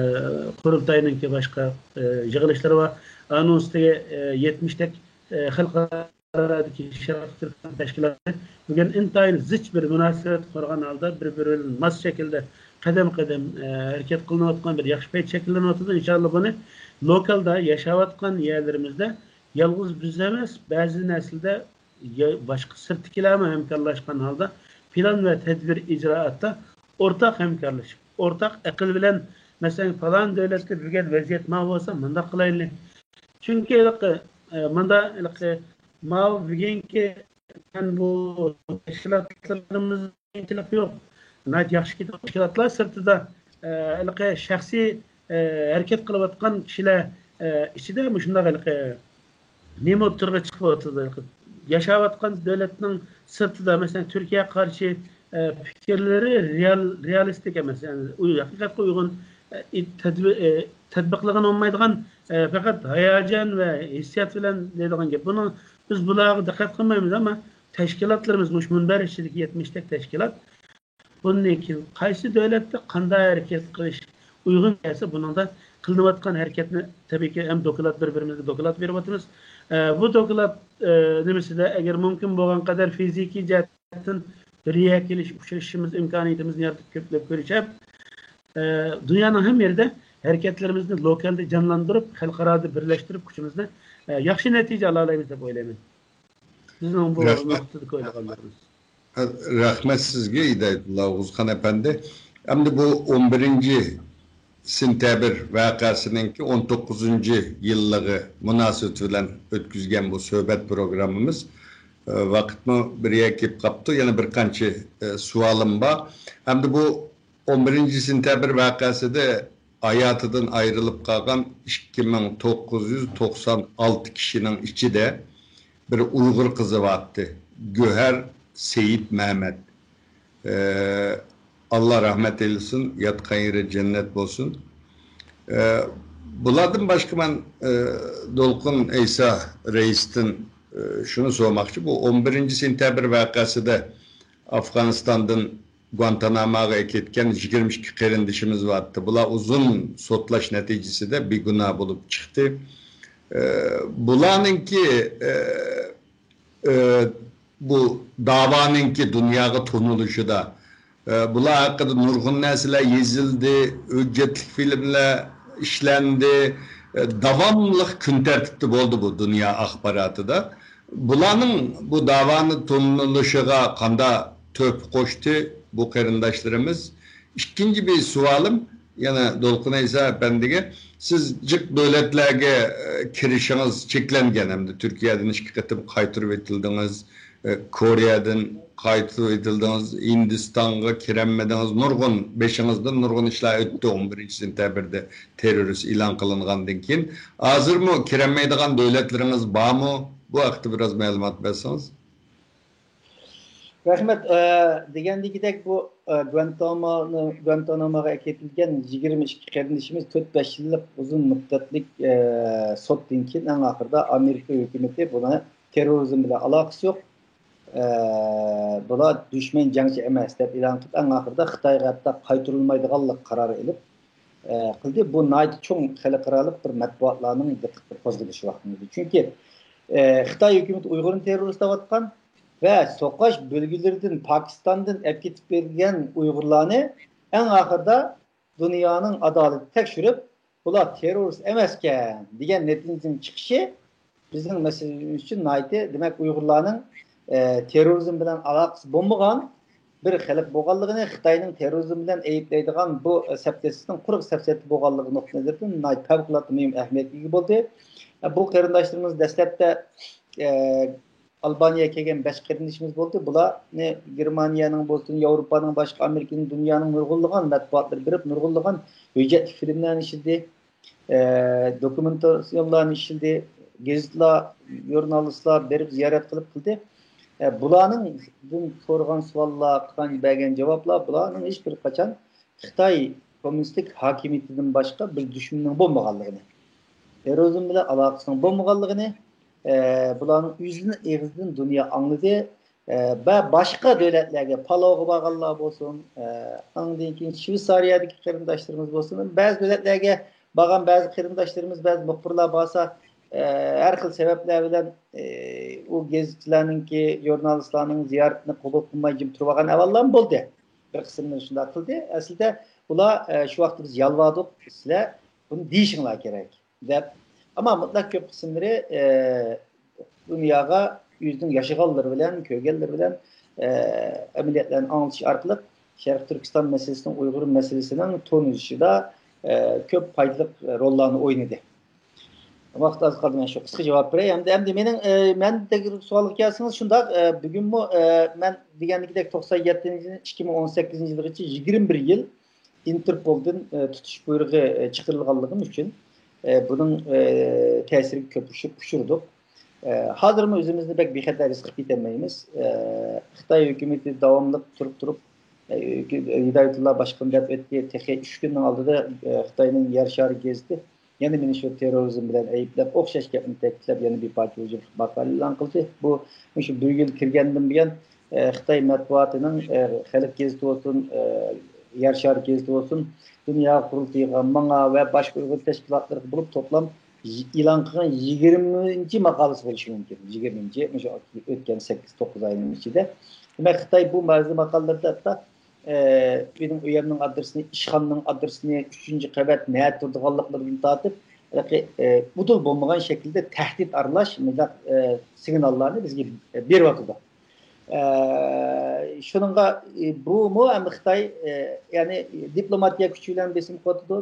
قۇرۇلتاينىڭكى باشقا، ئە، يىغىلىشلىرى بار. ئانىڭ ئۈستىگە، ئە، يەتمىشتەك، ئە، خەلقئارادىكى شەرقىي تۈركىستان تەشكىلاتى بۈگۈن ئىنتايىن زىچ بىر مۇناسىۋەت قۇرغان ھالدا، بىر-بىرى بىلەن ماس شەكىلدە قەدەم-قەدەم، ئە، ھەرىكەت قىلىنىۋاتقان بىر ياخشى پەيت شەكىللىنىۋاتىدۇ. ئىنشاللا بۇنى لوكالدا ياشاۋاتقان يەرلىرىمىزدە يالغۇز بىز ئەمەس، بەزى نەسىلدە يا-، باشقا سىرتتىكىلەرمۇ ھەمكارلاشقان ھالدا پىلان ۋە تەدبىر ئىجرائاتتا ئورتاق ھەمكارلىشىپ، ئورتاق ئەقىل بىلەن، مەسىلەن، پالان دۆلەتتە بۈگۈن ۋەزىيەت ماۋۇ بولسا، مۇنداق قىلايلى. چۈنكى ھېلىقى، ئە، مۇندا ھېلىقى ماۋۇ بۈگۈنكى مەن بۇ تەشكىلاتلىرىمىز قىيىنچىلىق يوق. ناھايىتى ياخشى كېتىۋاتىدۇ. تەشكىلاتلار سىرتىدا، ئە، ھېلىقى شەخسىي، ئە، ھەرىكەت قىلىۋاتقان كىشىلەر، ئە، ئىچىدە مۇشۇنداق ھېلىقى نېمە ئوتتۇرىغا چىقىۋاتىدۇ؟ ياشاۋاتقان دۆلەتنىڭ سىرتىدا، مەسىلەن، تۈركىيەگە قارشى، ئە، پىكىرلىرى رېئال-، رېئالىستىك ئەمەس، يەنى ئۇي-، ھەقىقەتقە ئۇيغۇن، ئە، ئىت-، تەدبىر-، ئە، تەتبىقلىغىلى بولمايدىغان، ئە، پەقەت ھاياجان ۋە ھېسسىيات بىلەن دەيدىغان گەپ. بۇنىڭ، بىز بۇلارغا دىققەت قىلمايمىز، ئەمما تەشكىلاتلىرىمىز، مۇشۇ مۇنبەر ئىچىدىكى يەتمىشتەك تەشكىلات، بۇندىن كېيىن قايسى دۆلەتتە قانداق ھەرىكەت قىلىش ئۇيغۇن كەلسە، بۇنىڭدا قىلىنىۋاتقان ھەرىكەتنى تەبىئىيكى ھەم دوكلات، بىر-بىرىمىزگە دوكلات بېرىۋاتىمىز. ئە، بۇ دوكلات، ئە، نېمىسىدە، ئەگەر مۇمكىن بولغان قەدەر فىزىكىي جەھەتتىن بىر يەرگە كېلىش، ئۇچرىشىشىمىز ئىمكانىيىتىمىزنى يارىتىپ، كۆپلەپ كۆرۈشۈپ، ئە، دۇنيانىڭ ھەممە يېرىدە ھەرىكەتلىرىمىزنى لوكالدا جانلاندۇرۇپ، خەلقئارادا بىرلەشتۈرۈپ، كۈچىمىزنى، ئە، ياخشى نەتىجە ئالالايمىز دەپ ئويلايمەن. بىزنىڭ بۇ رەھمەت. نۇقتىدىكى ئويلىغانلىرىمىز. رەھمەت سىزگە، ھىدايەتۇللا ئوغۇزخان ئەپەندى. ئەمدى بۇ ئون بىرىنچى سېنتەبىر ۋەقەسىنىڭكى ئون توققۇزىنچى يىللىقى مۇناسىۋىتى بىلەن ئۆتكۈزگەن بۇ سۆھبەت پروگراممىمىز ۋاقىتمۇ بىر يەرگە كېلىپ قاپتۇ. يەنە بىر قانچە، ئە، سوئالىم بار. ئەمدى بۇ ئون بىرىنچى سېنتەبىر ۋەقەسىدە ھاياتىدىن ئايرىلىپ قالغان ئىككى مىڭ توققۇز يۈز توقسان ئالتە كىشىنىڭ ئىچىدە بىر ئۇيغۇر قىزى بارتتى. گۆھەر سېيىت مەمەت. ئە، ئاللا رەھمەت ئەيلىسۇن، ياتقان يېرى جەننەت بولسۇن. ئە، بۇلاردىن باشقا مەن، ئە، دولقۇن ئەيسا رەئىستىن، ئە، شۇنى سورىماقچى. بۇ ئون بىرىنچى سېنتەبىر ۋەقەسىدە ئافغانىستاندىن گۇانتاناموغا ئەكەتكەن يىگىرمە ئىككى قېرىندىشىمىز بارتتى. بۇلار ئۇزۇن سوتلاش نەتىجىسىدە بىگۇناھ بولۇپ چىقتى. ئە، بۇلارنىڭكى، ئە، ئە، بۇ داۋانىڭكى دۇنياغا تونۇلۇشىدا، ئە، بۇلار ھەققىدە نۇرغۇن نەرسىلەر يېزىلدى، ھۆججەتلىك فىلىملەر ئىشلەندى، ئە، داۋاملىق كۈن تەرتىپتە بولدى بۇ دۇنيا ئاخباراتىدا. بۇلارنىڭ بۇ داۋانى تونۇلۇشىغا قانداق تۆھپە قوشتى بۇ قېرىنداشلىرىمىز؟ ئىككىنچى بىر سوئالىم يەنە دولقۇن ئەيسا ئەپەندىگە. سىز جىق دۆلەتلەرگە، ئە، كىرىشىڭىز چەكلەنگەن، ھەمدە تۈركىيەدىن ئىككى قېتىم قايتۇرۇۋېتىلدىڭىز، ئە، كورېيەدىن قايتۇرۇۋېتىلدىڭىز، ھىندىستانغا كىرەلمىدىڭىز. نۇرغۇن، بېشىڭىزدىن نۇرغۇن ئىشلار ئۆتتى ئون بىرىنچى سېنتەبىردە تېررورىست ئېلان قىلىنغاندىن كېيىن. ھازىرمۇ كىرەلمەيدىغان دۆلەتلىرىڭىز بارمۇ؟ بۇ ھەقتە بىراز مەلۇمات بەرسىڭىز. رەھمەت. ئە، دېگەندىكىدەك، بۇ، ئە، گۇانتانامونى-، گۇانتاناموغا ئەكېتىلگەن يىگىرمە ئىككى قېرىندىشىمىز تۆت بەش يىللىق ئۇزۇن مۇددەتلىك، ئە، سوتتىن كېيىن ئەڭ ئاخىرىدا ئامېرىكا ھۆكۈمىتى بۇنى تېررورىزم بىلەن ئالاقىسى يوق، ئە، بۇلار دۈشمەن جەڭچى ئەمەس دەپ ئېلان قىلىپ، ئەڭ ئاخىرىدا خىتايغا ھەتتا قايتۇرۇلمايدىغانلىق قارارى ئېلىپ، ئە، قىلدى. بۇ ناھايىتى چوڭ خەلقئارالىق بىر مەتبۇئاتلارنىڭ دىققىتىنى قوزغىدى شۇ ۋاقىتتا. چۈنكى، ئە، خىتاي ھۆكۈمىتى ئۇيغۇرنى تېررورىست دەۋاتقان ۋە سوقاش بۆلگىلىرىدىن، پاكىستاندىن ئەپكېتىپ بېرىلگەن ئۇيغۇرلارنى ئەڭ ئاخىرىدا دۇنيانىڭ ئادالىتى تەكشۈرۈپ، بۇلار تېررورىست ئەمەسكەن دېگەن نەتىجىنىڭ چىقىشى بىزنىڭ مەسىلىمىز ئۈچۈن ناھايىتى، دېمەك، ئۇيغۇرلارنىڭ، ئە، تېررورىزم بىلەن ئالاقىسى بولمىغان بىر خەلق بولغانلىقىنى، خىتاينىڭ تېررورىزم بىلەن ئەيىبلەيدىغان بۇ، ئە، سەپسەتىسىنىڭ قۇرۇق سەپسەتە بولغانلىقى نۇقتىئىنەزىرىدىن ناھايىتى پەۋقۇلئاددە مۇھىم ئەھمىيەتكە ئىگە بولدى. ئە، بۇ قېرىنداشلىرىمىز دەسلەپتە، ئە، ئالبانىيەگە كەلگەن بەش قېرىندىشىمىز بولدى. بۇلارنى گېرمانىيەنىڭ بولسۇن، ياۋروپانىڭ باشقا، ئامېرىكىنىڭ، دۇنيانىڭ نۇرغۇنلىغان مەتبۇئاتلىرى بېرىپ، نۇرغۇنلىغان ھۆججەتلىك فىلىملەرنى ئىشلىدى. ئە، دوكۇمېنتاسىيونلارنى ئىشلىدى، گېزىتلار، ژۇرنالىستلار بېرىپ زىيارەت قىلىپ قىلدى. ئە، بۇلارنىڭدىن سورىغان سوئاللار، قىلغان، بەرگەن جاۋابلار، بۇلارنىڭ ھېچ بىر قاچان خىتاي كوممۇنىستىك ھاكىمىيىتىدىن باشقا بىر دۈشمىنىنىڭ بولمىغانلىقىنى، تېررورىزم بىلەن ئالاقىسىنىڭ بولمىغانلىقىنى، ئە، بۇلارنىڭ ئۆزىنىڭ ئېغىزىدىن دۇنيا ئاڭلىدى. ئە، ۋە باشقا دۆلەتلەرگە، پالاۋغا بارغانلار بولسۇن، ئە، ئاندىن كېيىن شۋېتسارىيەدىكى قېرىنداشلىرىمىز بولسۇن، بەزى دۆلەتلەرگە بارغان بەزى قېرىنداشلىرىمىز، بەزى مۇخبىرلار بارسا، ئە، ھەر خىل سەۋەبلەر بىلەن، ئە، ئۇ گېزىتچىلەرنىڭكى، ژۇرنالىستلارنىڭ زىيارىتىنى قوبۇل قىلماي جىم تۇرۇۋالغان ئەھۋاللارمۇ بولدى. بىر قىسىملىرى شۇنداق قىلدى. ئەسلىدە ئۇلار، ئە، شۇ ۋاقىتتا بىز يالۋاردۇق، سىلەر بۇنى دېيىشىڭلار كېرەك دەپ. ئەمما مۇتلەق كۆپ قىسىملىرى، ئە، دۇنياغا ئۆزىنىڭ ياشىغانلىرى بىلەن، كۆرگەنلىرى بىلەن، ئە، ئەمەلىيەتلەرنى ئاڭلىتىش ئارقىلىق شەرقىي تۈركىستان مەسىلىسىنىڭ، ئۇيغۇر مەسىلىسىنىڭ تونۇلۇشىدا، ئە، كۆپ پايدىلىق روللارنى ئوينىدى. ۋاقىت ئاز قالدى، مەن شۇ قىسقا جاۋاب بېرەي. ئەمدى، ئەمدى مېنىڭ، ئە، مەن دېگەن سوئالغا كەلسىڭىز، شۇنداق، ئە، بۈگۈنمۇ، ئە، مەن دېگەندىكىدەك توقسان يەتتىنچى يىلدىن ئىككى مىڭ ئون سەككىزىنچى يىلغىچە يىگىرمە بىر يىل ئىنتېرپولدىن، ئە، تۇتۇش بۇيرۇقى، ئە، چىقىرىلغانلىقىم ئۈچۈن، ئە، بۇنىڭ، ئە، تەسىرىگە كۆپ ئۇچ-، ئۇچرىدۇق. ئە، ھازىرمۇ ئۆزىمىزنى بەك بىخەتەر ھېس قىلىپ يېتەلمەيمىز. ئە، خىتاي ھۆكۈمىتى داۋاملىق تۇرۇپ تۇرۇپ، ئە، ھىدايەتۇللا باشقىنى دەپ ئۆتتى. تېخى ئۈچ كۈننىڭ ئالدىدا، ئە، خىتاينىڭ يەر شارى گېزىتى يەنە مېنى شۇ تېررورىزم بىلەن ئەيىبلەپ، ئوخشاش گەپنى تەكىتلەپ، يەنە بىر پارچە ھۇجۇملۇق ماقالە ئېلان قىلدى. بۇ مۇشۇ بىر يىل كىرگەندىن بۇيان، ئە، خىتاي مەتبۇئاتىنىڭ، ئە، خەلق گېزىتى بولسۇن، ئە، يەر شارى گېزىتى بولسۇن، دۇنيا قۇرۇلتىيىغا، ماڭا ۋە باشقا ئۇيغۇر تەشكىلاتلىرىغا بولۇپ توپلام ئېلان قىلغان يىگىرمىنچى ماقالىسى بولۇشى مۇمكىن. يىگىرمىنچى، مۇشۇ ئۆتكەن سەككىز، توققۇز ئاينىڭ ئىچىدە. دېمەك، خىتاي بۇ بەزى ماقالىلىرىدا ھەتتا، ئە، مېنىڭ ئۆيۈمنىڭ ئادرېسىنى، ئىشخانىنىڭ ئادرېسىنى، ئۈچىنچى قەۋەت نەدە تۇرىدىغانلىقلىرىدىن تارتىپ، ھېلىقى، ئە، ئۇدۇل بولمىغان شەكىلدە تەھدىت ئارىلاش مۇنداق، ئە، سىگناللارنى بىزگە، ئە، بېرىۋاتىدۇ. ئە، شۇنىڭغا، ئە، بۇمۇ ھەم خىتاي، ئە، يەنى دىپلوماتىيە كۈچى بىلەن بېسىم قىلىۋاتىدۇ،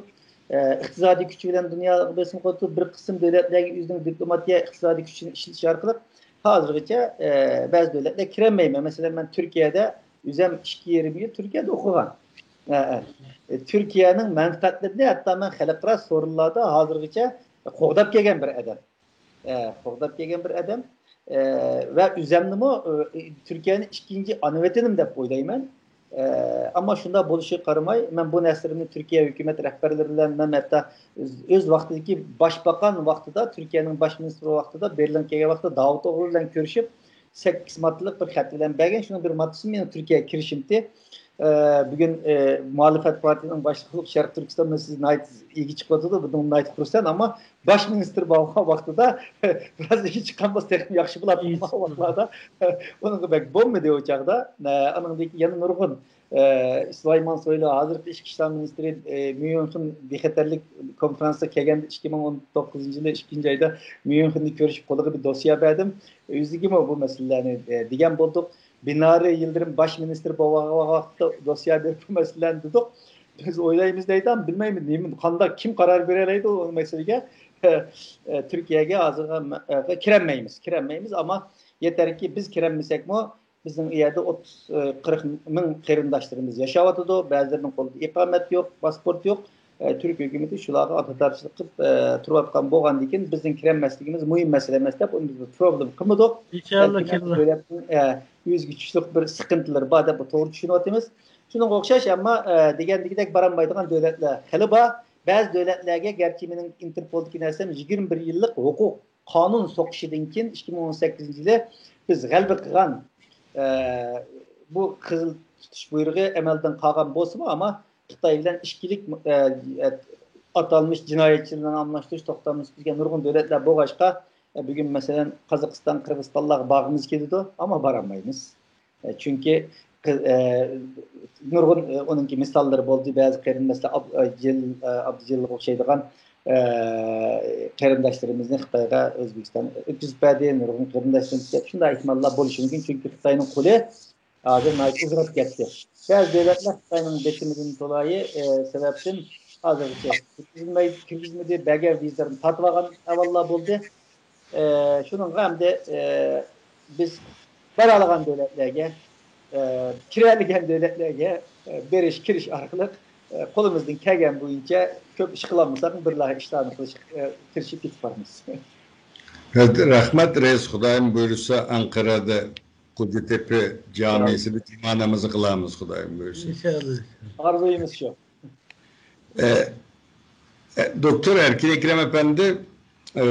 ئە، ئىقتىسادىي كۈچى بىلەن دۇنياغا بېسىم قىلىۋاتىدۇ. بىر قىسىم دۆلەتلەرگە ئۆزىنىڭ دىپلوماتىيە، ئىقتىسادىي كۈچىنى ئىشلىتىش ئارقىلىق ھازىرغىچە، ئە، بەزى دۆلەتلەر كىرەلمەيمەن. مەسىلەن، مەن تۈركىيەدە ئۆزۈم ئىككى يېرىم يىل تۈركىيەدە ئوقۇغان. ئە، ئە. ئە، تۈركىيەنىڭ مەنپەئەتلىرىنى ھەتتا مەن خەلقئارا سورۇنلاردا ھازىرغىچە قوغداپ كەلگەن بىر ئادەم. ئە، قوغداپ كەلگەن بىر ئادەم. ئە، ۋە ئۆزەمنىمۇ، ئە، تۈركىيەنى ئىككىنچى ئانا ۋەتىنىم دەپ ئويلايمەن. ئە، ئەمما شۇنداق بولۇشىغا قارىماي، مەن بۇ نەرسىلىرىمنى تۈركىيە ھۆكۈمەت رەھبەرلىرى بىلەن، مەن ھەتتا ئۆز، ئۆز ۋاقتىدىكى باشباقان ۋاقتىدا، تۈركىيەنىڭ باش مىنىستىرى ۋاقتىدا، بېرلىنغا كەلگەن ۋاقتىدا داۋۇتئوغلۇ بىلەن كۆرۈشۈپ، سەككىز ماددىلىق بىر خەت بىلەن بەرگەن. شۇنىڭ بىر ماددىسى مېنىڭ تۈركىيەگە كىرىشىمتى. ئە، بۈگۈن، ئە، مۇھالىپەت پارتىيىنىڭ باشلىقى بولۇپ شەرقىي تۈركىستان بىلەن سىز ناھايىتى ئىگە چىقىۋاتىدۇ. بۇنىڭ ناھايىتى خۇرسەن، ئەمما باش مىنىستىر بولغان ۋاقتىدا بىراز ئىگە چىققان بولسا تېخىمۇ ياخشى بولاتتى. ئەمما ئۇ ۋاقىتلاردا ئۇنىڭغا بەك بولمىدى ئۇ چاغدا. ئە، ئانىڭدىن كېيىن يەنە نۇرغۇن، ئە، سۇلايمان سويلۇ، ھازىرقى ئىچكى ئىشلار مىنىستىرى، ئە، ميۇنخېن بىخەتەرلىك كونفېرانسىغا كەلگەندە، ئىككى مىڭ ئون توققۇزىنچى يىلى ئىككىنچى ئايدا ميۇنخېندا كۆرۈشۈپ، قولىغا بىر دوسيە بەردىم. ئۆزىگىمۇ بۇ مەسىلىلەرنى، ئە، دېگەن بولدۇق. بىنارى يىلدىرىم باش مىنىستىر بولغان ۋاقىتتا دوسيە بېرىپ بۇ مەسىلىلەرنى دېدۇق. بىز ئويلايمىز دەيدۇ، ئەمما بىلمەيمىز، نېمە، قانداق، كىم قارار بېرەلەيدۇ ئۇ مەسىلىگە؟ تۈركىيەگە ھازىرغا كىرەلمەيمىز، كىرەلمەيمىز، ئەمما يېتەركى بىز كىرەلمىسەكمۇ، بىزنىڭ ئۇ يەردە ئوتتۇز، قىرىق مىڭ قېرىنداشلىرىمىز ياشاۋاتىدۇ، بەزىلىرىنىڭ قولىدا ئىقامەت يوق، پاسپورت يوق. ئە، تۈرك ھۆكۈمىتى شۇلارغا ئاتاتارچىلىق قىلىپ، ئە، تۇرۇۋاتقان بولغاندىكىن، بىزنىڭ كىرەلمەسلىكىمىز مۇھىم مەسىلە ئەمەس دەپ، ئۇنى بىز پروبلېم قىلمىدۇق. ئىنشاللا بەلكى كېلىدۇ. دۆلەتنىڭ، ئە، ئۆزىگە چۈشلۈك بىر سىقىنتىلىرى بار دەپ، بۇ توغرا چۈشىنىۋاتىمىز. شۇنىڭغا ئوخشاش، ئەمما، ئە، دېگەندىكىدەك بارالمايدىغان دۆلەتلەر خېلى بار. بەزى دۆلەتلەرگە، گەرچە مېنىڭ ئىنتېرپولدىكى نەرسەم يىگىرمە بىر يىللىق ھوقۇق، قانۇن سوقۇشىدىن كېيىن، ئىككى مىڭ ئون سەككىزىنچى يىلى بىز غەلىبە قىلغان، ئە، بۇ قىزىل تۇتۇش بۇيرۇقى ئەمەلدىن قالغان بولسىمۇ، ئەمما خىتاي بىلەن ئىككىلىك، ئە، ئاتالمىش جىنايەتچىلەرنى ئالماشتۇرۇش توختامىسى تۈزگەن نۇرغۇن دۆلەتلەر بولغاچقا، ئە، بۈگۈن، مەسىلەن، قازاقىستان، قىرغىزىستانلارغا بارغىمىز كېلىدۇ، ئەمما بارالمايمىز. ئە، چۈنكى، ئە، نۇرغۇن، ئە، ئۇنىڭكى مىساللىرى بولدى. بەزى قېرىنداشلار ئاب-، ئە، جېلىل-، ئە، ئابدۇجېلىلغا ئوخشايدىغان، ئە، قېرىنداشلىرىمىزنى خىتايغا، ئۆزبېكىستانغا ئۆتكۈزۈپ بەردى. نۇرغۇن قېرىنداشلىرىمىز كېتىپ، شۇنداق ئېھتىماللار بولۇشى مۇمكىن. چۈنكى خىتاينىڭ قولى ھازىر ناھايىتى ئۇزىراپ كەتتى. بەزى دۆلەتلەر خىتاينىڭ بېسىمىدىن دولايى، ئە، سەۋەبتىن ھازىرغىچە كىرگۈزمەي-، كىرگۈزمىدى، بەرگەن ۋىزىلىرىنى تارتىۋالغان ئەھۋاللار بولدى. ئە، شۇنىڭغا ئەمدى، ئە، بىز بارالىغان دۆلەتلەرگە، ئە، كىرەلىگەن دۆلەتلەرگە، ئە، بېرىش، كىرىش ئارقىلىق، ئە، قولىمىزدىن كەلگەن بويىچە كۆپ ئىش قىلالمىساق، بىرلا ئىشلارنى قىلىشقا، ئە، تىرىشىپ كېتىپ بارىمىز. رەھمەت، رەئىس. خۇدايىم بۇيرۇسا، ئەنقەرەدە قوجىتېپە جامىسىدا جۇما نامىزى قىلارمىز، خۇدايىم بۇيرۇسا. ئىنشاللا. ئارزۇيىمىز شۇ. ئە، ئە، دوكتور ئەركىن ئەكرەم ئەپەندى، ئە،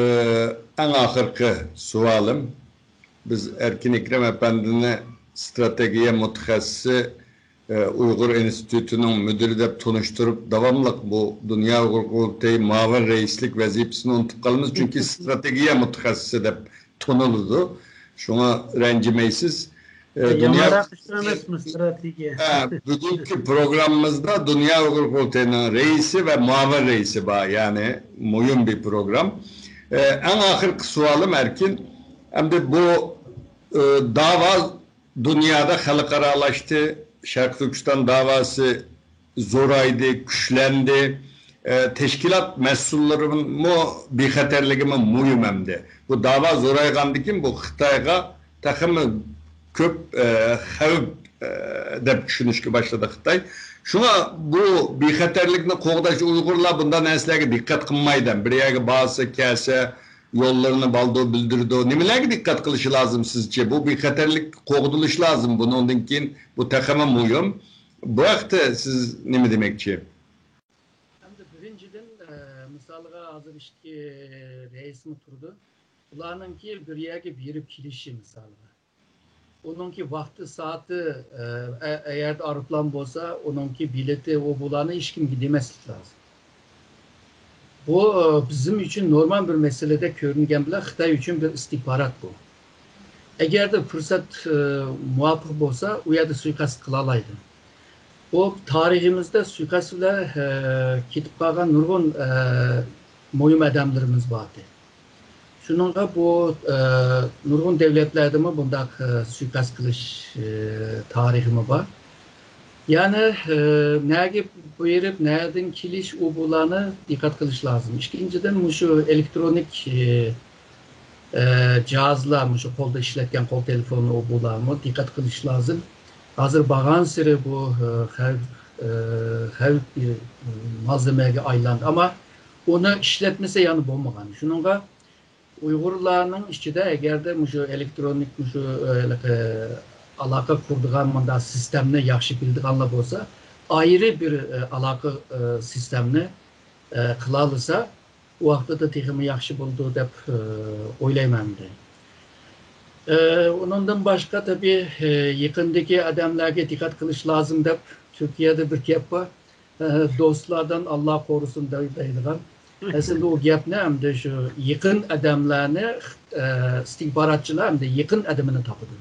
ئەڭ ئاخىرقى سوئالىم. بىز ئەركىن ئەكرەم ئەپەندىنى ستراتېگىيە مۇتەخەسسىسى، ئە، ئۇيغۇر ئىنستىتۇتىنىڭ مۇدىرى دەپ تونۇشتۇرۇپ، داۋاملىق بۇ دۇنيا ئۇيغۇر قۇرۇلتىيى مۇئاۋىن رەئىسلىك ۋەزىپىسىنى ئۇنتۇپ قالىمىز، چۈنكى ستراتېگىيە مۇتەخەسسىسى دەپ تونۇلىدۇ. شۇڭا رەنجىمەيسىز. ئە، دۇنيا يامانراق ئىش ئەمەسمۇ ستراتېگىيە. ھە، بۈگۈنكى پروگراممىمىزدا دۇنيا ئۇيغۇر قۇرۇلتىيىنىڭ رەئىسى ۋە مۇئاۋىن رەئىسى بار، يەنى مۇھىم بىر پروگرام. ئە، ئەڭ ئاخىرقى سوئالىم، ئەركىن، ئەمدى بۇ، ئە، داۋا دۇنيادا خەلقئارالاشتى، شەرقىي تۈركىستان داۋاسى زورايدى، كۈچلەندى. ئە، تەشكىلات مەسئۇللىرىمۇ بىخەتەرلىكىمۇ مۇھىم ئەمدى. بۇ داۋا زورايغاندىكىن بۇ خىتايغا تېخىمۇ كۆپ، ئە، خەۋپ، ئە، دەپ چۈشىنىشكە باشلىدى خىتاي. شۇڭا بۇ بىخەتەرلىكنى قوغداش، ئۇيغۇرلار بۇنداق نەرسىلەرگە دىققەت قىلمايدۇ. بىر يەرگە بارسا، كەلسە، يوللىرىنى بالدۇر بىلدۈرىدۇ. نېمىلەرگە دىققەت قىلىشى لازىم سىزچە؟ بۇ بىخەتەرلىك قوغدىلىشى لازىم. بۇنىڭدىن كېيىن بۇ تېخىمۇ مۇھىم. بۇ ھەقتە سىز نېمە دېمەكچى؟ ئەمدى بىرىنچىدىن، ئە، مىسالغا ھازىر ئىككى رەئىسمۇ تۇرىدۇ. بۇلارنىڭكى بىر يەرگە بېرىپ كېلىشى مىسالغا. ئۇنىڭكى ۋاقتى سائىتى، ئە، ئە-، ئەگەردە ئايروپىلان بولسا، ئۇنىڭكى بېلىتى، ئۇ بۇلارنى ھېچكىمگە دېمەسلىك لازىم. بۇ، ئە، بىزنىڭ ئۈچۈن نورمال بىر مەسىلىدەك كۆرۈنگەن بىلەن، خىتاي ئۈچۈن بىر ئىستىخبارات بۇ. ئەگەردە پۇرسەت، ئە، مۇۋاپىق بولسا، ئۇ يەردە سۇيىقەست قىلالايدۇ. بۇ تارىخىمىزدا سۇيىقەست بىلەن، ئە، كېتىپ قالغان نۇرغۇن، ئە، مۇھىم ئادەملىرىمىز بار ئىدى. شۇنىڭغا بۇ، ئە، نۇرغۇن دۆلەتلەردىمۇ بۇنداق، ئە، سۇيىقەست قىلىش، ئە، تارىخىمۇ بار. يەنى، ئە، نەگە بېرىپ، نەدىن كېلىش، ئۇ بۇلارنى دىققەت قىلىش لازىم. ئىككىنچىدىن، مۇشۇ ئېلېكترونىك، ئە، ئە، جاھازلار، مۇشۇ قولدا ئىشلەتكەن قول تېلېفونى، ئۇ بۇلارمۇ دىققەت قىلىش لازىم. ھازىر بارغانسېرى بۇ، ئە، خەۋپ، ئە، خەۋپ بىر، ئە، مالزېمەگە ئايلاندى. ئەمما ئۇنى ئىشلەتمىسە يەنە بولمىغان. شۇنىڭغا ئۇيغۇرلارنىڭ ئىچىدە ئەگەردە مۇشۇ ئېلېكترونىك، مۇشۇ، ئە، ھېلىقى ئالاقە قۇرىدىغان مۇنداق سىستېمنى ياخشى بىلىدىغانلار بولسا، ئايرى بىر، ئە، ئالاقە، ئە، سىستېمنى، ئە، قىلالىسا، ئۇ ۋاقتىدا تېخىمۇ ياخشى بولىدۇ دەپ، ئە، ئويلايمەن ئەمدى. ئە، ئۇنىڭدىن باشقا، تەبىئىي، ئە، يېقىندىكى ئادەملەرگە دىققەت قىلىش لازىم دەپ تۈركىيەدە بىر گەپ بار. ئە، دوستلاردىن ئاللا قورۇسۇن دەي-، دەيدىغان. ئەسلىدە ئۇ گەپنى ئەمدى شۇ يېقىن ئادەملەرنى، ئە، ئىستىخباراتچىلار ئەمدى يېقىن ئادىمىنى تاپىدۇ.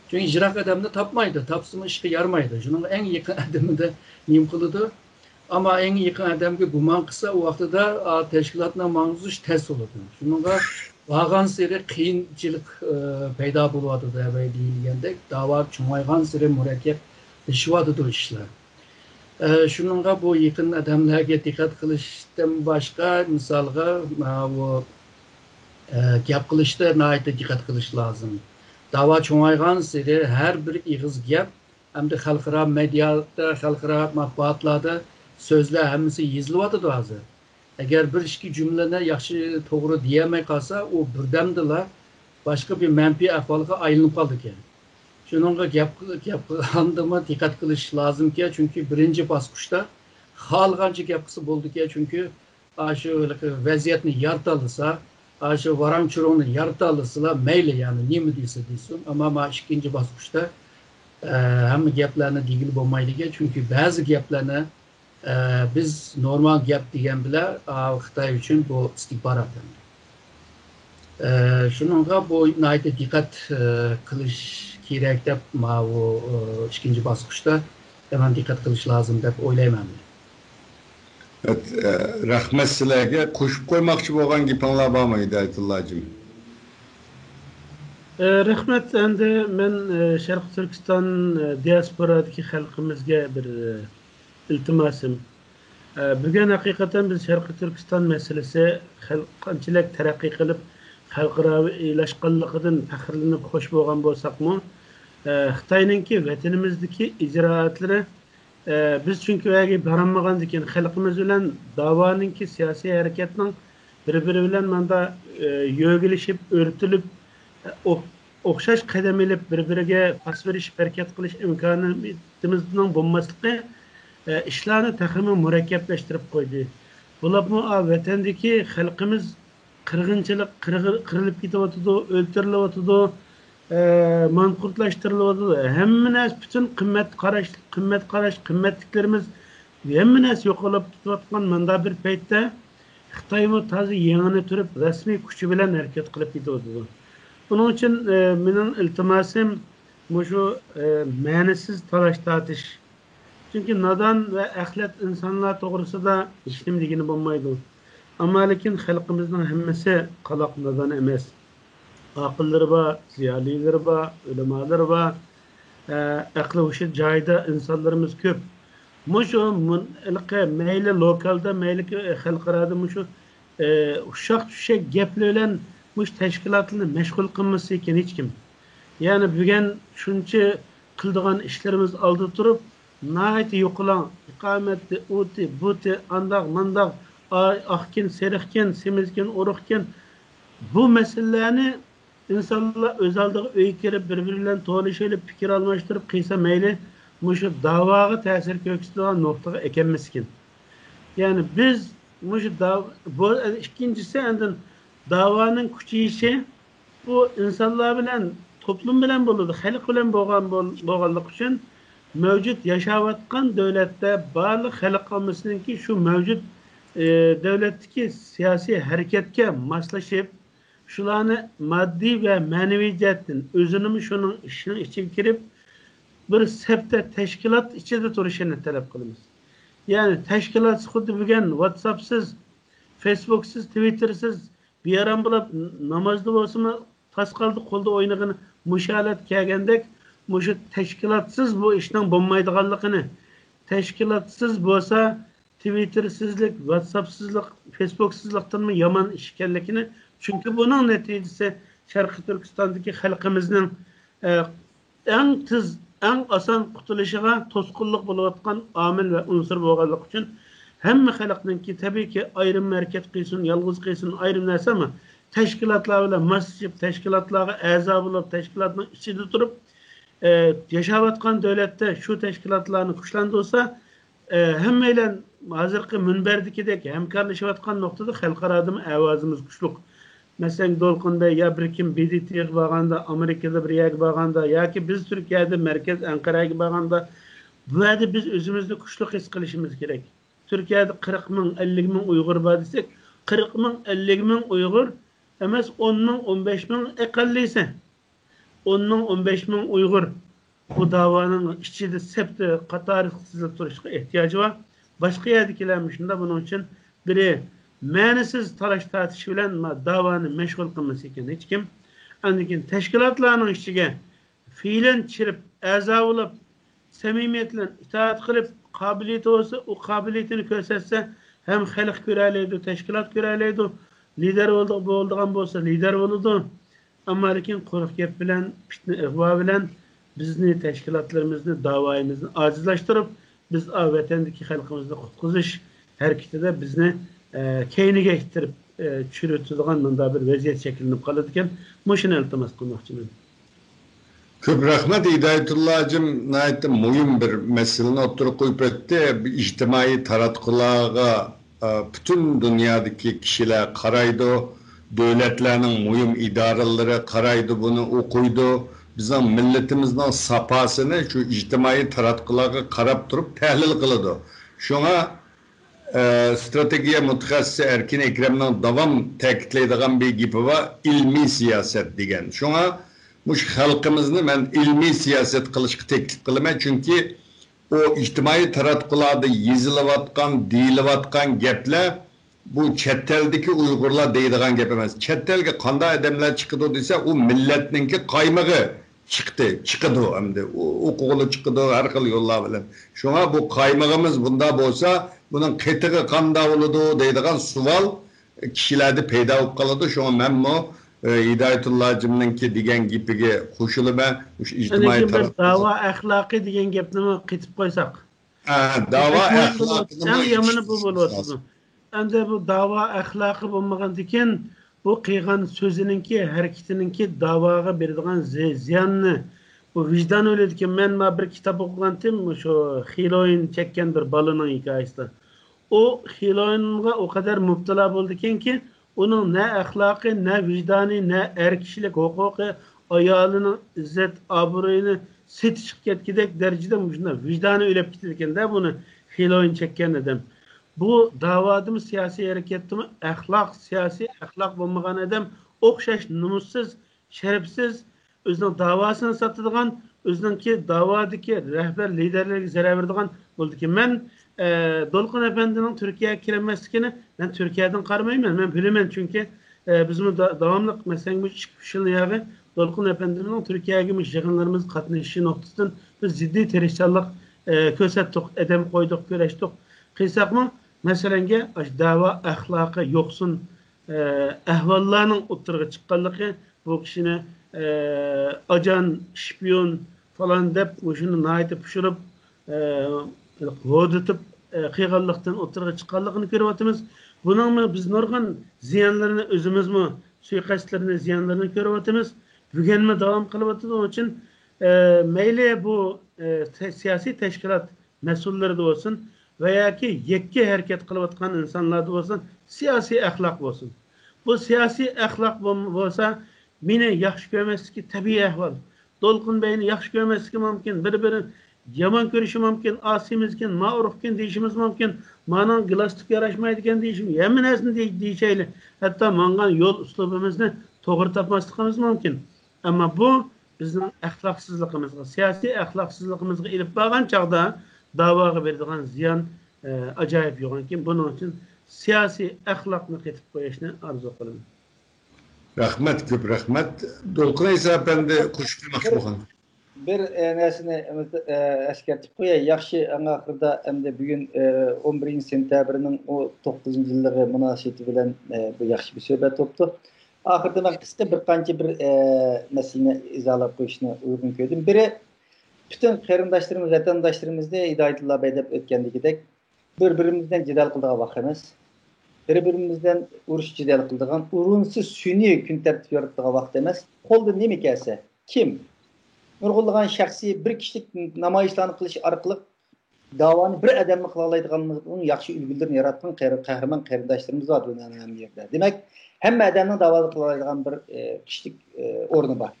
چۈنكى يىراق ئادەمنى تاپمايدۇ، تاپسىمۇ ئىشقا يارىمايدۇ. شۇنىڭغا ئەڭ يېقىن ئادىمىدە نېمە قىلىدۇ؟ ئەمما ئەڭ يېقىن ئادەمگە گۇمان قىلسا، ئۇ ۋاقتىدا، ئا، تەشكىلاتنى ماڭغۇزۇش تەس بولىدۇ. شۇنىڭغا بارغانسېرى قىيىنچىلىق، ئە، پەيدا بولۇۋاتىدۇ، ھەبەي دېيىلگەندەك، داۋا چوڭايغانسېرى مۇرەككەپلىشىۋاتىدۇ ئىشلار. ئە، شۇنىڭغا بۇ يېقىن ئادەملەرگە دىققەت قىلىشتىن باشقا، مىسالغا، ماۋۇ، ئە، گەپ قىلىشتا ناھايىتى دىققەت قىلىش لازىم. داۋا چوڭايغانسېرى ھەر بىر ئېغىز گەپ ئەمدى خەلقئارا مېدىيادا، خەلقئارا مەتبۇئاتلاردا سۆزلەر ھەممىسى يېزىلىۋاتىدۇ ھازىر. ئەگەر بىر ئىككى جۈملىنى ياخشى، توغرا دېيەلمەي قالسا، ئۇ بىردەمدىلا باشقا بىر مەنپىي ئەھۋالغا ئايلىنىپ قالىدىكەن. شۇنىڭغا گەپ، گەپ قىلغاندىمۇ دىققەت قىلىش لازىمكەن، چۈنكى بىرىنچى باسقۇچتا خالىغانچە گەپ قىلسا بولىدىكەن، چۈنكى ئاشۇ ۋەزىيەتنى يارىتالىسا، ئاشۇ ۋاراڭ-چۇرۇڭنى يارىتالىسىلا مەيلى، يەنى نېمە دېسە دېسۇن. ئەمما مانا ئىككىنچى باسقۇچتا، ئە، ھەممە گەپلەرنى دېگىلى بولمايدىكەن، چۈنكى بەزى گەپلەرنى، ئە، بىز نورمال گەپ دېگەن بىلەن، ئا، خىتاي ئۈچۈن بۇ ئىستىخبارات ئەمدى. ئە، شۇنىڭغا بۇ ناھايىتى دىققەت، ئە، قىلىش كېرەك دەپ، ماۋۇ، ئە، ئىككىنچى باسقۇچتا يامان دىققەت قىلىش لازىم دەپ ئويلايمەن. ئە، رەھمەت سىلەرگە. قوشۇپ قويماقچى بولغان گېپىڭلار بارمۇ، ھىدايەتۇللا ھاجىم؟ ئە، رەھمەت. ئەمدى مەن، ئە، شەرقىي تۈركىستان، ئە، دىياسپورادىكى خەلقىمىزگە بىر، ئە، ئىلتىماسىم. ئە، بۈگۈن ھەقىقەتەن بىز شەرقىي تۈركىستان مەسىلىسى خەلق قانچىلىك تەرەققىي قىلىپ، خەلقئاراۋى ئېلاشقانلىقىدىن پەخىرلىنىپ خوش بولغان بولساقمۇ، ئە، خىتاينىڭكى ۋەتىنىمىزدىكى ئىجرائاتلىرى، ئە، بىز چۈنكى ئۇ يەرگە بارالمىغاندىكىن، خەلقىمىز بىلەن داۋانىڭكى سىياسىي ھەرىكەتنىڭ بىر-بىرى بىلەن ماندا، ئە، يۆگىلىشىپ، ئۆرتىلىپ، ئە، ئوخ-، ئوخشاش قەدەم ئېلىپ، بىر-بىرىگە پاس بېرىشىپ ھەرىكەت قىلىش ئىمكانىيىتىمىزنىڭ بولماسلىقى، ئە، ئىشلارنى تېخىمۇ مۇرەككەپلەشتۈرۈپ قويدى. بولۇپمۇ، ئا، ۋەتەندىكى خەلقىمىز قىرغىنچىلىق، قىرغىر-، قىرىلىپ كېتىۋاتىدۇ، ئۆلتۈرۈلۈۋاتىدۇ، ئە، مانقۇرتلاشتۇرۇلۇۋاتىدۇ. ھەممە نەرسە، پۈتۈن قىممەت قاراش، قىممەت قاراش، قىممەتلىكلىرىمىز، ھەممە نەرسە يوقىلىپ كېتىۋاتقان مۇنداق بىر پەيتتە، خىتايمۇ تازا يېڭىنى تۇرۇپ، رەسمىي كۈچى بىلەن ھەرىكەت قىلىپ كېتىۋاتىدۇ. بۇنىڭ ئۈچۈن، ئە، مېنىڭ ئىلتىماسىم مۇشۇ، ئە، مەنىسىز تالاش-تارتىش. چۈنكى نادان ۋە ئەخلەت ئىنسانلار توغرىسىدا ھېچنېمە دېگىلى بولمايدۇ. ئەمما لېكىن خەلقىمىزنىڭ ھەممىسى قالاق نادان ئەمەس. ئاقىللىرى بار، زىيالىيلىرى بار، ئۆلىمالىرى بار، ئە، ئەقلى ھوشى جايىدا ئىنسانلىرىمىز كۆپ. مۇشۇ مۇن-، ھېلىقى مەيلى لوكالدا، مەيلى خەلقئارادا مۇشۇ، ئە، ئۇششاق-چۈششەك گەپلەر بىلەن مۇشۇ تەشكىلاتلارنى مەشغۇل قىلمىسىكىن ھېچكىم. يەنى بۈگۈن شۇنچە قىلىدىغان ئىشلىرىمىز ئالدىدا تۇرۇپ، ناھايىتى يوقىلاڭ، ئىقامەتتى، ئۇتى، بۇتى، ئانداق، مانداق، ئا-، ئاقكىن، سېرىقكىن، سېمىزكىن، ئورۇقكىن، بۇ مەسىلىلەرنى ئىنسانلار ئۆز ئالدىغا ئۆيگە كىرىپ، بىر-بىرى بىلەن تونۇشۇۋېلىپ، پىكىر ئالماشتۇرۇپ قىلسا مەيلى، مۇشۇ داۋاغا تەسىر كۆرسىتىدىغان نۇقتىغا ئەكەلمىسىكىن. يەنى بىز مۇشۇ داۋ-، بۇ، ئىككىنچىسى، ئاندىن داۋانىڭ كۈچىيىشى، بۇ ئىنسانلار بىلەن، توپلۇم بىلەن بولىدۇ، خەلق بىلەن بولغان بول-، بولغانلىقى ئۈچۈن، مەۋجۇت ياشاۋاتقان دۆلەتتە بارلىق خەلق ئاممىسىنىڭكى شۇ مەۋجۇت، ئى، دۆلەتتىكى سىياسىي ھەرىكەتكە ماسلىشىپ، شۇلارنى ماددىي ۋە مەنىۋى جەھەتتىن ئۆزىنىمۇ شۇنىڭ ئىشىنىڭ ئىچىگە كىرىپ، بىر سەپتە تەشكىلات ئىچىدە تۇرۇشىنى تەلەپ قىلىمىز. يەنى تەشكىلات خۇددى بۈگۈن ۋاتساپسىز، فېيسبۇكسىز، تىۋىتتېرسىز بىئارام بولۇپ، نامازدا بولسىمۇ تاس قالدى قولدا ئوينىغىنى مۇشۇ ھالەتكە كەلگەندەك، مۇشۇ تەشكىلاتسىز بۇ ئىشنىڭ بولمايدىغانلىقىنى، تەشكىلاتسىز بولسا تىۋىتتېرسىزلىك، ۋاتساپسىزلىق، فېيسبۇكسىزلىقتىنمۇ يامان ئىش ئىكەنلىكىنى چۈنكى بۇنىڭ نەتىجىسى شەرقىي تۈركىستاندىكى خەلقىمىزنىڭ، ئە، ئەڭ تېز، ئەڭ ئاسان قۇتۇلۇشىغا توسقۇنلۇق بولۇۋاتقان ئامىل ۋە ئۇنسۇر بولغانلىقى ئۈچۈن، ھەممە خەلقنىڭكى، تەبىئىيكى، ئايرىم ھەرىكەت قىلسۇن، يالغۇز قىلسۇن، ئايرىم نەرسە، ئەمما تەشكىلاتلار بىلەن ماسلىشىپ، تەشكىلاتلارغا ئەزا بولۇپ، تەشكىلاتنىڭ ئىچىدە تۇرۇپ، ئە، ياشاۋاتقان دۆلەتتە شۇ تەشكىلاتلارنى كۈچلەندۈرسە، ئە، ھەممەيلەن ھازىرقى مۇنبەردىكىدەك ھەمكارلىشىۋاتقان نۇقتىدا خەلقئارادىمۇ ئاۋازىمىز كۈچلۈك. مەسىلەن، دولقۇن بەي يا بىر كىم ب د ت غا بارغاندا، ئامېرىكىدا بىر يەرگە بارغاندا ياكى بىز تۈركىيەدە مەركەز ئەنقەرەگە بارغاندا، بۇ يەردە بىز ئۆزىمىزنى كۈچلۈك ھېس قىلىشىمىز كېرەك. تۈركىيەدە قىرىق مىڭ، ئەللىك مىڭ ئۇيغۇر بار دېسەك، قىرىق مىڭ، ئەللىك مىڭ ئۇيغۇر ئەمەس، ئون مىڭ، ئون بەش مىڭ ئەقەللىسى. ئون مىڭ، ئون بەش مىڭ ئۇيغۇر بۇ داۋانىڭ ئىچىدە سەپتە قاتاردا تىزىلىپ تۇرۇشقا ئېھتىياجى بار. باشقا يەردىكىلەرمۇ شۇنداق. بۇنىڭ ئۈچۈن بىرى مەنىسىز تالاش تارتىش بىلەن ما داۋانى مەشغۇل قىلمىسا ئىكەن ھېچكىم. ئاندىن كېيىن تەشكىلاتلارنىڭ ئىچىگە فېئىلەن كىرىپ، ئەزا بولۇپ، سەمىمىيەت بىلەن ئىتائەت قىلىپ، قابىلىيىتى بولسا، ئۇ قابىلىيىتىنى كۆرسەتسە، ھەم خەلق كۆرەلەيدۇ، تەشكىلات كۆرەلەيدۇ، لىدەر بولىدۇ-، بولىدىغان بولسا، لىدەر بولىدۇ. ئەمما لېكىن قۇرۇق گەپ بىلەن، پىتنە، ئىغۋا بىلەن بىزنى، تەشكىلاتلىرىمىزنى، داۋايىمىزنى ئاجىزلاشتۇرۇپ، بىز، ئا، ۋەتەندىكى خەلقىمىزنى قۇتقۇزۇش ھەرىكىتىدە بىزنى، ئە، كەينىگە ئىتتىرىپ، ئە، چۈشۈرۈۋېتىدىغان مۇنداق بىر ۋەزىيەت شەكىللىنىپ قالىدىكەن. مۇشۇنى ئىلتىماس قىلماقچىمەن. كۆپ رەھمەت، ھىدايەتۇللا ھاجىم ناھايىتى مۇھىم بىر مەسىلىنى ئوتتۇرىغا قويۇپ ئۆتتى. ئىجتىمائىي تاراتقۇلارغا، ئا، پۈتۈن دۇنيادىكى كىشىلەر قارايدۇ، دۆلەتلەرنىڭ مۇھىم ئىدارىلىرى قارايدۇ، بۇنى ئوقۇيدۇ. بىزنىڭ مىللىتىمىزنىڭ ساپاسىنى شۇ ئىجتىمائىي تاراتقۇلارغا قاراپ تۇرۇپ تەھلىل قىلىدۇ. شۇڭا ئە، ستراتېگىيە مۇتەخەسسىسى ئەركىن ئەكرەمنىڭ داۋام تەكىتلەيدىغان بىر گېپى بار، ئىلمىي سىياسەت دېگەن. شۇڭا مۇشۇ خەلقىمىزنى مەن ئىلمىي سىياسەت قىلىشقا تەكلىپ قىلىمەن، چۈنكى ئۇ ئىجتىمائىي تاراتقۇلاردا يېزىلىۋاتقان، دېيىلىۋاتقان گەپلەر بۇ چەت ئەلدىكى ئۇيغۇرلار دەيدىغان گەپ ئەمەس. چەت ئەلگە قانداق ئادەملەر چىقىدۇ دېسە، ئۇ مىللەتنىڭكى قايمىقى چىقتى، چىقىدۇ ئەمدى. ئۇ، ئوقۇغىلى چىقىدۇ ھەر خىل يوللار بىلەن. شۇڭا بۇ قايمىقىمىز بۇنداق بولسا، بۇنىڭ قېتىقى قانداق بولىدۇ دەيدىغان سوئال كىشىلەردە پەيدا بولۇپ قالىدۇ. شۇڭا مەنمۇ، ئە، ھىدايەتۇللا ھاجىمنىڭكى دېگەن گېپىگە قوشۇلىمەن. مۇشۇ ئىجتىمائىي ئەنە بىر تاراتقۇ داۋا ئەخلاقى دېگەن گەپنىمۇ قېتىپ قويساق. ئە، داۋا ئەخلاقىنىڭ ئەڭ يامىنى بۇ بولۇۋاتىدۇ. ئەمدى بۇ داۋا ئەخلاقى بولمىغاندىكىن، بۇ قىلغان سۆزىنىڭكى، ھەرىكىتىنىڭكى داۋاغا بېرىدىغان زى-، زىياننى، بۇ ۋىجدان ئۆلىدىكەن. مەن مانا بىر كىتاب ئوقۇغانتىم، شۇ خېروئىن چەككەن بىر بالىنىڭ ھېكايىسىدا. ئۇ خېروئىنغا ئۇ قەدەر مۇپتىلا بولىدىكەنكى، ئۇنىڭ نە ئەخلاقى، نە ۋىجدانى، نە ئەر كىشىلىك ھوقۇقى، ئايالىنىڭ ئىززەت ئابرۇيىنى سېتىشقا كەتكۈدەك دەرىجىدە مۇشۇنداق ۋىجدانى ئۆلۈپ كېتىدىكەن-دە، بۇنى خېروئىن چەككەن ئادەم. بۇ داۋادىمۇ، سىياسىي ھەرىكەتتىمۇ ئەخلاق، سىياسىي ئەخلاق بولمىغان ئادەم ئوخشاش نومۇسسىز، شەرەپسىز، ئۆزىنىڭ داۋاسىنى ساتىدىغان، ئۆزىنىڭكى داۋادىكى رەھبەر، لىدەرلەرگە زەرەر بېرىدىغان بولىدىكەن. مەن، ئە، دولقۇن ئەپەندىنىڭ تۈركىيەگە كىرەلمەسلىكىنى مەن تۈركىيەدىن قارىمايمەن. مەن بىلىمەن، چۈنكى، ئە، بىزمۇ دا-، داۋاملىق، مەسىلەن، مۇشۇ ئىككى، ئۈچ يىلنىڭ ياغى دولقۇن ئەپەندىمنىڭ تۈركىيەگە مۇشۇ يىغىنلىرىمىزغا قاتنىشىشى نۇقتىسىدىن بىز جىددىي تىرىشچانلىق، ئە، كۆرسەتتۇق، ئادەم قويدۇق، كۆرۈشتۇق. قىلساقمۇ، مەسىلەنگە، ئاشۇ داۋا ئەخلاقى يوقسۇن، ئە، ئەھۋاللارنىڭ ئوتتۇرىغا چىققانلىقى، بۇ كىشىنى، ئە، ئاجان، شپىيون پالان دەپ، مۇشۇنى ناھايىتى پۇشۇرۇپ، ئە، ھودىتىپ، ئە، قىلغانلىقتىن ئوتتۇرىغا چىققانلىقىنى كۆرۈۋاتىمىز. بۇنىڭمۇ بىز نۇرغۇن زىيانلىرىنى ئۆزىمىزمۇ، سۇيىقەستلىرىنى، زىيانلىرىنى كۆرۈۋاتىمىز. بۈگۈنمۇ داۋام قىلىۋاتىدۇ. ئۇنىڭ ئۈچۈن، ئە، مەيلى بۇ، ئە، تە-، سىياسىي تەشكىلات مەسئۇللىرىدا بولسۇن ۋە ياكى يەككە ھەرىكەت قىلىۋاتقان ئىنسانلاردا بولسۇن، سىياسىي ئەخلاق بولسۇن. بۇ سىياسىي ئەخلاق بولم-، بولسا، مېنى ياخشى كۆرمەسلىكى تەبىئىي ئەھۋال. دولقۇن بەينى ياخشى كۆرمەسلىكى مۇمكىن، بىر-بىرىنى يامان كۆرۈشى مۇمكىن، ئاسىيمىزكىن، مائۇرۇفكىن دېيىشىمىز مۇمكىن، مانىڭ گىلاستۇكى ياراشمايدىكەن دېيىشىمىز، ھەممە نەرسىنى دېي-، دېيىشەيلى. ھەتتا ماڭغان يول ئۇسلۇبىمىزنى توغرا تاپماسلىقىمىز مۇمكىن. ئەمما بۇ بىزنىڭ ئەخلاقسىزلىقىمىزغا، سىياسىي ئەخلاقسىزلىقىمىزغا ئېلىپ بارغان چاغدا داۋاغا بېرىدىغان زىيان، ئە، ئاجايىپ يوغانكەن. بۇنىڭ ئۈچۈن سىياسىي ئەخلاقنى قېتىپ قويۇشنى ئارزۇ قىلىمەن. رەھمەت، كۆپ رەھمەت. دولقۇن ئەيسا ئەپەندى قوشۇپ قويماقچى بولغان. بىر، ئە، نەرسىنى، ئە، ئەسكەرتىپ قوياي. ياخشى، ئەڭ ئاخىرىدا ئەمدى بۈگۈن، ئە، ئون بىرىنچى سېنتەبىرنىڭ ئۇ توققۇزىنچى يىللىقى مۇناسىۋىتى بىلەن، ئە، بۇ ياخشى بىر سۆھبەت بوپتۇ. ئاخىرىدا مەن قىسقا بىر قانچە بىر، ئە، مەسىلىنى ئىزاھلاپ قويۇشنى ئۇيغۇن كۆردۈم. بىرى، پۈتۈن قېرىنداشلىرىمىز، ۋەتەنداشلىرىمىزنى ھىدايەتۇللا بەگ دەپ ئۆتكەندىكىدەك، بىر-بىرىمىز بىلەن جېدەل قىلىدىغان ۋاقىت ئەمەس. بىر-بىرىمىز بىلەن ئۇرۇش جېدەل قىلىدىغان، ئورۇنسىز سۈنئىي كۈن تەرتىپ يارىتىدىغان ۋاقىت ئەمەس. قولدا نېمە كەلسە، كىم؟ نۇرغۇنلىغان شەخسىي بىر كىشىلىك نامايىشلارنى قىلىش ئارقىلىق داۋانى بىر ئادەملا قىلالايدىغانلىقىنىڭ ياخشى ئۈلگىلىرىنى ياراتقان قەھر-، قەھرىمان قېرىنداشلىرىمىز بار دۇنيانىڭ ھەممە يېرىدە. دېمەك، ھەممە ئادەمنىڭ داۋانى قىلالايدىغان بىر، ئە، كىشىلىك، ئە، ئورنى بار.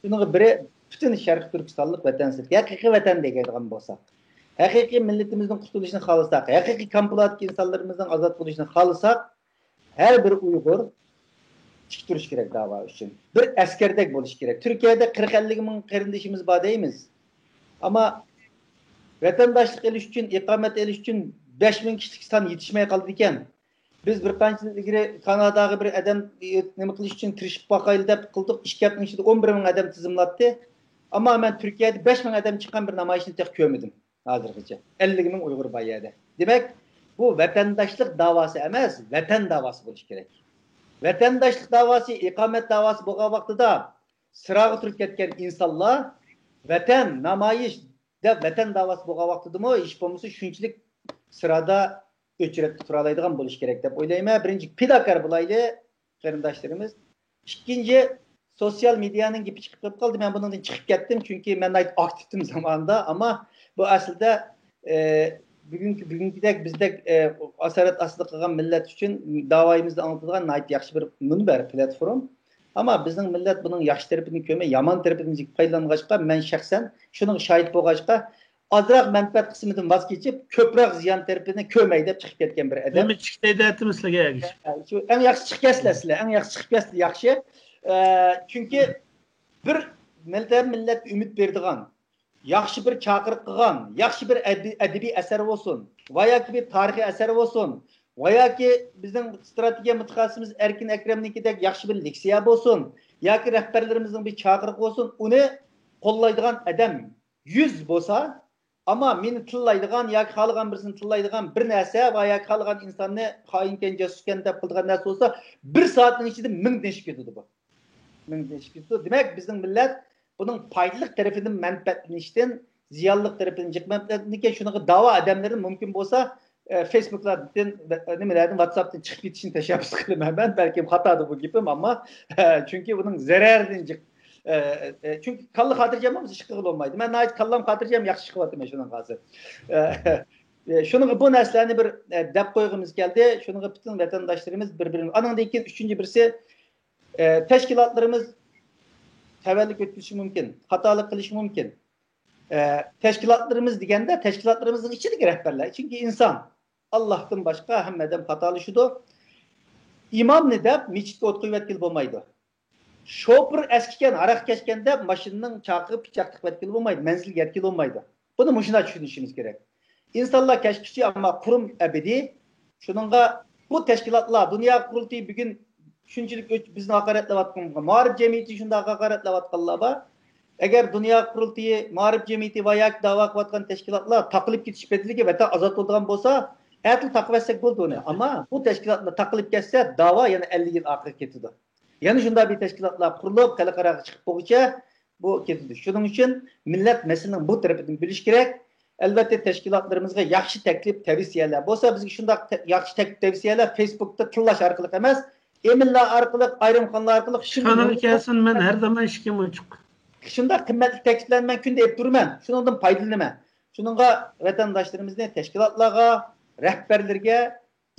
شۇنىڭغا بىرى پۈتۈن شەرقىي تۈركىستانلىق ۋەتەنسېۋەر، ھەقىقىي ۋەتەن دەيدىغان بولساق، ھەقىقىي مىللىتىمىزنىڭ قۇتۇلۇشىنى خالىساق، ھەقىقىي كامپلاتتىكى ئىنسانلىرىمىزنىڭ ئازاد بولۇشىنى خالىساق، ھەر بىر ئۇيغۇر تىك تۇرۇش كېرەك داۋا ئۈچۈن. بىر ئەسكەردەك بولۇش كېرەك. تۈركىيەدە قىرىق ئەللىك مىڭ قېرىندىشىمىز بار دەيمىز. ئەمما ۋەتەنداشلىق ئېلىش ئۈچۈن، ئىقامەت ئېلىش ئۈچۈن بەش مىڭ كىشىلىك سان يېتىشمەي قالىدىكەن. بىز بىر قانچە يىل ئىلگىرى كاناداغا بىر ئادەم نېمە قىلىش ئۈچۈن تىرىشىپ باقايلى دەپ قىلدۇق. ئىككى ھەپتىنىڭ ئىچىدە ئون بىر مىڭ ئادەم تىزىملاتتى. ئەمما مەن تۈركىيەدە بەش مىڭ ئادەم چىققان بىر نامايىشنى تېخى كۆرمىدىم ھازىرغىچە. ئەللىك مىڭ ئۇيغۇر بار يەردە. دېمەك، بۇ ۋەتەنداشلىق داۋاسى ئەمەس، ۋەتەن داۋاسى بولۇشى كېرەك. ۋەتەنداشلىق داۋاسى، ئىقامەت داۋاسى بولغان ۋاقتىدا سىراغا تۇرۇپ كەتكەن ئىنسانلار ۋەتەن، نامايىش دەپ ۋەتەن داۋاسى بولغان ۋاقتىدىمۇ ھېچ بولمىسا شۇنچىلىك سىرادا ئۆچرەتتە تۇرالايدىغان بولۇشى كېرەك دەپ ئويلايمەن. بىرىنچى، پىداكار بولايلى، قېرىنداشلىرىمىز. ئىككىنچى، سوتسىيال مېدىيانىڭ گېپى چىقىپ قېلىپ قالدى. مەن بۇنىڭدىن چىقىپ كەتتىم، چۈنكى مەن ناھايىتى ئاكتىپتىم زامانىدا. ئەمما بۇ ئەسلىدە، ئە، بۈگۈنكى، بۈگۈنكىدەك بىزدەك، ئە، ئاسارەت ئاستىدا قالغان مىللەت ئۈچۈن داۋايىمىزنى ئاڭلىتىدىغان ناھايىتى ياخشى بىر مۇنبەر، پلاتفورم. ئەمما بىزنىڭ مىللەت بۇنىڭ ياخشى تەرىپىنى كۆرمەي، يامان تەرىپىدىن جىق پايدىلانغاچقا، مەن شەخسەن شۇنىڭغا شاھىت بولغاچقا، ئازراق مەنپەئەت قىسمىدىن ۋاز كېچىپ، كۆپرەك زىيان تەرىپىنى كۆرمەي دەپ چىقىپ كەتكەن بىر ئادەم. نېمە چىقتى دەيتتىم سىلەرگە ئەگىشىپ؟ شۇ ئەڭ ياخشى چىقىپ كەتسىلەر سىلەر، ئەڭ ياخشى چىقىپ كەتسىلەر، ياخشى. ئە، چۈنكى بىر مىللەت، مىللەتكە ئۈمىد بېرىدىغان، ياخشى بىر چاقىرىق قىلغان، ياخشى بىر ئەدەبىي، ئەدەبىي ئەسەر بولسۇن، ۋە ياكى بىر تارىخىي ئەسەر بولسۇن، ۋە ياكى بىزنىڭ ئىستراتېگىيە مۇتەخەسسىسىمىز ئەركىن ئەكرەمنىڭكىدەك ياخشى بىر لېكسىيە بولسۇن، ياكى رەھبەرلىرىمىزنىڭ بىر چاقىرىقى بولسۇن، ئۇنى قوللايدىغان ئادەم يۈز بولسا، ئەمما مېنى تىللايدىغان ياكى خالىغان بىرسىنى تىللايدىغان بىر نەرسە ۋە ياكى خالىغان ئىنساننى خائىنكەن، جاسۇسكەن دەپ قىلىدىغان نەرسە بولسا، بىر سائەتنىڭ ئىچىدە مىڭدىن ئېشىپ كېتىدۇ بۇ. مىڭدىن ئېشىپ كېتىدۇ. دېمەك، بىزنىڭ مىللەت بۇنىڭ پايدىلىق تەرىپىدىن مەنپەئەتلىنىشتىن، زىيانلىق تەرىپىدىن جىق مەنپەئەتلىنىدىكەن. شۇنىڭغا داۋا ئادەملىرىنى مۇمكىن بولسا، ئە، فېيسبۇكلاردىن، ئە، نېمىلەردىن، ۋاتساپتىن چىقىپ كېتىشىنى تەشەببۇس قىلىمەن مەن. بەلكىم خاتادۇ بۇ گېپىم، ئەمما، ئە، چۈنكى بۇنىڭ زەرەرىدىن جىق، ئە، ئە، چۈنكى كاللا خاتىرجەم بولمىسا ئىش قىلغىلى بولمايدۇ. مەن ناھايىتى كاللام خاتىرجەم ياخشى ئىش قىلىۋاتىمەن شۇنىڭغا ھازىر. ئە، ئە، شۇنىڭغا بۇ نەرسىلەرنى بىر، ئە، دەپ قويغۇمىز كەلدى. شۇنىڭغا پۈتۈن ۋەتەنداشلىرىمىز بىر-بىرىنى، ئانىڭدىن كېيىن ئۈچىنچى بىرسى، ئە، تەشكىلاتلىرىمىز تەۋەلىك ئۆتكۈزۈشى مۇمكىن، خاتالىق قىلىشى مۇمكىن. ئە، تەشكىلاتلىرىمىز دېگەندە، تەشكىلاتلىرىمىزنىڭ ئىچىدىكى رەھبەرلەر. چۈنكى ئىنسان ئاللاھتىن باشقا ھەممە ئادەم خاتالىشىدۇ. ئىمامنى دەپ مەسچىتكە ئوت قويۇۋەتكىلى بولمايدۇ. شوپۇر ئەسكىكەن، ھاراق كەچكەن دەپ ماشىنىنىڭ چاقىغا پىچاق تىقىۋەتكىلى بولمايدۇ، مەنزىلگە يەتكىلى بولمايدۇ. بۇنى مۇشۇنداق چۈشىنىشىمىز كېرەك. ئىنسانلار كەچكۈچى، ئەمما قۇرۇم ئەبەدىي. شۇنىڭغا بۇ تەشكىلاتلار، دۇنيا قۇرۇلتىيى بۈگۈن شۇنچىلىك ئۆچ-، بىزنى ھاقارەتلەۋاتقان، مائارىپ جەمئىيىتى شۇنداق ھاقارەتلەۋاتقانلار بار. ئەگەر دۇنيا قۇرۇلتىيى، مائارىپ جەمئىيىتى ۋە ياكى داۋا قىلىۋاتقان تەشكىلاتلار تاقىلىپ كېتىش بەدىلىگە ۋەتەن ئازاد بولىدىغان بولسا، ئەتىلا تاقىۋەتسەك بولىدۇ ئۇنى. ئەمما بۇ تەشكىلاتلار تاقىلىپ كەتسە، داۋا يەنە ئەللىك يىل ئارقىغا كېتىدۇ. يەنە شۇنداق بىر تەشكىلاتلار قۇرۇلۇپ، خەلقئاراغا چىقىپ بولغۇچە بۇ كېتىدۇ. شۇنىڭ ئۈچۈن مىللەت مەسىلىنىڭ بۇ تەرىپىدىن بىلىشى كېرەك. ئەلۋەتتە، تەشكىلاتلىرىمىزغا ياخشى تەكلىپ، تەۋسىيەلەر بولسا، بىزگە شۇنداق تە-، ياخشى تەكلىپ، تەۋسىيەلەر فېيسبۇكتا تىللاش ئارقىلىق ئەمەس، ئېمىللار ئارقىلىق، ئايرىم قاناللار ئارقىلىق شۇنداق كەلسۇن، مەن ھەر زامان ئىشىكىم ئوچۇق. شۇنداق قىممەتلىك تەكلىپلەرنى مەن كۈندە ئېلىپ تۇرىمەن. شۇنىڭدىن پايدىلىنىمەن. شۇنىڭغا ۋەتەنداشلىرىمىزنى تەشكىلاتلارغا، رەھبەرلىرىگە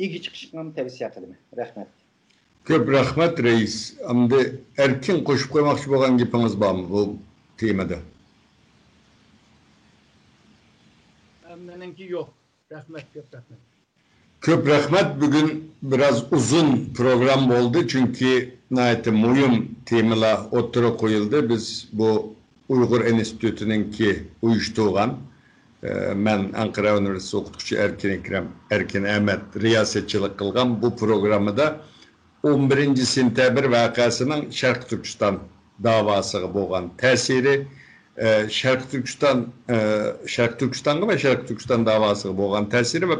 ئىگە چىقىشىڭلارنى تەۋسىيە قىلىمەن. رەھمەت. كۆپ رەھمەت، رەئىس. ئەمدى ئەركىن، قوشۇپ قويماقچى بولغان گېپىڭىز بارمۇ بۇ تېمىدا؟ مېنىڭكى يوق. رەھمەت، كۆپ رەھمەت. كۆپ رەھمەت. بۈگۈن بىراز ئۇزۇن پروگرامما بولدى، چۈنكى ناھايىتى مۇھىم تېمىلار ئوتتۇرىغا قويۇلدى. بىز بۇ ئۇيغۇر ئىنستىتۇتىنىڭكى ئۇيۇشتۇرغان، ئە، مەن ئەنقەرە ئۇنىۋېرسىتېتى ئوقۇتقۇچى ئەركىن ئەكرەم، ئەركىن ئەمەت رىياسەتچىلىك قىلغان بۇ پروگراممىدا ئون بىرىنچى سېنتەبىر ۋەقەسىنىڭ شەرقىي تۈركىستان داۋاسىغا بولغان تەسىرى، ئە، شەرقىي تۈركىستان، ئە، شەرقىي تۈركىستانغا ۋە شەرقىي تۈركىستان داۋاسىغا بولغان تەسىرى ۋە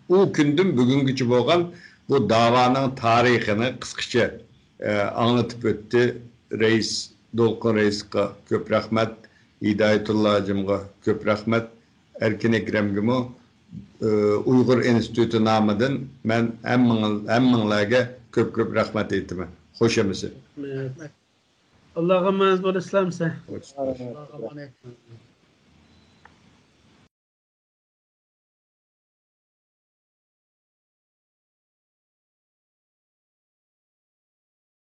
ئۇ كۈندىن بۈگۈنگىچە بولغان بۇ داۋانىڭ تارىخىنى قىسقىچە ئاڭلىتىپ ئۆتتى. رەئىس، دولقۇن رەئىسقا كۆپ رەھمەت، ھىدايەتۇللا ھاجىمغا كۆپ رەھمەت، ئەركىن ئەكرەمگىمۇ، ئۇيغۇر ئىنستىتۇتى نامىدىن مەن ھەممىڭ-، ھەممىڭلارگە كۆپ-كۆپ رەھمەت ئېيتىمەن. خوش ئەمىسە. ئاللاغا ئامانەت بول، ئىسلام سەن. خوش.